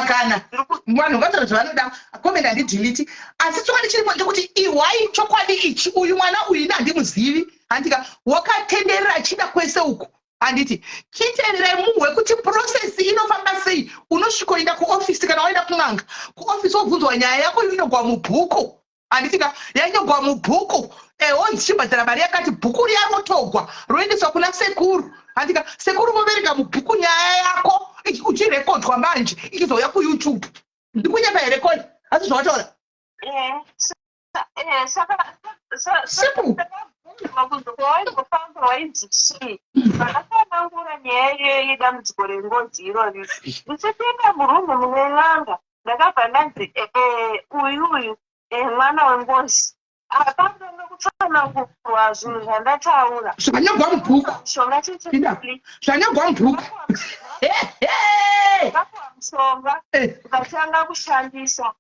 kana vanhu vataura zvavanoda, comment handidelete. Asi chokwadi chiripo ndekuti ihwai chokwadi ichi, uyu mwana uyu ini handimuzivi, handika wakatenderera achida kwese uku. Handiti chiteererai muhwe kuti process inofamba sei. Unosvikoenda kuofisi, kana waenda kun'anga, kuofisi wobvunzwa nyaya yako, inogwa mubhuku, handitika? Yanyorwa mubhuku, ehonzi chibhadhara mari yakati. Bhuku riya rotogwa, roendeswa kuna sekuru, handika? Sekuru voverenga mubhuku nyaya yako uchirekodwa, manje ichizouya kuYouTube. Ndikunyepa here, koni? Asi zvawataura. Saka Simple. Kunze kwawaimbofamba wainzi chii? Vakatsanangura nyaya iyoyo yedambudziko rengozi irori. Ndichipinda murumu mune n'anga, ndakabva ndanzi, "Uyu uyu mwana wengozi." Hapana nekutsanangurwa zvinhu zvandataura. Zvanyorwa mubhuku. Mishonga. Pinda. Zvanyorwa mubhuku. Ndakapuwa mushonga, ndikatanga kushandisa.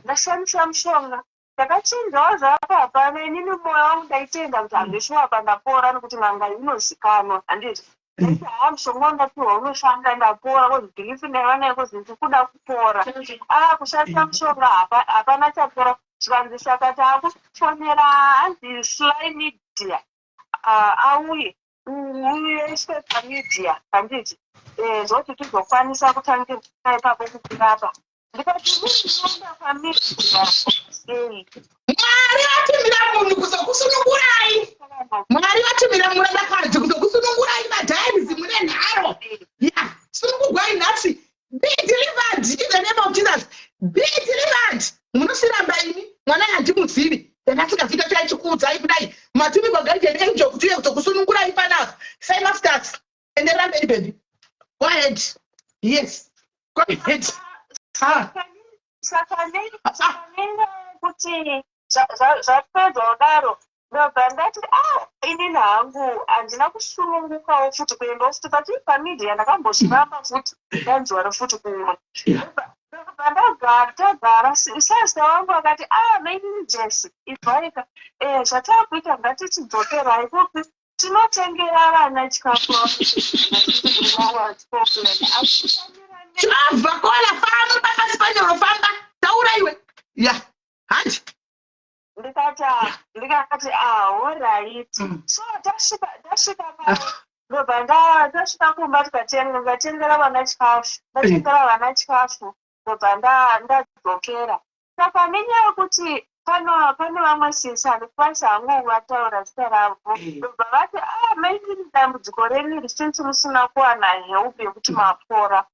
Ndashandisa mushonga, ndakachinjawo zvapo. Hapana, inini mwoyo wangu ndaitenda kuti handishuwa pandapora, nekuti n'anga inozikanwa, handiti? Ndaiti, haa, mushonga wandapiwa unoshanda, ndapora, cause belief ndaiva nayo, cause ndikuda kupora. A kushandisa mushonga, hapana chapora. Zvikanzi, saka taakufonera, hanzi Sly Media, auye uye pamedia, handiti? Zvokuti tizokwanisa kutangira ipapo kukurapa. Ndikati, ndinoenda pamedia sei? Mwari vatumira munhu kuzokusunungurai. Mwari vatumira murandakadzi kuzokusunungurai. Madiaries mune nharo ya, sunungurwai nhasi. Be delivered in the name of Jesus. Be delivered. Munosiramba imi, mwana handimuzivi, ndakasingaziita chaichikuudzai kudai. Matumirwa guardian angel kuti uye kuzokusunungurai panapa. Sai masters, enderera mberi, baby, go ahead. Yes, go ahead. Ah. Saka nenyaya yekuti zvapedza kudaro, ndobva ndati, a inini hangu handina kusunungukawo futi kuendawo futi pati pamedia. Ndakambozviramba futi, ndanzwara futi kumwe. Ndobva ndagara, tagara, sasa wangu akati, a mainini Jesi, ibvaika, zvatakuita, ngatichidzokerai kupi, tinotengera vana chikafu. Chavha kola, famba pasi panyoro, famba, taura iwe ya, handi. Ndikati, alright. So tasvika ndobva tasvika kumba, tikatenga, ndikatengera vana chikafu, ndatengera vana chikafu, ndobva ndadzokera. Saka nenyaya yekuti pano vamwe sisi, handikwanisi hangu kuvataura zita ravo, ndobva vati, a mainini, dambudziko renyu iri, since musina kuwana help yekuti mapora,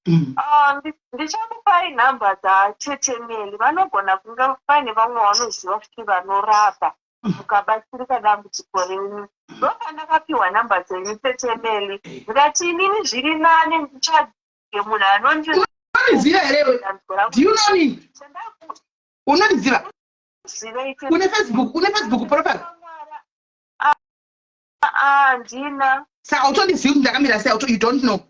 ndichakupai nhamba dzatete Meli, vanogona kunge paine vamwe vanoziva futi vanorapa, mukabatsirika dambudziko renyu. Ndopandakapiwa nhamba dzenyu, tete Meli. Ndikati, inini zviri nani nditsvage munhu anondi Unoda Unondiziva here iwe? Do you know me? Unondiziva? Une Facebook, une Facebook profile? Handina. Saka utondizivi kuti ndakamira sei? You don't know.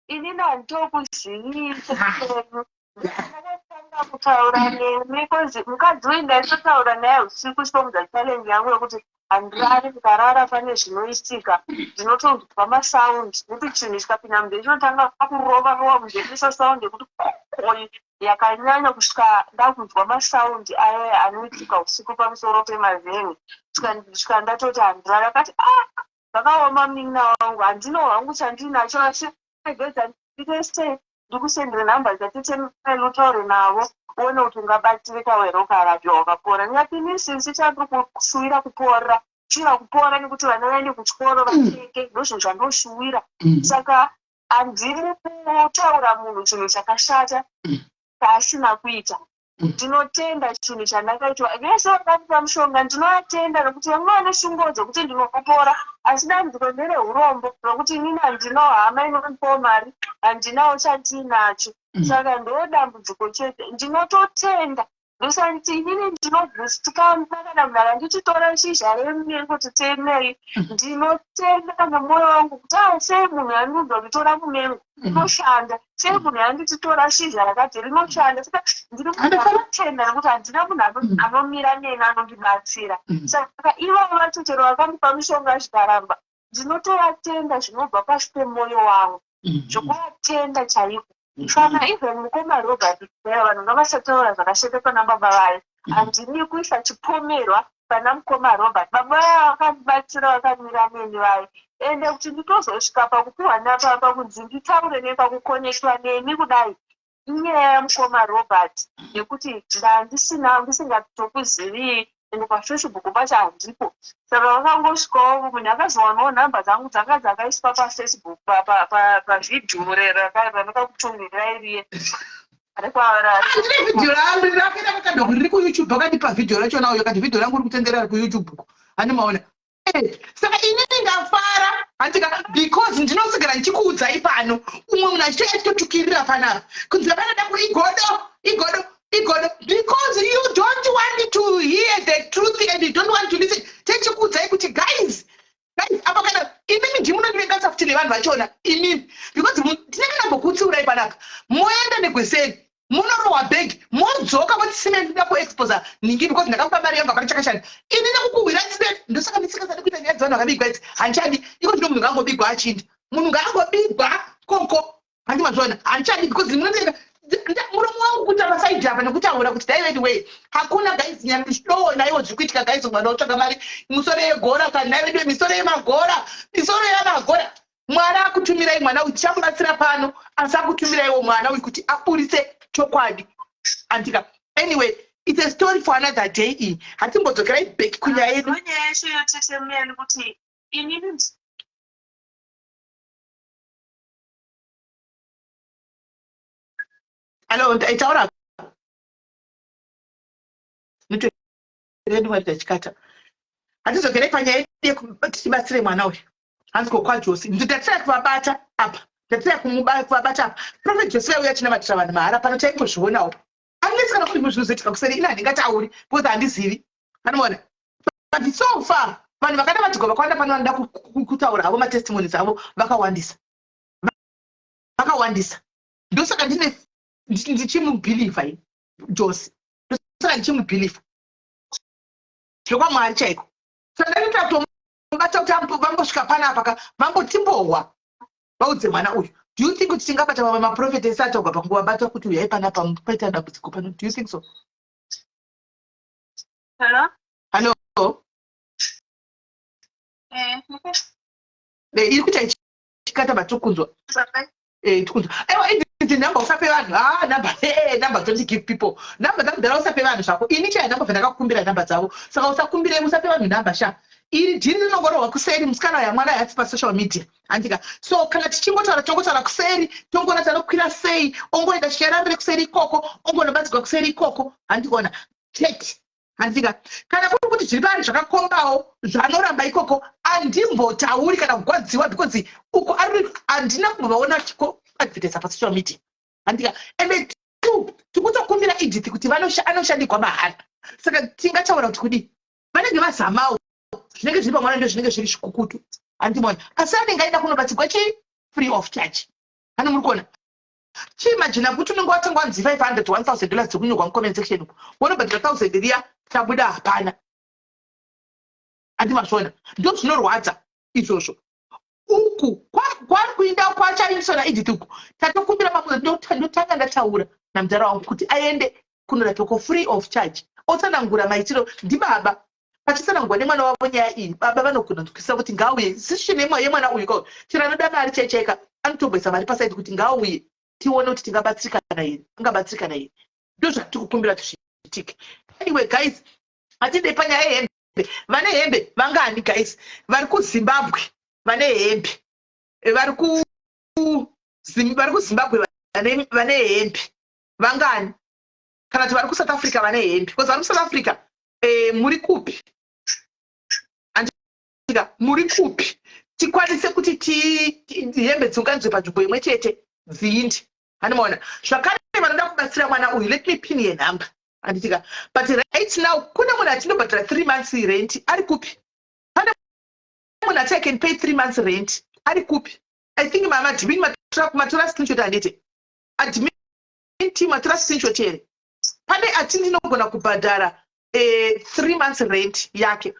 Inini handitokuzivi. Ndakatanga kutaura nemi kozi mukadzi uyu ndaitotaura naye usiku chitomudza challenge yangu yekuti handirari, ndikarara pane zvinoitika, ndinotonzwa masound nekuti chinhu chikapinda munzeve chinotanga kurova rova munzeve inoisa sound yekuti koi yakanyanya kusvika ndakunzwa masound aya anoitika usiku pamusoro pemavheni, kusvika ndatoti handirari. Akati, "Ah, zvakaoma munin'ina wangu, handino hangu chandinacho, asi regedza ndiite sei, ndikusendere nhamba dzatete utaure navo uone kuti ungabatsirika here ukarapiwa ukapora." Ndingati, "Ini chandiri kushuwira kupora, shuwira kupora nekuti vana vaende kuchikoro vapfeke, ndozvinhu zvandoshuwira." Saka handiri kutaura munhu chinhu chakashata chaasina kuita. Ndinotenda chinhu chandakaitwa. Vese vakandipa mushonga ndinovatenda nekuti vamwe vane shungu dzekuti ndinopora, asi dambudziko ndereurombo nokuti inini handinawo hama inondipawo mari, handinawo chandiinacho. Saka ndo dambudziko chete. Ndinototenda, ndosati inini ndinogutsikana kana munhu akanditi, "Tora shizha remumengo titemei." Ndinotenda nemwoyo wangu kuti a sei munhu yandiudza kuti tora mumengo rinoshanda, sei munhu yanditi tora shizha rakati rinoshanda. Saka ndiri kutenda nekuti handina munhu anomira neni anondibatsira. Saka ivo vacho chero vakandipa mishonga zvikaramba, ndinotovatenda zvinobva pasi pemwoyo wangu, zvokuvatenda chaiko. Kana even mukoma Robert, vanhu ngavasataura zvakashata pana baba vayo. Handini kuisa chipomerwa pana mukoma Robert. Baba vaya vakandibatsira, vakamira neni vayo, ende kuti nditozosvika pakupiwa napapa kunzi nditaure nepakukonectwa nemi kudai, inyaya yamukoma Robert, nekuti ndandisina, ndisingatokuzivii, ende paFacebook pacho handipo. Saka vakangosvikawo, munhu akazowanawo nhamba dzangu dzanga dzakaiswa paFacebook pavhidhiyo randakakutumirai riye. Ndine vhidhiyo rangu rakaenda kakadoko riri kuYouTube. Akandipa vhidhiyo rachona uyo, kati vhidhiyo rangu ri kutenderera kuYouTube uko, handimaona. Saka inini ndafara, handika, because ndinosigara ndichikuudzai pano, umwe munhu achitouya achitotukirira panapa kunzi vanoda ku igodo, igodo, igodo, because you don't want to hear the truth and you don't want to listen. Techikuudzai kuti guys, guys, apa kana imimi ndimunondivengasa futi nevanhu vachona imimi, because tinenge ndambokutsiurai panapa, moenda negweseri, munorohwa bhegi, modzoka moti sime ndida kuexposa ningi because ndakamupa mari yangu, hapana chakashanda. Ini nekukuhwira tsine, ndosaka ndisingasadi kuita nyaya dzevanhu vakabigwa idzi, handichadi. Iko ndino munhu ngaangobigwa achinda, munhu ngaangobigwa koko, handi mazviona? Handichadi because munondienda muromo wangu kuita paside apa nekutaura kuti dai. Anyway, hakuna guys, nyandichidoona iwo zviri kuitika guys. Mwana utsvaga mari, misoro yegora kana vedu, misoro yemagora, misoro yamagora. Mwari akutumirai mwana uyu, tichamubatsira pano, asi akutumiraiwo mwana uyu kuti aburitse chokwadi, andika. Anyway, it's a story for another day iyi. Hatimbodzokerai back kunyaya yedu. Nyaya yacho yotetemuyani kuti inini Alo, taura redu wari tachikata. Hatidzokerei panyaya yedu tichibatsire mwana uyu. Hanzi kokwaJosi, ndatirai kuvabata apa, ndatirai kuvabata apa. Prophet Josi vaiuya chinamatira vanhu mahara pano, taingozvionawo. Unless kana kuri zvinozoitika kuseri, ini handingatauri because handizivi, anoona. But so far vanhu vakanamatirwa vakawanda pano, vanoda kutaura havo matestimonies avo vakawandisa, vakawandisa. Ndosaka ndine ndichimubhilivha ini Josi, ndosaka ndichimubhilivha zvekwamwari chaiko. Saka ndaitoita kutomubata kuti vambosvika panapa ka, vambotimbohwa vaudze mwana uyu. Do you think kuti tingabata mamwe maprofeti ese ataurwa panguva bata kuti uyai panapa, paita dambudziko pano? Do you think so? Hello? Hallo. Eh. Iri kuita ichikata batokunzwa. Tikunzwa. Aiwa, idzi nhamba usape vanhu. Ah, nhamba, nhamba, don't give people nhamba dzakudhara, usape vanhu zvako. Ini chaya nhamba ndakakumbira nhamba dzavo, saka usakumbire, usape vanhu nhamba sha. Iri dhiri rinongorohwa kuseri, musikana yamwana yatsi pasocial media, handika? So kana tichingotaura, tongotaura kuseri, tongoona tanokwira sei, ongoenda chicharamire kuseri ikoko, ongonobatsirwa kuseri ikoko, handikuona chete, handika? Kana kuri kuti zviri paari zvakakombawo zvanoramba ikoko, handimbotauri kana kugwadziwa because uko ari handina kumbovaona. kuadvertisa pasocial media, handika? Ende two, tikutokumbira Edith kuti anoshandigwa mahara. Saka tingataura kuti kudii? Vanenge vazamawo zvinenge zviri pamwana, ndo zvinenge zviri zvikukutu, handimona? Asi anenge aida kunobatsirwa chii? Free of charge. Hani muri kuona? Chiimagina kuti unenge watanga wanzi 500, $1000 dzekunyorwa mucomment section uku, wonobhadhira 1000 riya, chabuda hapana. Handimazviona? Ndo zvinorwadza izvozvo. Uku kwari kuinda kwachaindiswa naEdith uku, tatokumbira mamuza. Ndotanga ndataura namudhara wangu kuti aende kunorapwa free of charge, otsanangura maitiro ndibaba. Pachitsanangurwa nemwana wavo nyaya iyi, baba vanogona kunzwisisa kuti ngauye. Sission yemwana uyu ko chero anoda mari chaichaika, anotomboisa mari paside kuti ngauye tione kuti tingabatsirikana here, angabatsirikana here. Ndo zvatiri kukumbira kuti zviitike. Anyway guys, hatidei panyaya yehembe. Vane hembe vangani, guys, vari kuZimbabwe vane hembe? Vari kuZimbabwe vane hembe vangani? Kana kuti vari kuSouth Africa vane hembe? Because vari kuSouth Africa, muri kupi? Andika muri kupi? Tikwanise kuti hembe dziunganidzwe panzvimbo imwe chete, dziinde. Handimaona zvakare vanoda kubatsira mwana uyu, let me pin yenhamba, handitika? But right now kune munhu atindobhadhara 3 months rent, ari kupi? Pane munhu ati I can pay 3 months rent, ari kupi? I think maadmin matora screenshot, handiti? Admin team, matora screenshot here? Pane ati ndinogona kubhadhara 3 months rent yake?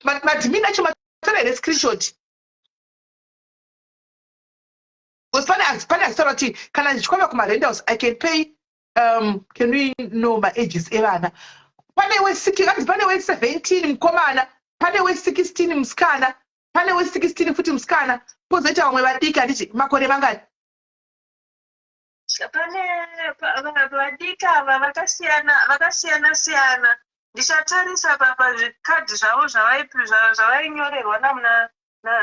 Maadmin acho matora here screenshot? Because pane achitaura kuti kana ndichikwava kumarentals I can pay. Can we know maages evana? Pane we, pane we17 mukomana, pane we16 musikana, pane we16 futi musikana, pozoita vamwe vadiki, handiti? Makore mangani? Pane vadiki ava vakasiyana, vakasiyana siyana. Ndichatarisa pazvikadhi zvavo zvavainyorerwa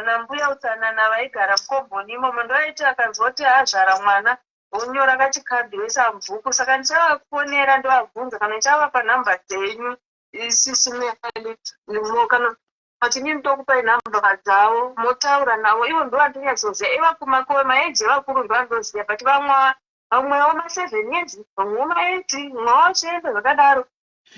nambuya utsanana vaigara mukomboni imomo. Ndovaiti akanzwa kuti azvara mwana, vonyora kachikadhi voisa mubhuku. Saka ndichavafonera ndovabvunza, kana ndichavapa nhamba dzenyu isisi Meli, kana kuti inini ndokupai nhamba dzavo, motaura navo. Ivo ndo vandonyatsoziva evakumakore, maeji evakuru ndo vandoziva, but vamwe vamwewo ma7 years, vamwewo ma8, mumwewo achienda zvakadaro.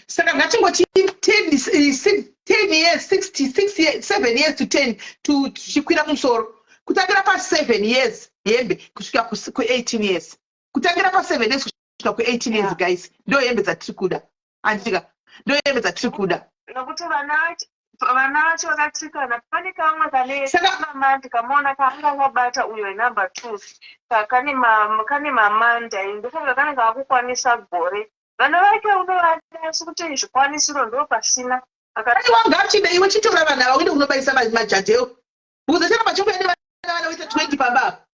Saka ngatingoti 10 years, 66 years, 7 years to 10 to tichikwira kumusoro, kutangira pa7 years hembe kusvika ku18 years, kutangira pa7 years kusvika ku18 years. Guys, ndo hembe dzatiri kuda, anditika? Ndo hembe dzatiri kuda. Nokuti vana vacho vakatsikana. Pane kamwe kane mamandi, kamuona kaanga akabata uyo wenumber 2, kane mamanda. Ndofunga kanenge kakukwanisa gore. Vana vake unovada, asi kuti zvikwanisiro ndo pasina. Aiwa, ngachide. Iwe chitora vana ava uende kunobaisa majadheo, because chero pachinguya nevana, vana voita 20 pamba apa.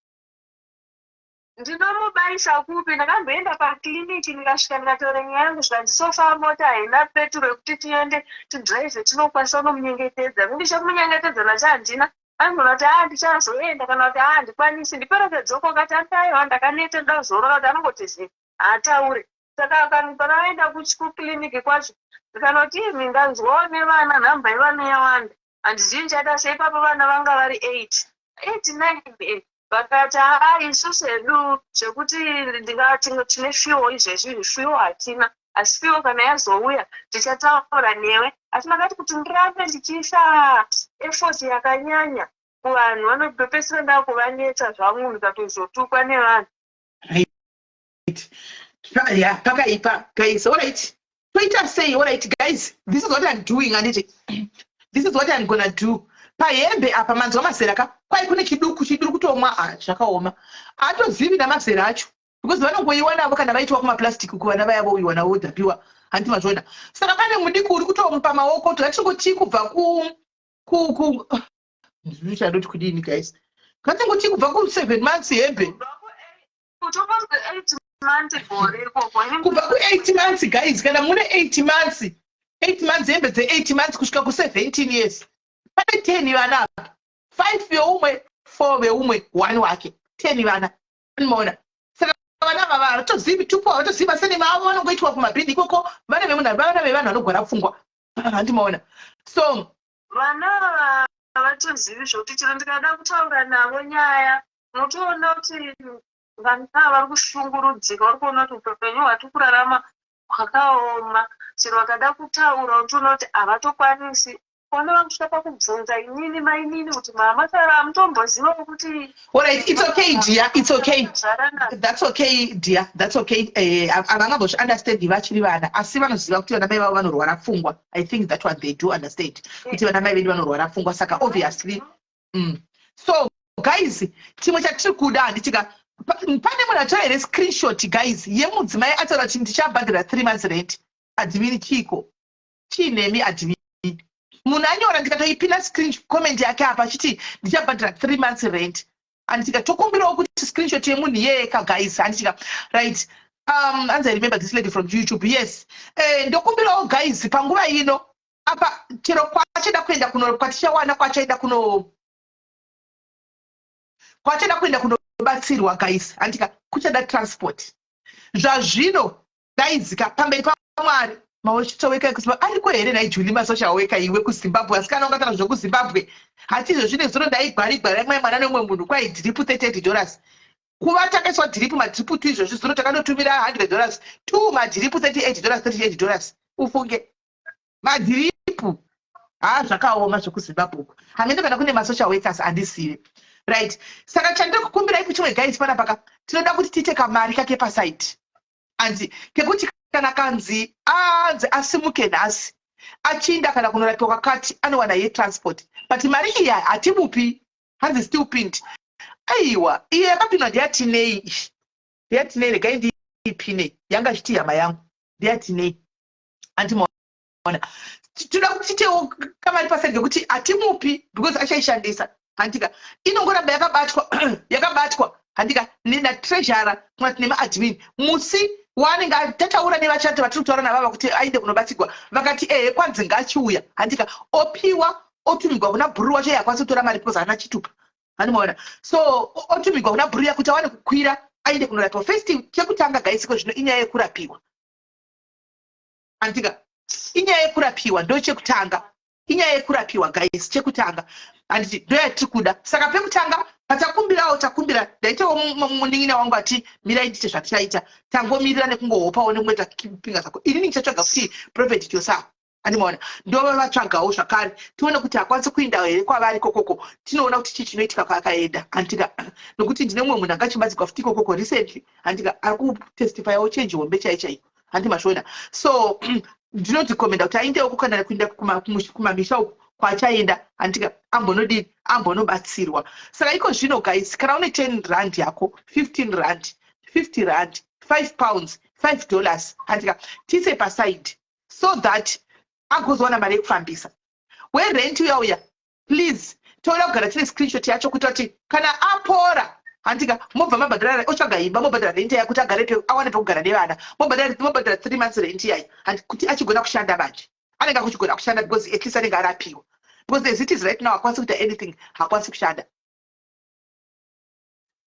Ndinomubayisa kupi? Ndakamboenda pakliniki, ndikasvika ndikataura nyaya yangu, zvikanzi so far mota haina peturo yekuti tiende tidhiraivhe. Tinokwanisa kunomunyengetedza, ndichakumunyengetedza nacho handina. Anogona kuti a ndichazoenda, kana kuti a handikwanisi, ndiperekedzoko. Kati andaiwa, ndakaneta, ndoda kuzorora. Kuti anongoti zi haatauri. Saka panaenda kukliniki kwacho, kana kuti imi ndanzwawo nevana, nhamba yevana yawanda, handizivi ndichaita sei. Ipapo vana vanga vari eight, eight, nine, eight. Vakati haa, isusu hedu zvekuti ndingati tine fuel izvezvi, fuel hatina, asi fuel kana yazouya tichataura newe. Asi makati kuti ndirambe ndichiisa effort yakanyanya kuvanhu, vanotopedzisira ndakuvanetsa zvangu, ndikatozotukwa nevanhu. Ya, pakaipa guys. Alright, toita sei? Alright guys, this is what I'm doing, anditi? This is what I'm gonna do pahembe apa. Manzwa mazera ka? Kwai kune chiduku chiduri kutomwa. Ah, zvakaoma, haatozivi namazera acho because vanongoiwa navo kana vaitwa kumaplastic kuvana vaya, voiwa navo vodhapiwa, handiti mazviona? Saka pane mudiki uri kutomupa maoko. Ngatingoti kubva ku ndichandoti kudini guys? Ngatingoti kubva ku7 months hembe. Kubva ku8 months guys, kana mune 8 months, 8 months, hembe dze8 months kusvika ku17 years. Pane 10 vana apa, 5 veumwe, 4 veumwe, 1 wake, 10 vana, maona? Saka vana ava havatozivi tupo, havatozivi masenema avo, vanongoitwa kumabhidhi ikoko. Vana vemunhu, vana vevanhu vanogwara pfungwa, handimaona? So Vana ava havatozivi zvokuti chero ndikada kutaura navo nyaya, unotoona kuti vana ava vari kushungurudzika, vari kuona kuti upenyu hwatiri kurarama hwakaoma. Chero vakada kutaura, unotoona kuti havatokwanisi. Ona vakusvika pakubvunza inini, mainini, kuti mama, sara hamutombozivawo kuti Alright, it's okay, dear, it's okay. Zvara. That's okay, dear, that's okay. Havangambozvi-understandi vachiri vana, asi vanoziva kuti vana mai vavo vanorwara pfungwa. I think that one they do understand, kuti vana mai vedu vanorwara pfungwa. Saka obviously, So guys, chimwe chatiri kuda, handitika pane munhu atora here screenshot, guys, yemudzimai ataura kuti ndichabhadhara 3 months rent? Admin, chiko chiinemi, admin? Munhu anyora, ndikatoipina screen comment yake apa achiti ndichabhadhara 3 months rent, handitika? Tokumbirawo kuti screenshot yemunhu iyeyeka, guys, handitika? Right. Anzi, "I remember this lady from YouTube." Yes. Ndokumbirawo, guys, panguva ino apa, chero kwachada kuenda kuno, kwatichawana kwachaenda kuno, kwachada kuenda kunobatsirwa, guys, handika kuchada transport. Zvazvino, guys, ka pamberi paMwari, maochitoweka ekuZimbabwe ariko here nhai, Juli? Masocial worker iwe kuZimbabwe, asikana, ungatara zvokuZimbabwe hatizvo. Zvine zuro ndaigwarigwara imwe mwana nemumwe munhu, kwai drip $38. Kuva takaiswa drip, madrip two izvozvi. Zuro takanotumira $100, two madrip, $38, $38. Ufunge madrip. Ha, zvakaoma zvekuZimbabwe uku. Hamene kana kune masocial workers, handisive. Right, saka chandiri kukumbirai kuchimwe, guys, panapaka tinoda kuti tiite kamari kake paside, anzi kekuti kana kanzi anzi asimuke nhasi achiinda kana kunorapiwa kwakati, anowana yetransport. But mari iya hatimupi. Hanzi, "Still pinned." Aiwa, iye yakapinwa ndeyatinei, ndeyatinei. Regai ndiipine, yanga ichiti hama yangu ndeyatinei. Andimaona, toda kuti tiitewo kamari paside kekuti hatimupi because achaishandisa, handika? Inongoramba yakabatwa, yakabatwa, handika, natreasurer kana kuti nemaadmin. Musi waanenge tataura nevachati vatiri kutaura navava kuti aende kunobatsirwa, vakati ehe, kwanzi ngachiuya, handika, opiwa, otumigwa kuna bhuru wacho. Iye akwanisi kutora mari because haana chitupa, handimaona? So otumigwa kuna bhuru yakuti awane kukwira aende kunorapiwa. First, chekutanga, guys, iko zvino inyaya yekurapiwa, handika? Inyaya yekurapiwa ndo chekutanga, inyaya yekurapiwa, guys, chekutanga, handiti? Ndo yatiri kuda. Saka pekutanga patakumbirawo, takumbira, ndaitawo munin'ina wangu ati mirai ndite zvatichaita. Tangomirira nekungohopawo nekungoita pinga zako. Inini ndichatsvaga kuti Prophet Josah, andimaona, ndova vatsvagawo zvakare, tione kuti hakwanisi kuindawo here kwavari kokoko. Tinoona kuti chii chinoitika kwaakaenda, handika? Nokuti ndine mumwe munhu angachibatsirwa futi ikokoko recently, handika? Ari kutestifyawo change hombe chai chaiyo, handi mashona? So ndinorecommenda kuti aendewo kana kuenda kumamisha uku kwaachaenda, handika, ambonodini, ambonobatsirwa. Saka iko zvino, guys, kana une 10 rand yako, 15 rand, 50 rand, £5, $5, handika, tiise paside so that agozowana mari yekufambisa. Werent uya uya, please, toda kugara tine screenshot yacho kuita kuti kana apora, handika, mobva mabhadhara, otsvaga imba, mobhadhara rent yaya kuti agare, awane pekugara nevana. Mobhadhara 3 months rent yayo, kuti achigona kushanda. Manje anenge akuchigona kushanda because at least anenge arapiwa, because as it is right now hakwanisi kuita anything, haakwanisi kushanda,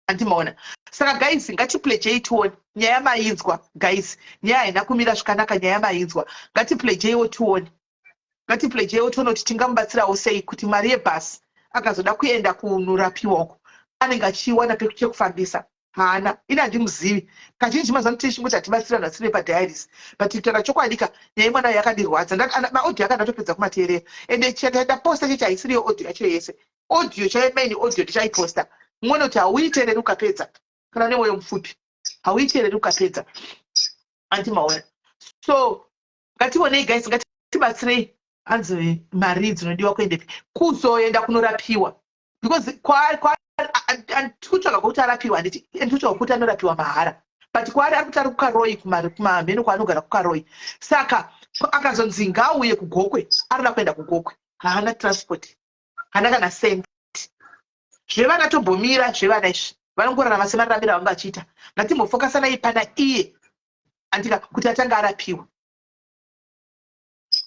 andimaona? Saka guys, ngatipledgei tione. Nyaya mainzwa, guys, nyaya haina kumira zvakanaka. Nyaya mainzwa, ngatipledgeiwo tione, ngatipledgeiwo tione kuti tingamubatsirawo sei kuti mari yebhasi akazoda kuenda kunorapiwa uko anenge achiwana chekufambisa. Haana, ini handimuzivi. Kazhinji mazuva ano tichingoti hatibatsira vanhu vasiri padialysis, but kutaura chokwadi ka, nyaya yemwana uyu yakandirwadza. Maaudio akandatopedza kumateerera, ende ndaposta chechi haisiriyo audio yacho yese. Audio chaiyo, main audio, ndichaiposta muone kuti hauiteereri ukapedza. Kana nemwoyo mupfupi, hauiteereri ukapedza, andimaona? So ngationei, guys, ngatibatsirei. Hanzi mari dzinodiwa kuendepi? Kuzoenda kunorapiwa, because tikutsvaga kwekuti arapiwa, handiti? Ndikutsvaga kwekuti anorapiwa mahara, but kwaari ari kuti ari kuKaroi, kumamheno kwaanogara kuKaroi. Saka akazonzi ngauye kuGokwe, arida kuenda kuGokwe, haana transport, haana kana cent. Zvevana tombomira zvevana izvi, vanongorarama semararamiro avanga vachiita. Ngatimbofokasanai pana iye, andika, kuti atanga arapiwa.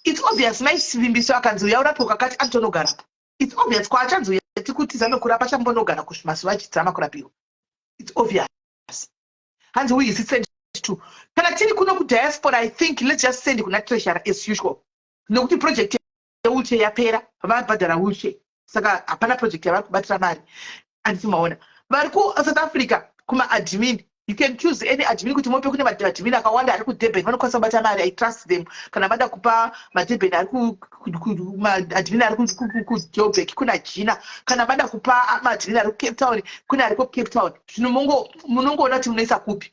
It's obvious mai Vimbiso akanzi uya urapiwa kakati, anotonogarapo. It's obvious kwaachanzi uya tikuti zame kurapa, achambonogara mazuva achidzama kurapiwa. It's obvious. Hanzi, "Who is it sent to?" Kana tiri kuno kudiaspora, I think let's just send kuna treasurer as usual, nokuti project yewheelchair yapera. Vabhadhara wheelchair, saka hapana project yavari kubatira mari, anditi maona? Vari kuSouth Africa, kumaadmin, you can choose any admin kuti mupe. Kune maadmin akawanda ari kuDurban vanokwanisa kubata mari. I trust them. Kana mada kupa maDurban ari, maadmin ari kuJoburg, kuna Gina. Kana mada kupa maadmin ari kuCape Town, kune ari kuCape Town. Zvino munongoona kuti munoisa kupi.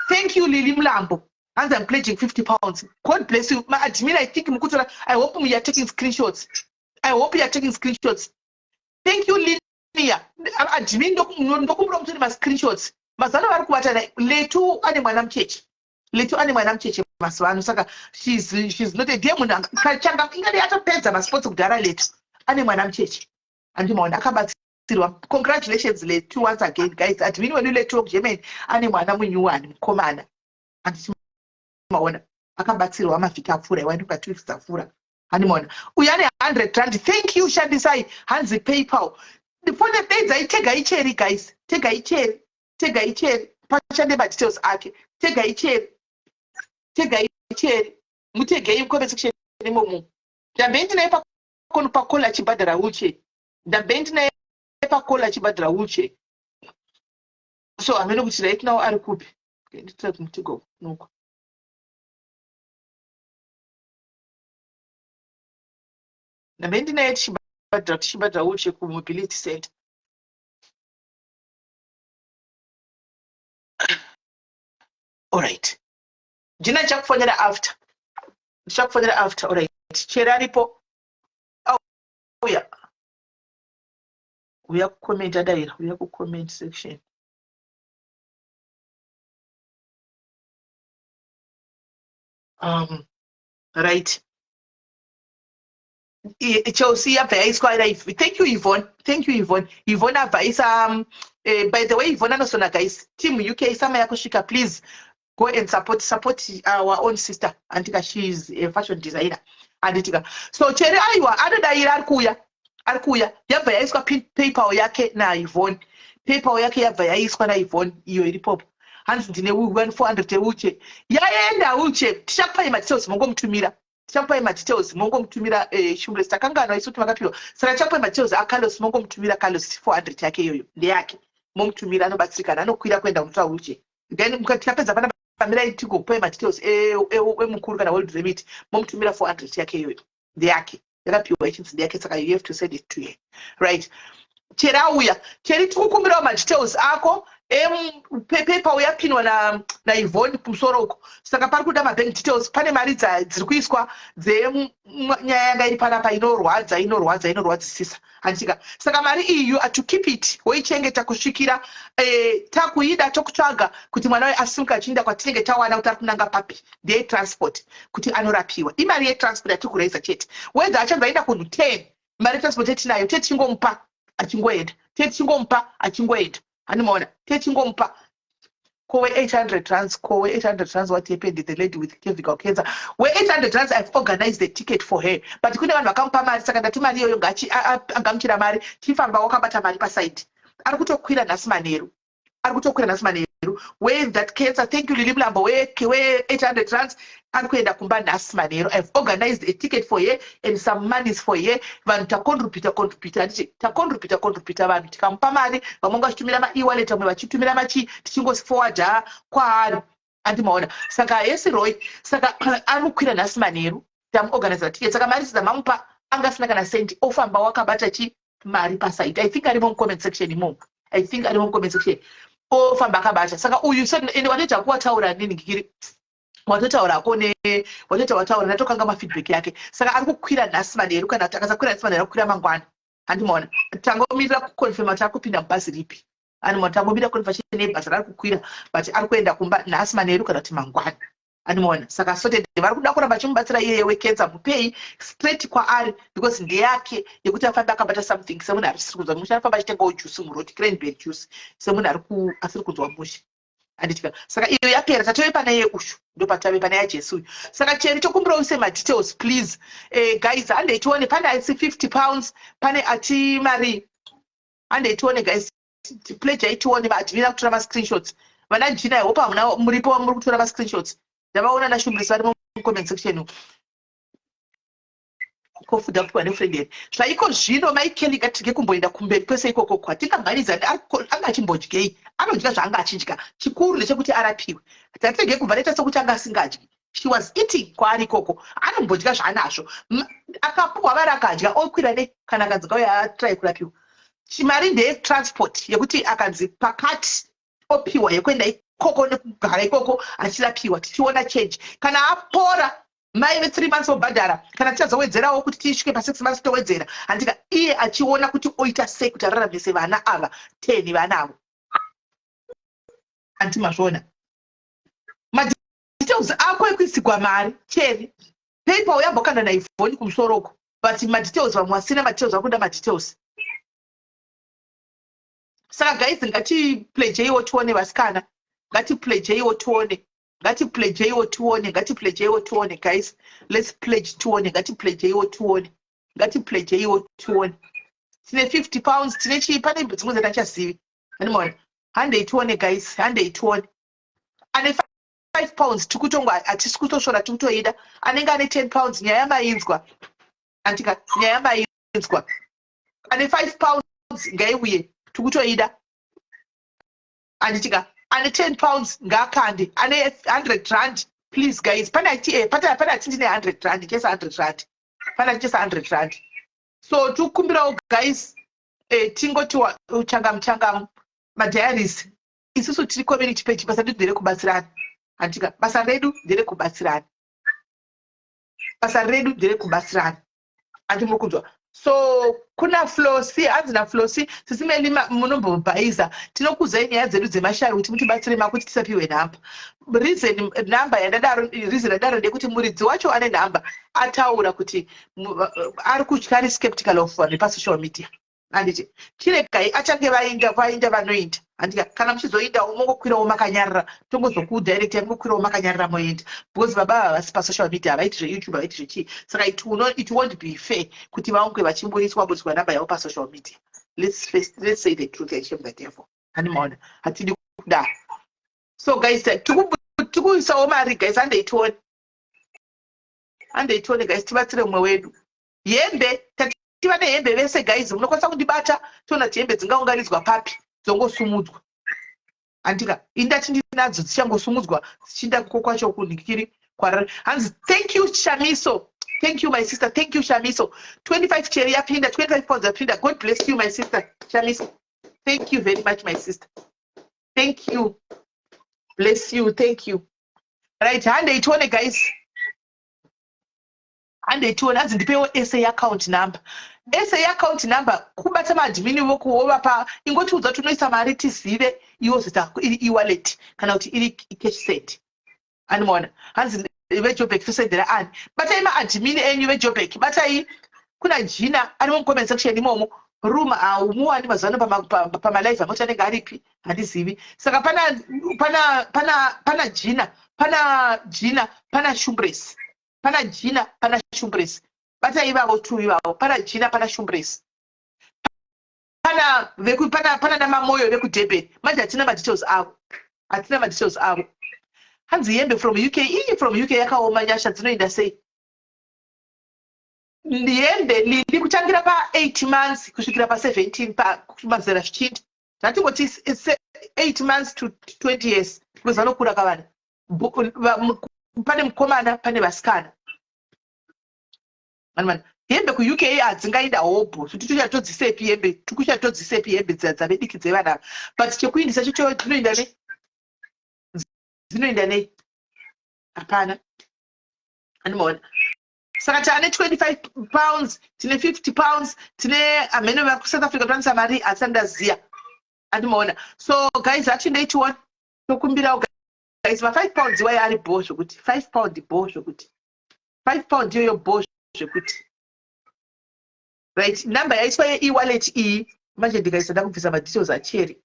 Thank you, Lily Mulambo. Hanzi, "I'm pledging £50." God bless you. Maadmin, I think mukutora. I hope you are taking screenshots. I hope you are taking screenshots. Thank you, Linia. Admin, ndokumbura mutori mascreenshots. Mazuva ano vari kubatana. Letu ane mwana mucheche. Letu ane mwana mucheche mazuva ano, saka she's not a ndiye munhu changa ingade atopedza masports kudhara. Letu ane mwana mucheche, andimaona akabatsirwa. Congratulations, Letu, once again. Guys, admin wedu Letu wekuGermany ane mwana munyuwani, mukomana, andimaona akabatsirwa mavhiki apfuura iwaindoka 2 weeks dzapfuura, handimaona. Uyu ane R100. Thank you. Shandisai, hanzi PayPal. Fone deidzai, tagai Cheri. Guys, tagai Cheri, tagai Cheri, pashande madetails ake. Tagai Cheri, tagai Cheri, mutegei mucomment section imomo. Ndambe ndinaye pacall achibhadhara wheelchair. Ndambe ndinaye pacall achibhadhara wheelchair, so hamene kuti right now ari kupi. Nditira kumutega noko. Ndambe ndinaye tichibhadhara wheelchair kumobility center. Alright, Jina, ndichakufonera after. Ndichakufonera after. Alright, Cheri aripo, auya. Uya kucomment, adaira. Uya kucomment section. Right, Chelsea yabva yaiswa live. Thank you, Yvonne. Thank you, Yvonne. Yvonne abva aisa. By the way, Yvonne anosona. Guys, team UK, summer yakusvika. Please go and support our own sister, andika. She is a fashion designer, anditika? So Chere, aiwa, anodayira, ari kuuya, ari kuuya. Yabva yaiswa PayPal yake naYvonne. PayPal yake yabva yaiswa naYvonne, iyo iripopo. Hanzi, "Ndine 400 ewheelchair." Yaenda wheelchair. Tichakupai madetails, mongomutumira. Tichakupai madetails, mongomutumira. Shumbles, takanganwa isu kuti makapiwa, saka tichakupai madetails aCarlos, mongomutumira. Carlos, 400 yake iyoyo ndeyake, momutumira. Anobatsirikana, anokwira kuenda kunotora wheelchair. Then tikapedza pana pamirai, tigokupai madetails emukuru kana World Remit, momutumira 400 yake iyoyo. Ndeyake, yakapiwa ichinzi ndeyake, saka you have to send it to her. Right, Cheri auya. Cheri, tikukumbirawo madetails ako. PayPal yapinwa naYvonne kumusoro uko, saka pari kuda mabank details. Pane mari dziri kuiswa dzenyaya yanga iri panapa. Inorwadza, inorwadza, inorwadzisisa, handitika? Saka mari iyi, you are to keep it, woichengeta kusvikira takuida, tokutsvaga kuti mwana uyu asimuka achiinda kwatinenge tawana kuti ari kunanga papi. Ndeyetransport kuti anorapiwa. Imari yetransport yatiri kuraisa chete. Whether achanzi aenda kunhu 10, mari yetransport yetinayo, tetichingomupa achingoenda, tetichingomupa achingoenda, handimaona? Techingomupa. Ko we-800 rands? Ko we-800 rands, what happened? The lady with cervical cancer, we-800 rands, I've organized the ticket for her, but kune vanhu vakamupa mari, saka ndati mari iyoyo agamuchira mari, chifamba wakabata mari pasaidi. Ari kutokwira nhasi manheru, ari kutokwira nhasi manheru. We that cancer, thank you, Lili Mulambo. We-800 rands ari kuenda kumba nhasi manheru. I've organized a ticket for her and some monies for her. Vanhu tacontributa, contributa, handiti? Tacontributa, contributa. Vanhu tikamupa mari, vamwe vanga vachitumira maewallet, vamwe vachitumira machi, tichingoforwarda kwaari, andimaona? Saka yesi, Roy, saka ari kukwira nhasi manheru. Tamuorganiza ticket, saka mari dzamamupa anga asina kana sendi. Ofamba wakabata chi mari pasaidi. I think arimo mucomment section imomo. I think arimo mucomment section. Ofamba akabata. Saka uyu, ende watoita kuwataura nini ngikiri, watotaurako ne watoita wataura, ndatokanga mafeedback yake. Saka ari kukwira nhasi manheru, kana kuti akasakwira nhasi manheru, akukwira mangwana, handimaona? Tangomirira kuconfirma kuti ari kupinda mubhazi ripi, handimaona? Tangomirira confirmation yebhazi raari kukwira, but ari kuenda kumba nhasi manheru kana kuti mangwana, handimaona? Saka sorted. Vari kuda kuramba achimubatsira iyeye wecancer, mupei straight kwaari, because ndeyake yekuti afambe akabata something semunhu arisiri kunzwa mushe. Anofamba achitengawo juice muroti, cranberry juice, semunhu asiri kunzwa mushe, handitika? Saka iyo yapera, tatove pana yeushu, ndopatave pana yaJesu uyu. Saka Cheri, tokumbira use madetails, please. Guys, handei tione. Pane ati £50, pane ati mari. Handei tione, guys. Pledge, tione. Vaadmina kutora mascreenshots. Vana Jina, I hope hamuna muripo, muri kutora mascreenshots. Ndavaona naShumbrisi varimo mucomment section. Ko food akupiwa nefriend here? Zvaiko zvino, Maikeli, ngatirege kumboenda kumberi kwese ikoko. Kwatingamhanyidza, anga achimbodyei? Anodya zvaanga achidya. Chikuru ndechekuti arapiwe. Tatirege kubva taita sekuti anga asingadyi. She was eating kwaari ikoko. Anombodya zvaanazvo. Akapuhwa vari, akadya, okwira ne kana akanzi ngauya atry kurapiwa. Chimari ndeyetransport, yekuti akanzi pakati opiwa yekuenda ikoko nekugara ikoko achirapiwa, tichiona change. Kana apora, mai ve3 months obhadhara. Kana tichazowedzerawo kuti tisvike pa6 months, towedzera, handika? Iye achiona kuti oita sei kuti araramise vana ava 10 vanavo, anti mazviona? Madetails ako ekuisigwa mari, cheri PayPal yambokanda naivhoni kumusoro uko, but madetails, vamwe vasina madetails vakuda madetails. Saka guys, ngatipledgeiwo tione, vasikana, ngatipledgeiwo tione, ngatipledgeiwo tione, ngatipledgeiwo tione. Guys, let's pledge tione, ngatipledgeiwo tione, ngatipledgeiwo tione. Tine £50, tine chii, pane dzimwe dzandachazivi, animaona? Handei tione, guys, handei tione. Ane £5 tikutongwa, hatisi kutosvora, tikutoida. Anenge ane £10, nyaya mainzwa, andika? Nyaya mainzwa. Ane £5 ngaiuye, tikutoida, anditika? Ane £10 ngaakande. Ane R100, please, guys. Pane achi pane ati ndine R100, chesa R100. Pane achichesa R100. So tikukumbirawo, guys, tingoti changamu changamu. Madiaries, isusu tiri community page. Basa redu nderekubatsirana, handika? Basa redu nderekubatsirana, basa redu nderekubatsirana, andi muri kunzwa? So kuna Flosi, hanzi naFlosi, "Sisi Meli, munombobhaisa. Tinokuzai nyaya dzedu dzemashavi kuti mutibatsire makuti tisapiwe nhamba." Reason nhamba yandadaro, reason yandadaro ndeyekuti muridzi wacho ane nhamba ataura kuti ari kutya, ari skeptical of vanhu vepasocial media, handiti? Chiregai achange vainda, vainda, vanoenda, handika? Kana muchizoendawo, mongokwirawo makanyarara, tongozokudirectai, mongokwirawo makanyarara, moenda, because baba ava vasi pasocial media, havaiti zveYouTube, havaiti zvechii. Saka it won't be fair kuti vaungwe vachimboiswa buriswa namba yavo pasocial media. Let's say the truth and shame the devil, handimaona? Hatidi kudaro. So guys, tikuisawo mari, guys. Handei tione, handei tione, guys, tibatsire mumwe wedu. Hembe, tiva nehembe vese, guys. Munokwanisa kundibata, toona kuti hembe dzingaunganidzwa papi, dzongosumudzwa, handika? Indati ndinadzo, dzichangosumudzwa dzichiinda kuko kwacho kunhikiri kwarari. Hanzi, "Thank you, Shamiso." Thank you, my sister. Thank you, Shamiso. 25 cheri yapinda, £25 yapinda. God bless you, my sister Shamiso. Thank you very much, my sister. Thank you, bless you, thank you. Right, handei tione, guys, handei tione. Hanzi, "Ndipewo SA account number." SA account number kubata maadmin vokuovapa. Ingotiudza kuti unoisa mari, tizive iwo zita, iri ewallet kana kuti iri cash send, animaona? Hanzi, "VeJobek tosendera ani?" Batai maadmin enyu veJobek, batai kuna Jina ari mucomment section imomo. Room haumuwani mazuva ano pamalive, amoti anenge aripi handizivi. Saka pana Jina, pana Jina, pana Shumbres, pana Jina, pana Shumbres. Batai ivavo tu ivavo, pana Jina, pana Shumbres, pana veku pana namamoyo vekuDurban. Manje hatina madetails avo, hatina madetails avo. Hanzi, "Hembe from UK." Iyi from UK yakaoma, nyasha dzinoenda sei hembe lili kutangira pa8 months kusvikira pa17, pamazera zvichiinda. Zvatingoti 8 months to 20 years, because vanokura kavana. Pane mukomana, pane vasikana. Manimani, hembe kuUK hadzingaida hobho kuti tichatodzisepi hembe, tikuchatodzisepi hembe dzavediki dzevana ava? But chekuindisa chocho dzinoenda nei? Dzinoenda nei? Hapana, andimaona? Saka taane £25, tine £50, tine amene vekuSouth Africa towanisa mari asati ndaziya, andimaona? So guys, hatindei tione. Tokumbirawo, guys, ma5 pounds iwayo ari bho zvokuti. £5 bho zvokuti, £5 iyoyo bho zvekuti. Right, namba yaiswa yeewallet iyi manje, ndikaisa ndakubvisa madetails acheri.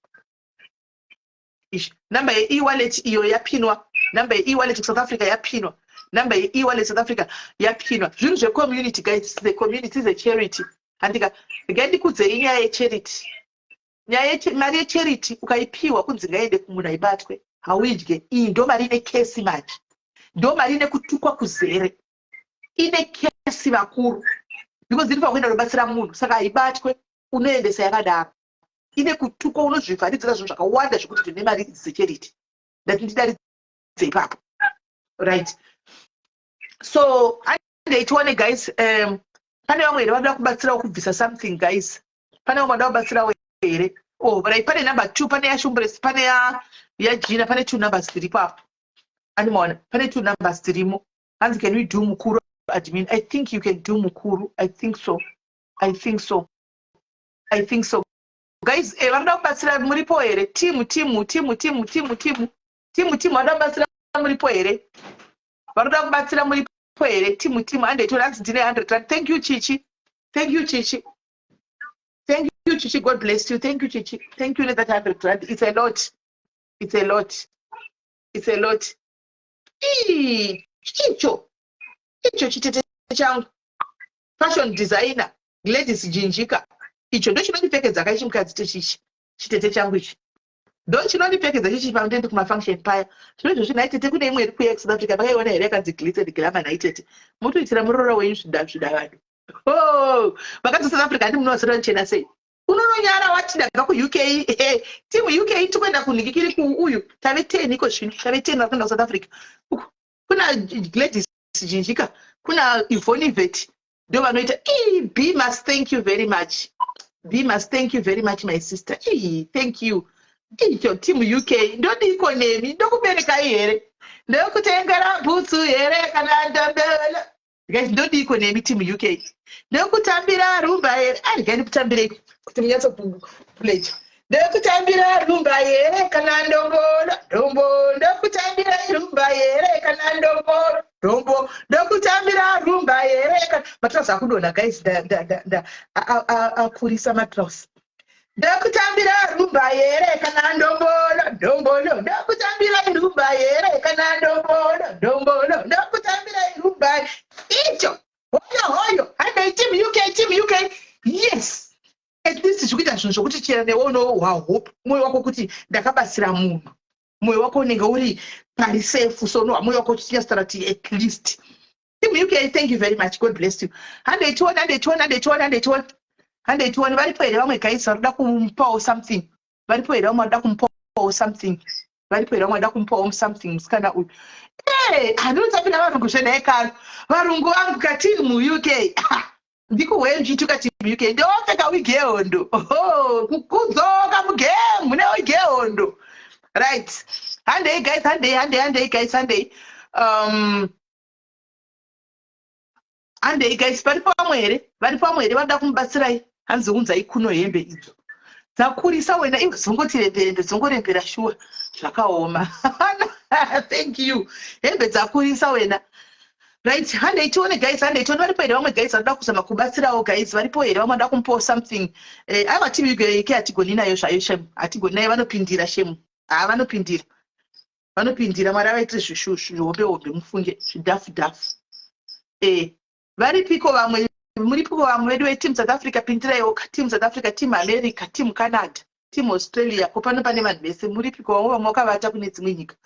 Ish, namba ye-ewallet iyo yapinwa, namba ye-ewallet kuSouth Africa yapinwa, namba ye-ewallet South Africa yapinwa. Zvinhu zvecommunity, guys. The community is a charity, handika? Regai ndikudzei nyaya yecharity. Nyaya mari yecharity ukaipiwa kunzi ngaende kumunhu, aibatwe, hauidye. Iyi ndo mari ine kesi manje, ndo mari ine kutukwa kuzere, ine kesi vakuru. Because iri pakuenda kunobatsira munhu, saka haibatwe. Unoendesa yakadaro, ine kutukwa, unozvivharidzira zvinhu zvakawanda zvekuti tine mari idzi dzecharity. Ndati ndidaridze ipapo, right? So handei tione, guys. Pane vamwe here vanoda kubatsirawo kubvisa something, guys? Pane vamwe vanoda kubatsirawo here? Oh, right, pane number two, pane yashumbres, pane yajina, pane two numbers dziripo apo. Animaona, pane two numbers dzirimo. Hanzi, "Can we do Mukuru, admin?" I think you can do Mukuru. I think so, I think so, I think so. Guys, vanoda kubatsira muripo here? Timu, timu, timu, timu, timu, timu, timu, timu, vanoda kubatsira muripo here? Vanoda kubatsira muripo here? Timu, timu, handei. Hanzi ndine 100 rand. Thank you, Chichi. Thank you, Chichi. Thank you, Chichi. God bless you. Thank you, Chichi. Thank you. That 100 rand, it's a lot, it's a lot, it's a lot. Icho icho chitete changu, fashion designer Gladys Jinjika, icho ndo chinondipfekedza kai chimukadzi techichi. Chitete changu ichi ndo chinondipfekedza chichi pandoende kumafunction paya. Zvino izvozvi, nhai tete, kune imwe iri kuuya kuSouth Africa, makaiona here, yakanzi Glitz and Glamour? Nhai tete, mutoitira murora wenyu zvidavado. Oh, vakanzi South Africa handi munovaziva chena sei? Unononyara wati ndabva kuUK. Timu UK tikuenda kunhikikiri kuuyu, tave 10 iko zvino, tave 10 vari kuenda kuSouth Africa. Kuna Gladys Jinjika, kuna Ivonivet, ndo vanoita. Bmas, thank you very much. Bmas, thank you very much, my sister. Thank you. Icho timu UK, ndodiko nemi? Ndokuberekai here? Ndokutengera bhutsu here kana ndombela? Guys, ndodiko nemi, timu UK? Ndokutambira rumba here? Arigai ndikutambirei kuti munyatsokulecha. Ndokutambira rumba here kana ndombolo ndombo? Ndokutambira rumba here kana ndombolo ndombo? Ndokutambira rumba here kana matrausi akudonha? Guys, akurisa matrausi. Ndokutambira rumba here kana ndombolo ndombolo? Ndokutambira rumba here kana ndombolo ndombolo? Ndokutambira rumba. Icho hoyo hoyo, handei, team UK, team UK. Yes, at least zvikuita zvinhu zvokuti chera newe unohwa hope, mwoyo wako kuti ndakabatsira munhu, mwoyo wako unenge uri pari safe. So unohwa mwoyo wako uchinyatsotaura kuti at least. Team UK, thank you very much. God bless you. Handei tione, handei tione, handei tione, handei tione, handei tione. Varipo here vamwe, guys, vari kuda kumupawo something? Varipo here vamwe vari kuda kumupawo something? Varipo here vamwe vada kumupawo something musikana uyu? Handinotambira varungu zvenhaikano, varungu vangu katimu UK. Ndikuhwe ndichituka timu UK, ndopfeka wigi yehondo, kudzoka mugame newigi yehondo. Right, handei guys, handei, handei, handei guys, handei. Handei guys. Varipo vamwe here? Varipo vamwe here vanoda kumubatsirai? Hanzi unzai kuno hembe idzo dzakurisa wena. Iwe dzongoti remberembe, dzongorembera shuwa, zvakaoma. Thank you. Hembe dzakurisa wena. Right, handei tione, guys, handei tione. Varipo here vamwe, guys, vanoda kuzama kubatsirawo? Guys, varipo here vamwe vanoda kumupawo something? Aiwa, timu UK hatigoni nayo zvayo, shem, hatigoni nayo. Vanopindira, shem. Ha, vanopindira, vanopindira. Mwari avaitire zvihombe hombe, mufunge zvidhafu dhafu. Varipiko vamwe? Muripiko vamwe vedu veteam South Africa? Pindiraiwo, team South Africa, team America, team Canada, team Australia. Ko pano pane vanhu vese, muripiko vamwe? Vamwe vakavata kune dzimwe nyika,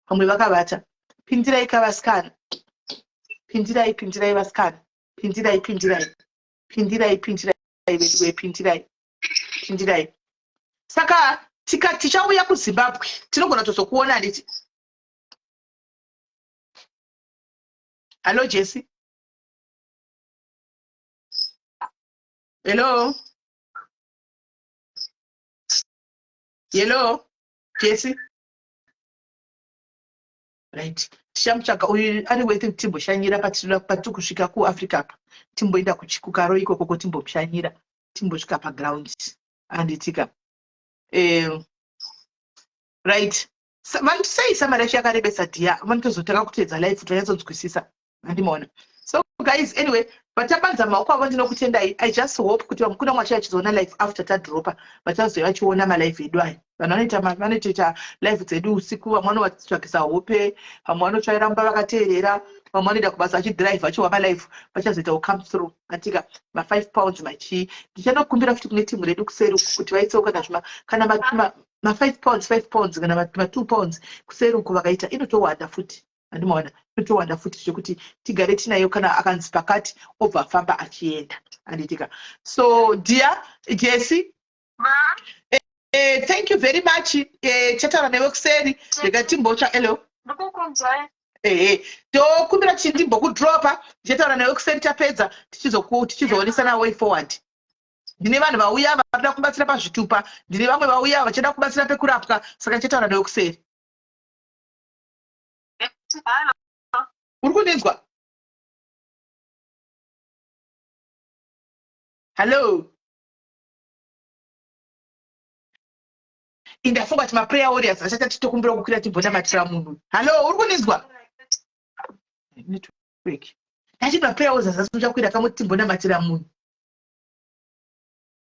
vamwe vakavata. Pindirai kavasikana, pindirai, pindirai vasikana, pindirai, pindirai, pindirai, pindirai veduwe, pindirai, pindirai. Saka tichauya kuZimbabwe, tinogona kutozokuona, handiti? Hallo, Jesse. Hello, hello, Jesse. Right, tichamutsvaga uyu ari wete. Timboshanyira patiri kusvika kuAfrica apa, timboenda kukaro ikokoko, timbomushanyira, timbosvika paground, handitika? Right, sei samari yacho yakarebesa dhiya, vanotozotanga kuteedza life kuti vanyatsonzwisisa, handimaona? So guys, anyway, vatambanza maoko avo, ndinokutendai. I just hope kuti kuna mwacho achizoona live after tadropa, vachazouya vachiona malive edu aya. Vanhu vanoita vanotoita live dzedu usiku, vamwe vanovatsvagisa hope, vamwe vanotsvaira mumba vakateerera, vamwe vanoenda kubasa vachidhiraivha vachiwa malive, vachazoita come through atika ma5 pounds machii. Ndichanokumbira futi kune timu redu kuseri uku kuti vaisewo kana zvima kana ma5 pounds, 5 pounds, kana ma2 pounds kuseri uku vakaita, inotowanda futi. Andimaona totowanda futi zvekuti tigare tinayo kana akanzi pakati obva afamba achienda. Anditika. So dear Jesse, thank you very much. Chataura newe kuseri. Rega timbotsva hello. Ndikukunzwai. Ehe, tokumbira kuti ndimbokudropa ndichataura newe kuseri tapedza tichizoonesana way forward. Ndine vanhu vauya varikuda kubatsira pazvitupa, ndine vamwe vauya vachida kubatsira pekurapwa, saka ndichataura newe kuseri. Hello. Uri kundinzwa? Hello. Indafunga kuti maprayer warriors achati titokumbira kukwira timbonamatira munhu. Hello, uri kundinzwa? Network. Ndachiti maprayer warriors achakwira kamuti timbonamatira munhu.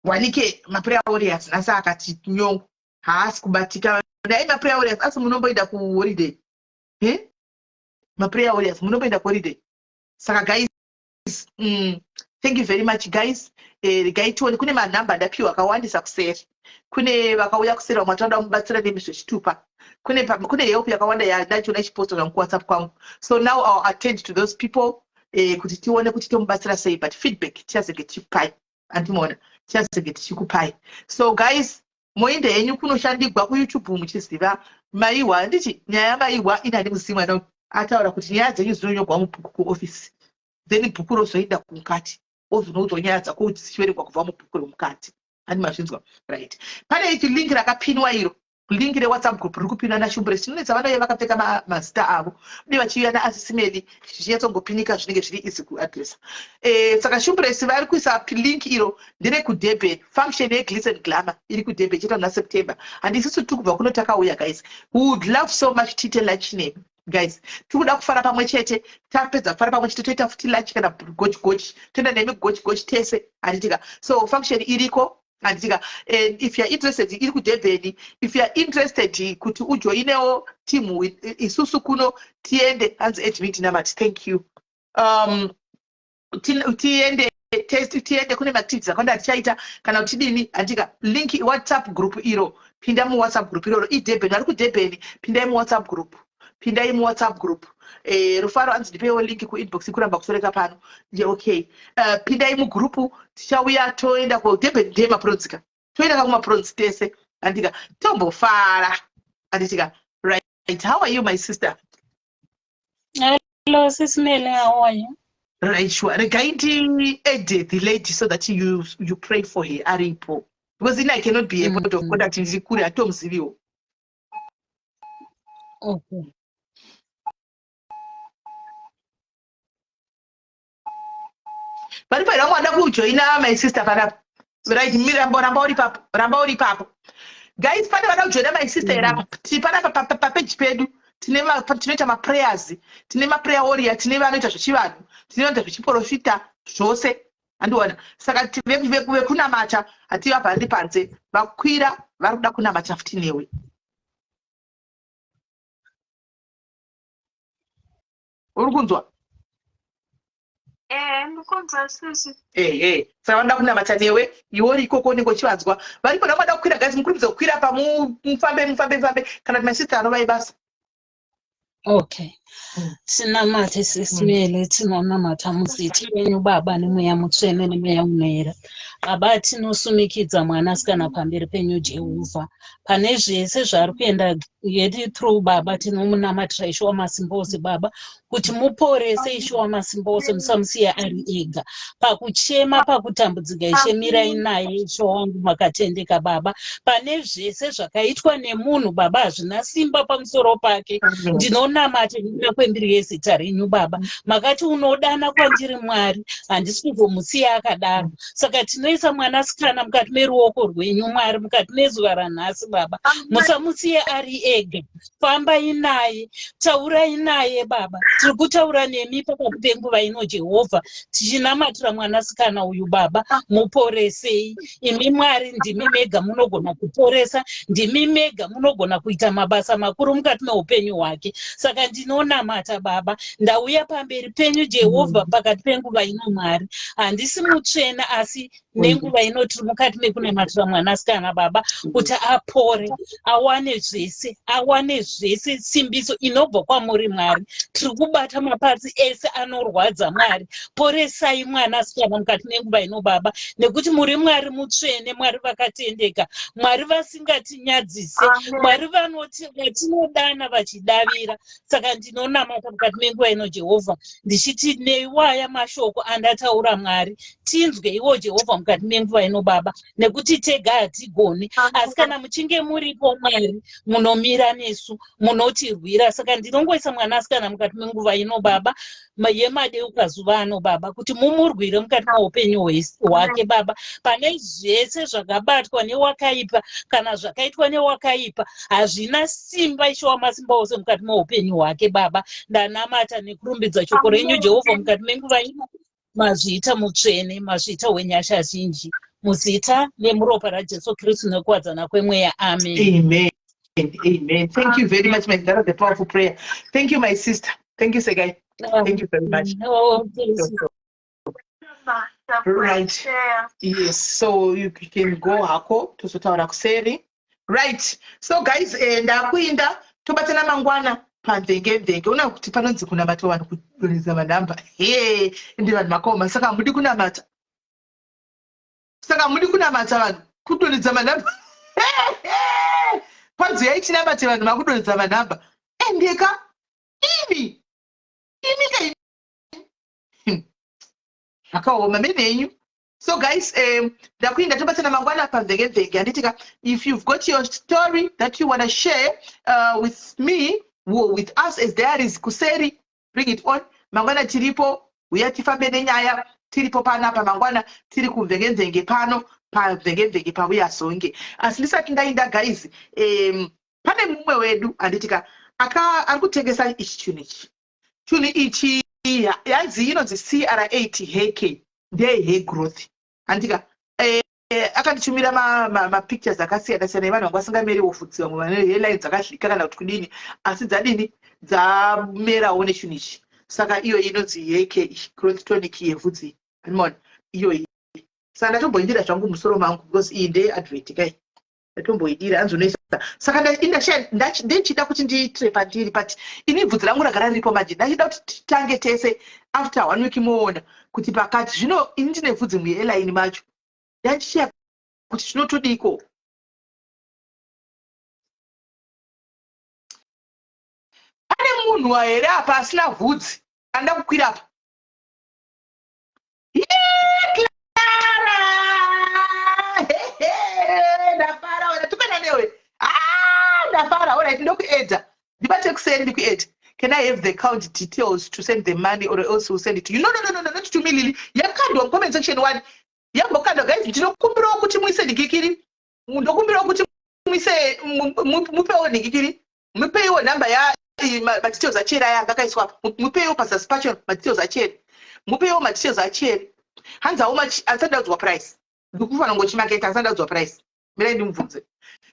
Wanike maprayer warriors nhasi akati nyongo haasi kubatika. Dai maprayer warriors asi munomboenda kuholiday. Eh? Maprayer warriors munomboenda kuholiday. Saka guys, thank you very much guys. Regai tione kune manhamba ndapiwa akawandisa kuseri. Kune vakauya kuseri vamwe vatoda kumubatsira nemi zvechitupa. Kune help yakawanda yandachiona ichipostwa zvangu kuWhatsApp kwangu. So now I'll attend to those people kuti tione kuti tomubatsira sei, but feedback tichazenge tichikupai. Andimaona tichazenge tichikupai. So guys, moenda henyu kunoshandigwa kuYouTube muchiziva maiwa handiti nyaya yamaiwa ina nemuzivi mwana ataura kuti nyaya dzenyu dzinonyorwa mubhuku kuofisi, then bhuku rozoenda kumukati wozonoudzwa nyaya dzako kuti dzichiverengwa kubva mubhuku remukati. Handi mazvinzwa? Right, pane ichi link rakapinwa iro link reWhatsApp group riri kupinwa naShumbre. Chinonetsa vanouya vakapfeka mazita avo uye vachiuya naasisimeli zvichinyatsongopinika zvinenge zviri easy kuadressa. Saka Shumbresi vari kuisa link iro nderekuDurban, function yeGlitz and Glamour iri kuDurban ichiitwa muna September. Handi isusu tiri kubva kuno takauya guys, we would love so much tiite lunch nemi guys. Tiri kuda kufara pamwe chete, tapedza kufara pamwe chete toita futi lunch kana gochi gochi, toenda nemi gochi gochi tese handitika. So function iriko handitika, and if you are interested iri kuDurban. If you are interested kuti ujoinewo team isusu kuno tiende, hanzi admit namati thank you, tiende test, tiende kune maactivities akawanda atichaita kana uchidini handika. Link WhatsApp group iro, pinda muWhatsApp group iroro iDurban, vari kuDurban pindai muWhatsApp group, pindai muWhatsApp group. Rufaro hanzi ndipeiwo link kuinbox, kuramba kutoreka pano. Yeah, okay, pindai mugrupu, tichauya toenda kuDurban, ndeye mapuronzika, toenda kakumapuronzi tese handika, tombofara handitika. Right, how are you my sister? Hello, Sis Melly, how are you? Right, sure. Regai ndi-add the lady so that you pray for her aripo, because ini I cannot be a point of contact, ndiri kure, hatomuziviwo. Okay. Varipo here vamwe vada kujoina my sister panapa? Right, ramba, ramba uri papo, ramba uri papo. Guys, pane vada kujoina my sister here apa? Tiri panapa papeji pedu, tine tinoita maprayers, tine maprayer warrior, tine vanoita zvechivanhu, tine vanoita zvechiprofita zvose, handiona. Saka vekunamata hativabhandi panze, vakwira vari kuda kunamata futi newe. Uri kunzwa? Eh, ndikunzwa sisi. Ehe, saka vanoda kunamata newe, iwe uri ikoko unenge uchivanzwa. Varipo vanoda kukwira guys, mukurumidza kukwira pa mufambe mufambe mufambe kana kuti my sister anovai basa. Okay. Tinamate Sis Melly, tinonamata muzita renyu Baba neMweya Mutsvene neMweya Unoera. Baba, tinosumikidza mwanasikana pamberi penyu Jehovha. Pane zvese zvaari kuenda yeti through Baba, tinomunamatira Ishe wamasimba ose Baba, kuti muporese Ishe wamasimba ose, musamusiya ari ega. Pakuchema, pakutambudzika Ishe mirai naye Ishe wangu makatendeka Baba. Pane zvese zvakaitwa nemunhu Baba hazvina simba pamusoro pake. Ndinonamata nekuda kwembiri yezita renyu Baba. Makati unodana kwandiri Mwari, handisi kuzomusiya akadaro. Saka tinoisa mwanasikana mukati meruoko rwenyu Mwari, mukati mezuva ranhasi Baba. Musamusiye ari ega. Fambai naye, taurai naye Baba. Tiri kutaura nemi pakati penguva ino Jehovha, tichinamatira mwanasikana uyu Baba, muporesei. Imi Mwari ndimi mega munogona kuporesa, ndimi mega munogona kuita mabasa makuru mukati meupenyu hwake. Saka ndinonamata Baba, ndauya pamberi penyu Jehovha pakati penguva ino Mwari. Handisi mutsvene asi nenguva ino tiri mukati mekunamatira mwanasikana Baba kuti apore, awane zvese. Awane zvese, simbiso inobva kwamuri, Mwari. Tiri kubata mapatsi ese anorwadza, Mwari. Poresai mwanasikana mukati menguva ino, Baba, nekuti muri Mwari mutsvene, Mwari vakatendeka, Mwari vasingatinyadzise, Mwari vanoti vatinodana vachidavira. Saka ndinonamata mukati menguva ino, Jehovha, ndichiti neiwaya mashoko andataura, Mwari, tinzwe iwo, Jehovha, mukati menguva ino, Baba, nekuti tega hatigoni, asi kana muchinge muripo, Mwari, munomira nesu, munotirwira. Saka ndinongoisa mwanasikana mukati menguva ino, Baba, yemadeuka zuva ano, Baba, kuti mumurwire mukati meupenyu hwake, Baba. Pane zvese zvakabatwa newakaipa kana zvakaitwa newakaipa, hazvina simba, Ishe wamasimba ose, mukati meupenyu hwake, Baba. Ndanamata nekurumbidza shoko renyu, Jehovha, mukati menguva ino. Mazviita, mutsvene, mazviita, wenyasha zhinji, muzita nemuropa raJesu Kristu nekuwadzana kwemweya. Amen. Amen. Amen. Thank you very much, my That was a powerful prayer. Thank you, my sister. Thank you, Segai. Thank you very much. Oh, thank you. Right. Yes, so you can go hako, tozotaura kuseri. Right. So guys, ndakuinda, tobatana mangwana pamvenge mvenge. Ona kuti panonzi kunamata, vanhu kudonhedza manhamba. He, ndi vanhu makaoma, saka hamudi kunamata. Saka hamudi kunamata, vanhu kudonhedza manhamba. Kwanzi yaichinamate, vanhu makudonhedza manhamba. Endeka imi. Imi ka imi. Zvakaoma mene henyu. So guys, ndakuinda, tobatsana mangwana pamvenge mvenge, handitika? If you've got your story that you want to share with me or with us as Diaries Kuseri, bring it on. Mangwana tiripo, uya tifambe nenyaya. Tiripo panapa mangwana, tiri kumvenge mvenge pano pamvenge mvenge pauyazonge. Asi ndisati ndainda, guys, pane mumwe wedu, handitika, aka ari kutengesa ichi chinhu ichi. Chinhu ichi yanzi inonzi CR8 heke, ndeye growth, handika? Akanditumira mapictures akasiyana siyana evanhu vanga vasingameriwo vhudzi, vamwe vane hairline dzakadhlika kana kuti kudini, asi dzadini, dzamerawo nechinhu ichi. Saka iyo inonzi heke growth tonic yevhudzi, animona iyoyi. Saka ndatomboindira zvangu musoro mangu because iyi ndeyeadvert kai, ndatomboidira. Hanzi unoisa, saka ndechida kuti ndiitire pandiri, but ini bvudzi rangu ragara riripo. Manje ndachida kuti titange tese, after one week moona kuti pakati. Zvino ini ndine bvudzi muhairline macho, ndandichiya kuti zvinotodiko. Pane munhu here apa asina vhudzi anoda kukwira apa? Clara, ndafara wena, tukana newe. Ah, ndafara. Alright, ndokuedza, ndibate kuseri, ndikuedza. Can I have the account details to send the money, or else will send it to you? No, no, no, no, no, not to me, Lily. Yakandwa mucomment section one, yambokandwa. Guys, ndinokumbirawo kuti muise nhingikiri, ndokumbirawo kuti muise, mupewo nhingikiri, mupeiwo nhamba ya madetails achere aya anga akaiswa. Mupeiwo pazasi pacho madetails achere, mupeiwo madetails achere. Hanzi how much? Asati ndaudzwa price, ndikufanira ngochimaketa, asati ndaudzwa price. Mirai ndimubvunze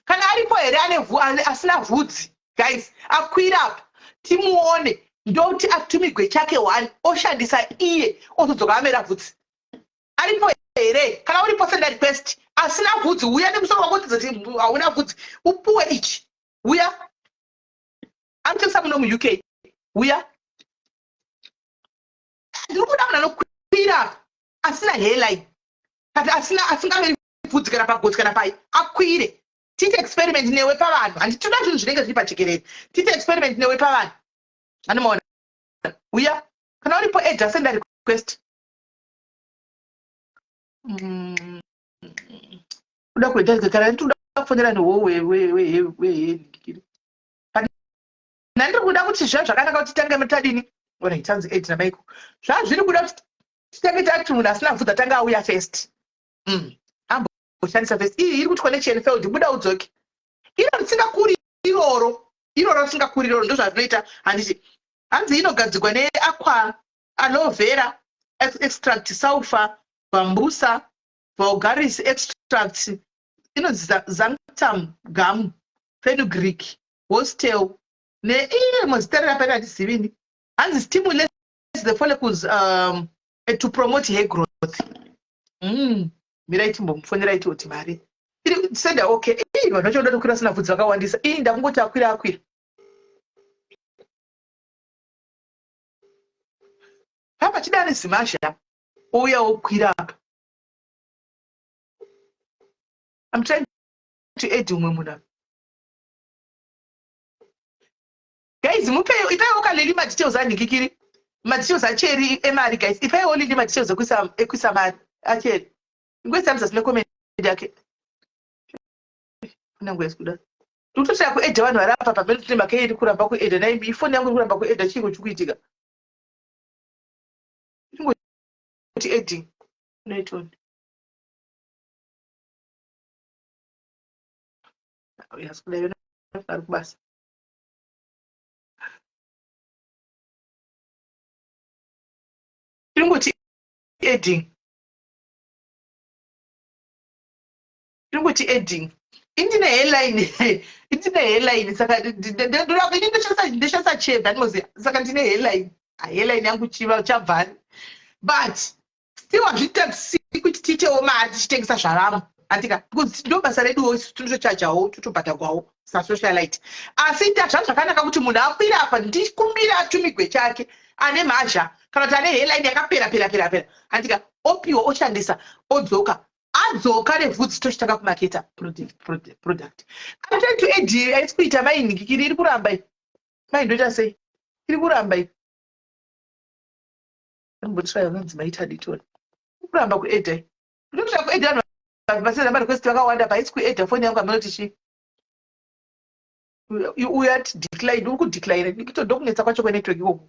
kana aripo here ane asina vhudzi. Guys, akwira apa timuone, ndoti atumigwe chake one, oshandisa iye, ozodzoka amera vhudzi. Aripo here? Kana uripo, senda request. Asina vhudzi, uya nemusoro wako tizoti hauna vhudzi, upuwe ichi. Uya, arikutengesa muno muUK. Uya, ndiri kuda munhu anokwira asina hairline, kati asina, asingameri bvudzi kana pagotsi kana pai, akwire tiite experiment newe pavanhu. Handi toda zvinhu zvinenge zviri pajekerere. Tiite experiment newe pavanhu, anomaona. Uya, kana uripo, eda senda request. Uda kuita kana ndiri kuda kufonera newo wehengiri, nandiri kuda kuti zviya zvakanaka kuti titange tadini. Alright, hanzi eight namaiko zvazviri kuda kuti titange tati munhu asina bvudzi atange auya first, amboshandisa first. Iyi iri kutwa nechenfeld, buda udzoke. Iro risingakuri iroro, iroro risingakuri iroro, ndozvazvinoita, handiti? Hanzi inogadzirwa neaqua, aloe vera extract, sulfur, bambusa vulgaris extract, inonzi xanthan gum, fenugreek, horsetail neimwe zita rerapa randizivini. Hanzi stimulates the follicles to promote hair growth. Mirai timbomufonera iti kuti mari. Senda okay. Ii vanhu vacho vanoda kukwira vasina bvudzi vakawandisa. Ii ndakungoti akwira akwira. Papa chida ane zimazha ouya okwira apa. I'm trying to add umwe munhu apa. Guys mupeiwo ipaiwo ka Lily madetails anhikikiri. Madetails acheri emari guys. Ipaiwo Lily madetails ekuisa ekuisa mari acheri. Ingoisa muzasi mecomment yake. Kunangwe yasikuda. Ndikutoshaya kuedha vanhu vari apa pamene tine make iri kuramba kuedha naimi ifoni yangu iri kuramba kuedha chiiko chikuitika. Ingoti adding. Unoitoni. Yasikuda yona ari kubasa. Ingoti adding. Tingoti adding. Indine hairline. Indine hairline saka ini ndoshandisa cheda ndinoziva saka ndine hairline. Ah, hairline yangu chiva chabvani. But still hazvitadzisi kuti tiitewo mari tichitengesa zvavamwe. Andika because ndo basa reduwo isu tinotochajawo totobhadhagwawo sasocialite. Asi ita zvakanaka kuti munhu akwire apa ndikumbire atumigwe chake ane mhazha kana kuti ane hairline yakapera pera pera pera andika opiwa oshandisa odzoka adzoka nevhudzi tochitanga kumaketa product I'm trying to add haisi kuita mai nhikikiri iri kuramba iyi mai ndoita sei iri kuramba iyi ambotry unonzi maita ditoni iri kuramba kuedha iyi ndinotoda kuedha vanhu vasina marequest vakawanda pahaisi kuedha foni yangu amunoti chii uyu ati decline uri kudecline ndokunetsa kwacho kwenetwork ikoko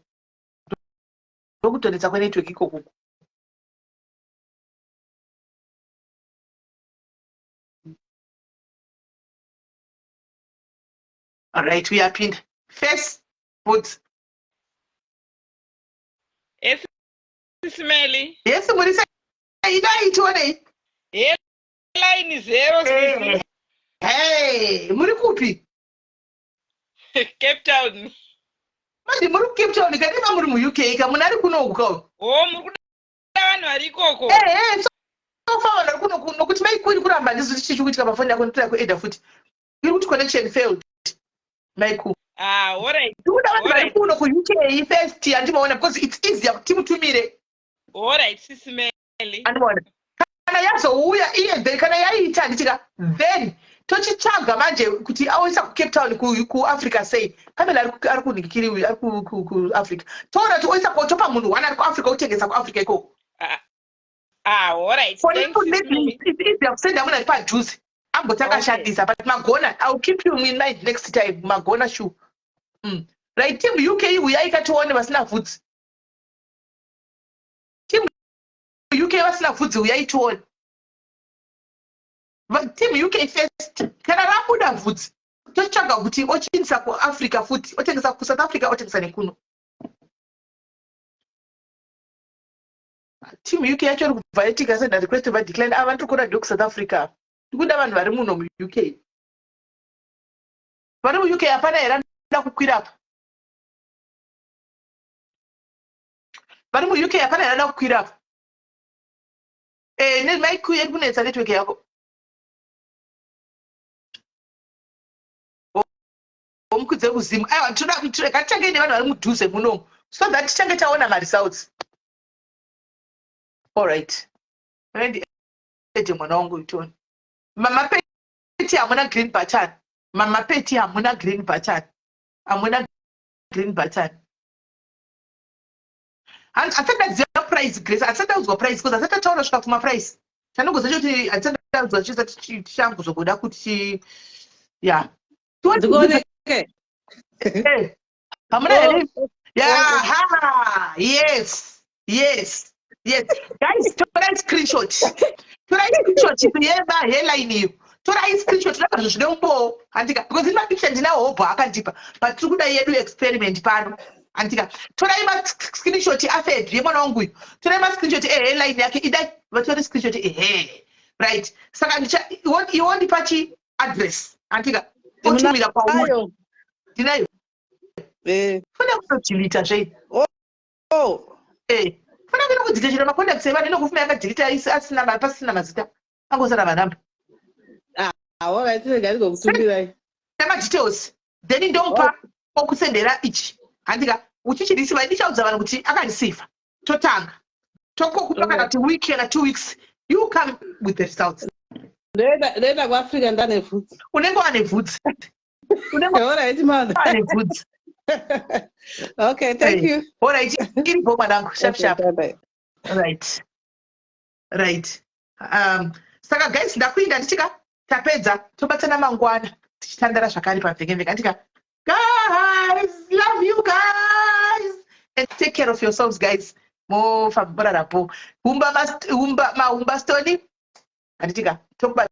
ndokutonetsa kwenetwork ikoko Alright, uyapinda face boots. Yes, Smelly. Yes, muri sei? Idai tionei. Line zero hey. Hey, muri kupi? Cape Town. Manje muri kuCape Town kani ma muri muUK ka munhu ari kuno uku ka. Oh, muri kuda vanhu vari ikoko. Eh, eh, so far vanhu vari kuno kuno kuti mai kuri kuramba ndizvo chichi kuitika pafoni yako nditoda kueda futi. Iri kuti connection failed. Mai ku. Ah, all right. Ndikuda vanhu vari kuno kuUK first andimaona because it's easier kuti timutumire. All right, sisi Meli. Andimaona. Kana yazouya iye then kana yaita handitika then tochitsvaga manje kuti aoisa kucape town kuafrica sei pamela ari kunhikiri uyu ari kuafrica toona kuti oisa topa munhu one ari kuafrica otengesa kuafrica ikoko ah, ah, easier kusenda munhu ari padhuze amboti akashandisa but magona ill keep you in mind next time magona sure mm. right team uk uyai katione vasina vhudzi team uk vasina vhudzi uyai tione team uk first kana rabuda vhudzi totsvaga kuti ochiindisa kuafrica futi otengesa kusouth africa otengesa nekuno team uk yacho iri kubva yatika senda request va decline ava ndiri kuona ndekusouth africa ndikuda vanhu vari muno muuk vari muuk hapana here anoda kukwira apa vari muuk hapana here anoda kukwira apa eh, maiku iri kunetsa network yako omukudze kuzimu aiwa toda ngatitangei nevanhu vari mudhuze munomu so that tichange taona maresults allright ede mwana wangu itoni mama peti hamuna green button mama peti hamuna green button hamuna green button Handisati ndaziva price Grace, handisati ndaudzwa price because handisati tataura svika kuma price. Chanongoziva choti handisati ndaudzwa chisati changuzogoda kuti ya. Ndikuoneke. Eh, hamuna here? Oh. Yeah, ha, yes. Yes. Yes. Guys, torai screenshot. Torai screenshot yeba hairline iyo. Torai screenshot raka zvinhu zvine umbowo. Handika because in picture ndinawo hobho akandipa. But tiri kuda yedu experiment pano. Handika. Torai ma screenshot afed yemwana wangu uyu. Torai ma screenshot e hairline yake idai vatore screenshot ehe. Right. Saka ndicha iwo ndipa chi address. Handika. Otumira kwauri. Ndinayo. Eh. Funa kutodelete zvei. Oh. Eh. Fana kuenda kudzidza chero macontacts evanhu inokufuma yakadhilita asina pasina mazita angosara manamba. Ah. Alright, rega ndigokutumirai. Madetails, then ndomupa okusendera ichi, handika? Uchichireceiva, ndichaudza vanhu kuti akareceiva, totanga tokokupa kana kuti week kana 2 weeks, you come with the results. Ndoenda kuAfrica ndane bvudzi. Unenge wane bvudzi, unenge Alright, mother. wane bvudzi. Okay, thank you. Alright, iripo mwanangu, sharp. Okay, Sharp. bye bye. Right, saka guys, ndakuinda ndichika tapedza, tobatsana mangwana tichitandara zvakare pamvekemveke, andika? Guys, love you guys and take care of yourselves, guys. Mofamba murarapo humba mahumba stoni, handitika? Tokuba.